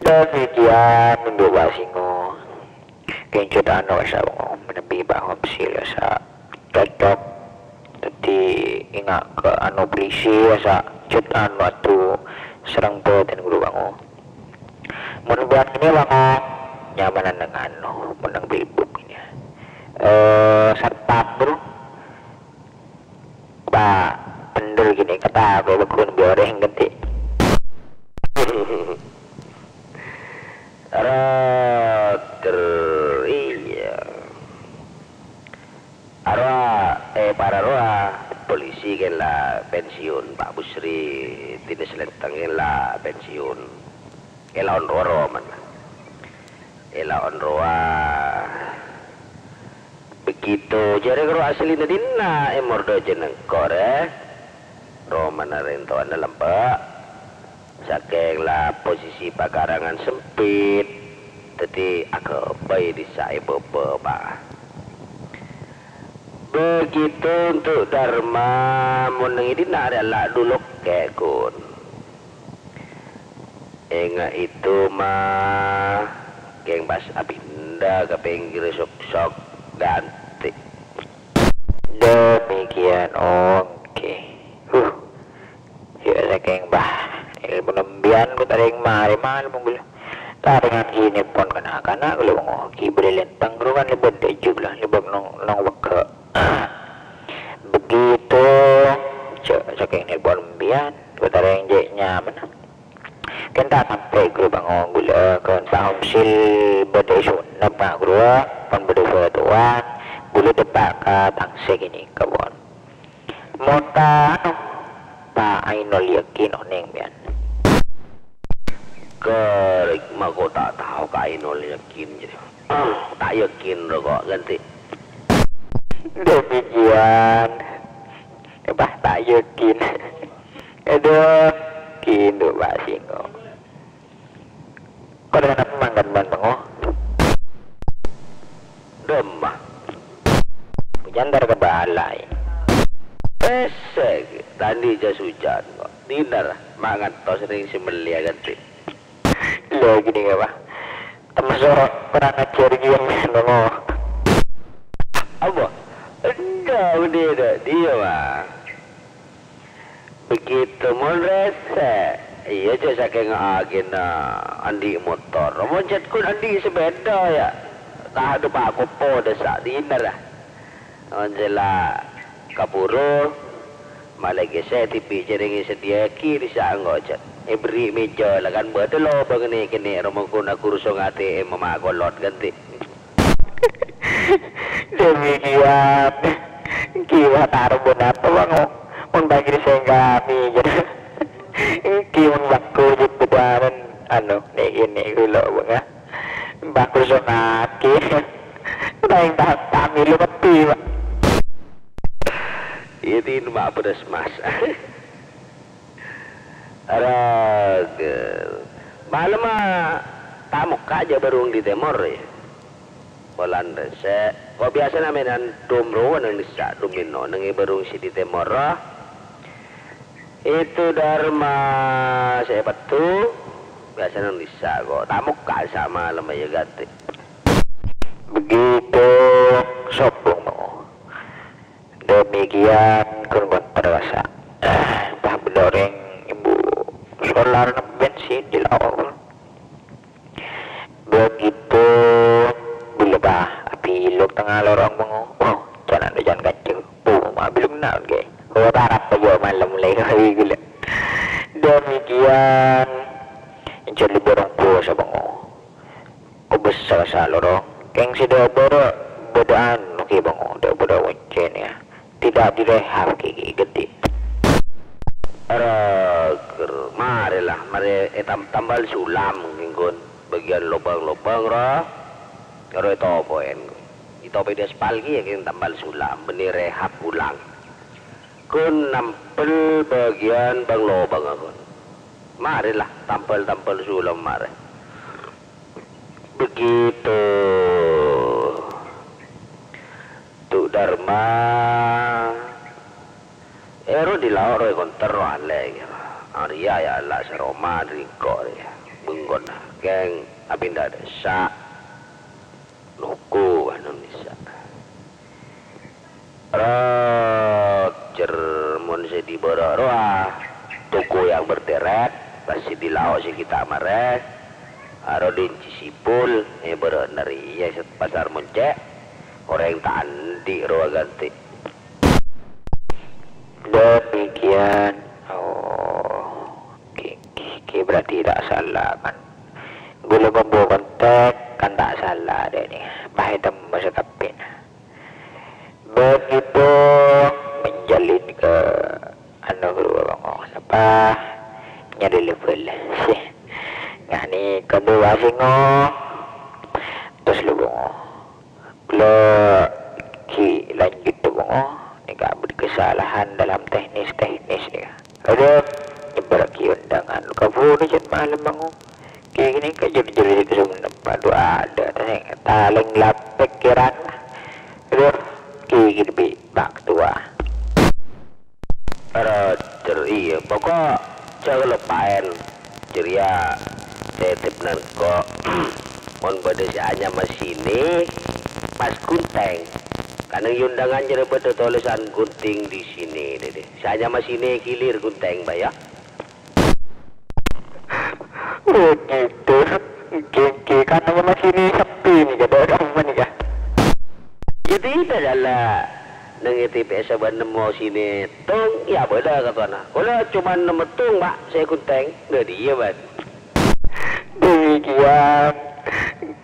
Demikian untuk Pak Singo. Kèng cè' ta' ano kasa' bângo, manabi Pak Hamsil kasa' cocok. Dhâddhi enga' ka ano polisi kasa' cè' ta' ano adu sareng bhâdhân ghuru bângo. Mon bân ini bângo, nyamanan neng ano, mon neng bilbub ini. Eh, satpam, Bro. Pak, bhender gini, kata aku bakun biar yang ganti. Roger, iya. Arowa, eh, para rowa, polisi kèng la pensiun, Pak Busri, Dinas Lenteng kèng la pensiun. Kèng la onrowa roman. Kèng la onrowa. Begitu, jârèya ghuru aslina dinna', è morda jâ' nengko' rè. Romana rèng towana lambâ'. Sakèng la posisi pakarangan sempit, dhâddhi aghâbây dissa' è bâbâ, Pak. Begitu untuk Dharma, mon neng è dinna' rè la dulok kèkun. Enga' itu mah, kèng pas apinda ka pèngghir sok-sok ganti. Demikian, oke. Huh. Ya, sakèng, bah, ilmu nembiyan ku tarèng marè malem, ghulâ. Tarèngan ghi nèpon kana'-kana', ghulâ, bângo. Ghi bâdâ lenteng, ghuru kan lèbât dâjjhu, ghulâ, lèbât nong, nong wegghâ'. Begitu, cè', sakèng nèpon nembiyan, ku tarèng jâ' nyaman. Kèng ta' sampè' ghuru bângo, ghulâ, kèng Pak Hamsil bâdâ è Sumenep, nga', ghuru, pon bâdâ è Batuwan, ghulâ dâpa' ka Tangsè ghânèka, pon. Mon ta' anu, Pak Ainul Yakin onèng, mèyan. Kèrèk mako ta' tao ka Ainul Yakin, jârèya. Ah, ta' yakin, roko', ganti. Demikian. Eh, Pak, ta' yakin. Aduh, kindu, Pak Singo. Kok dengan apa mangkat ban pengo? Dâmma. Hujan tar ka balai. Pèssè, tandhi jas hujan kok. Dinner, ma' ngantos rèng sè mellèya ganti. Lho, gini ya, Pak. Temen soro kurang ajar ghi, pengo. Apa? Enggak, udah, udah. Dia, Pak. Begitu mon rèsè, iyâ jâ' sakèng aghina andi' motor. Mon jhât kun andi' sepèda, yâ. Tah dâpa' kopo dâ' sa' dinner, ah. Mon jâ' la kabhuru, malè ghessè dhibi' jârèng èsadhiyâaghi dissa' engko' jhât. Èberri' mèja la kan bâdâ lobâng nè'-kènè' romo kun aghuru song atè è mama kolot ganti. Demikian. Kiwa tarep bân apa, Bang? Mon bagi sengkami, jadi. Kiwa waktu jut bedanan, anu, nè' ini, gula, Bang, ah. Bagus, Bang, aki. Lain tahap kami lu mati, Bang. Iya, tin, Mak, beres, Mas. Aragâ. Malemma ta' mokka' jâ' bârung di tèmor, yâ. Polana rèsè, ko' biyasana mènan dum rowa neng dissa' dum mèno neng è bârung sè di tèmor, rowa. Itu Dharma sè èpèddhu, biyasana neng dissa' ko'. Ta' mokka' sa' malemma, yâ, ganti. Begitu sombong, Bang. Demikian, kun kontra kasa'. Pas bâdâ orèng embu' solar neng bensin di laor. Begitu, bilâ pas abilok tengnga lorong, Bang. Wah, jhânan, jhân kancèng. Wah, ma' bilok naon, kè? Wah, tarap aja malem lè, gula. Demikian, enjâ' libur rong polo sabângo. Kobâsa sa lorong, kèng sè dâ' bârâ' bâdâ anu kè bângo, dâ' bârâ' oncèn, yâ. Tidak direhab kè, kè, gheddhi. Aragâ, marè la, marè ètam-, tambal sulam, kèng, kun. Bâgiyân lobâng-lobâng, ro. Ro ètopo'èn, kun. Topè diaspal kèya kèng tambal sulam, bânnè rehab ulang. Ghun nambel bâgiyân bâng-lobângnga ghun. Marè la tambel-tambel sulam marè. Begitu. Tu Dharma. Ero' di lao' roy konter roh alè. Arèya ya Allah saroma dri engko' rè. Bengkon kèng abinda dessa'. Loko Indonesia. Roger mon sè di bârâ' rowa. Toko yang berderet, pas sè di lao' sè kita' marè. Arodin Cisipul, è bârâ' narèya sè pasar Moncè'. Orèng ta' andi' rowa ganti. Demikian. Oh, ki, ki, ki berarti ta' sala, kan? Ghulâ kombu kontak, kan ta' sala, dâ' nèka. Bâ, ètemmo sakabbhiyânna. Begitu menjalin ke anu, ghuru, bângo. Napa? Nyarè la bâlâ. Sih. Ngani kedua singo. Terus lu bângo. Ghulâ ghi lanjut, bângo. Nèka bâdâ kesalahan dalam teknis-teknis nèka. Aduh, nyebbhârraghi undangan. Kabhuru jhât malem, bângo. Ghi nèka jhâr-jhâr sè kesumenem. Aduh, adâ' ta' sè talèng lapèk kèran. Aduh, ghi ghi bi' bâktowa. Roger, iyâ, poko' jhâ' kaloppaèn. Jârèya tètèp nangko'. Mon bâdâ sè anyama sini, pas ghunting. Kan è undangan jârèya bâdâ tolèsan ghunting di sini, dâddi. Sè anyama sini gilir ghunting, Pak, ya. Oh, gitu. Ghi, ghi, kan anyama sini sepi nèka, dâ' remma nèka. Ya, tidak, jâlâ. Neng è T P S bân nemmo sini tong, ya, bâdâ katowana. Kaulâ coma nemmo tong, Pak, sè ghunting. Dâddi, iyâ, Pak. Demikian.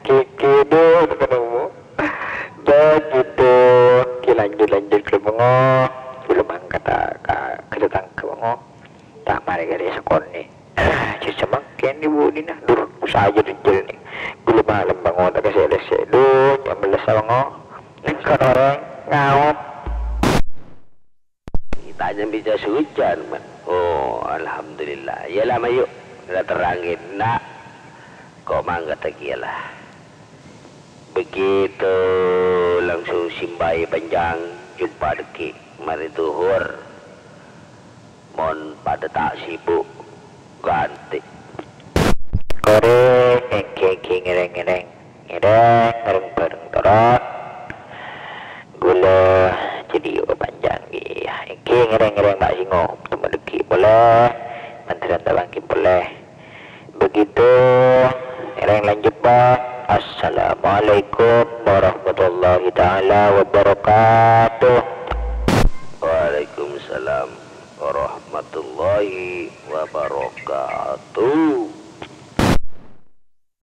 Ghi, ghi, dâ' remma. Begitu. Ghi, lanjut, lanjut, ghulâ bângo. Ghulâ mangkat ka, ka, ka tatangghâ, bângo. Ta' marè ghâriyâ sakonè'. Jhâ' samangkèn è budina. Dur, usaha jârèya nè. Ghulâ malem, bângo, ta' kasè lèssè. Dur, jhâ' mellessa, bângo. Nèng kono orèng ngaot. Ta' nyambi jas hujan, man. Oh, alhamdulillah. Yâ la, mayu. La terrangè, na'. Ko' mangkat kèya la. Begitu langsung simbai panjang, jumpa dâgghi' marè dhuhur. Mon padâ ta' sibuk, ganti. Korè, èngghi, èngghi, ngèrèng, ngèrèng. Ngèrèng, ngèrèng bhâreng toron. Ghulâ jârèya panjang, iyâ. Èngghi, ngèrèng, ngèrèng, Pak Singo. Temmo dâgghi' polè. Mandhâr ta' bângkè polè. Begitu, ngèrèng lanjut, Pak. Assalamualaikum warahmatullahi taala wabarakatuh. Waalaikumsalam warahmatullahi wabarakatuh.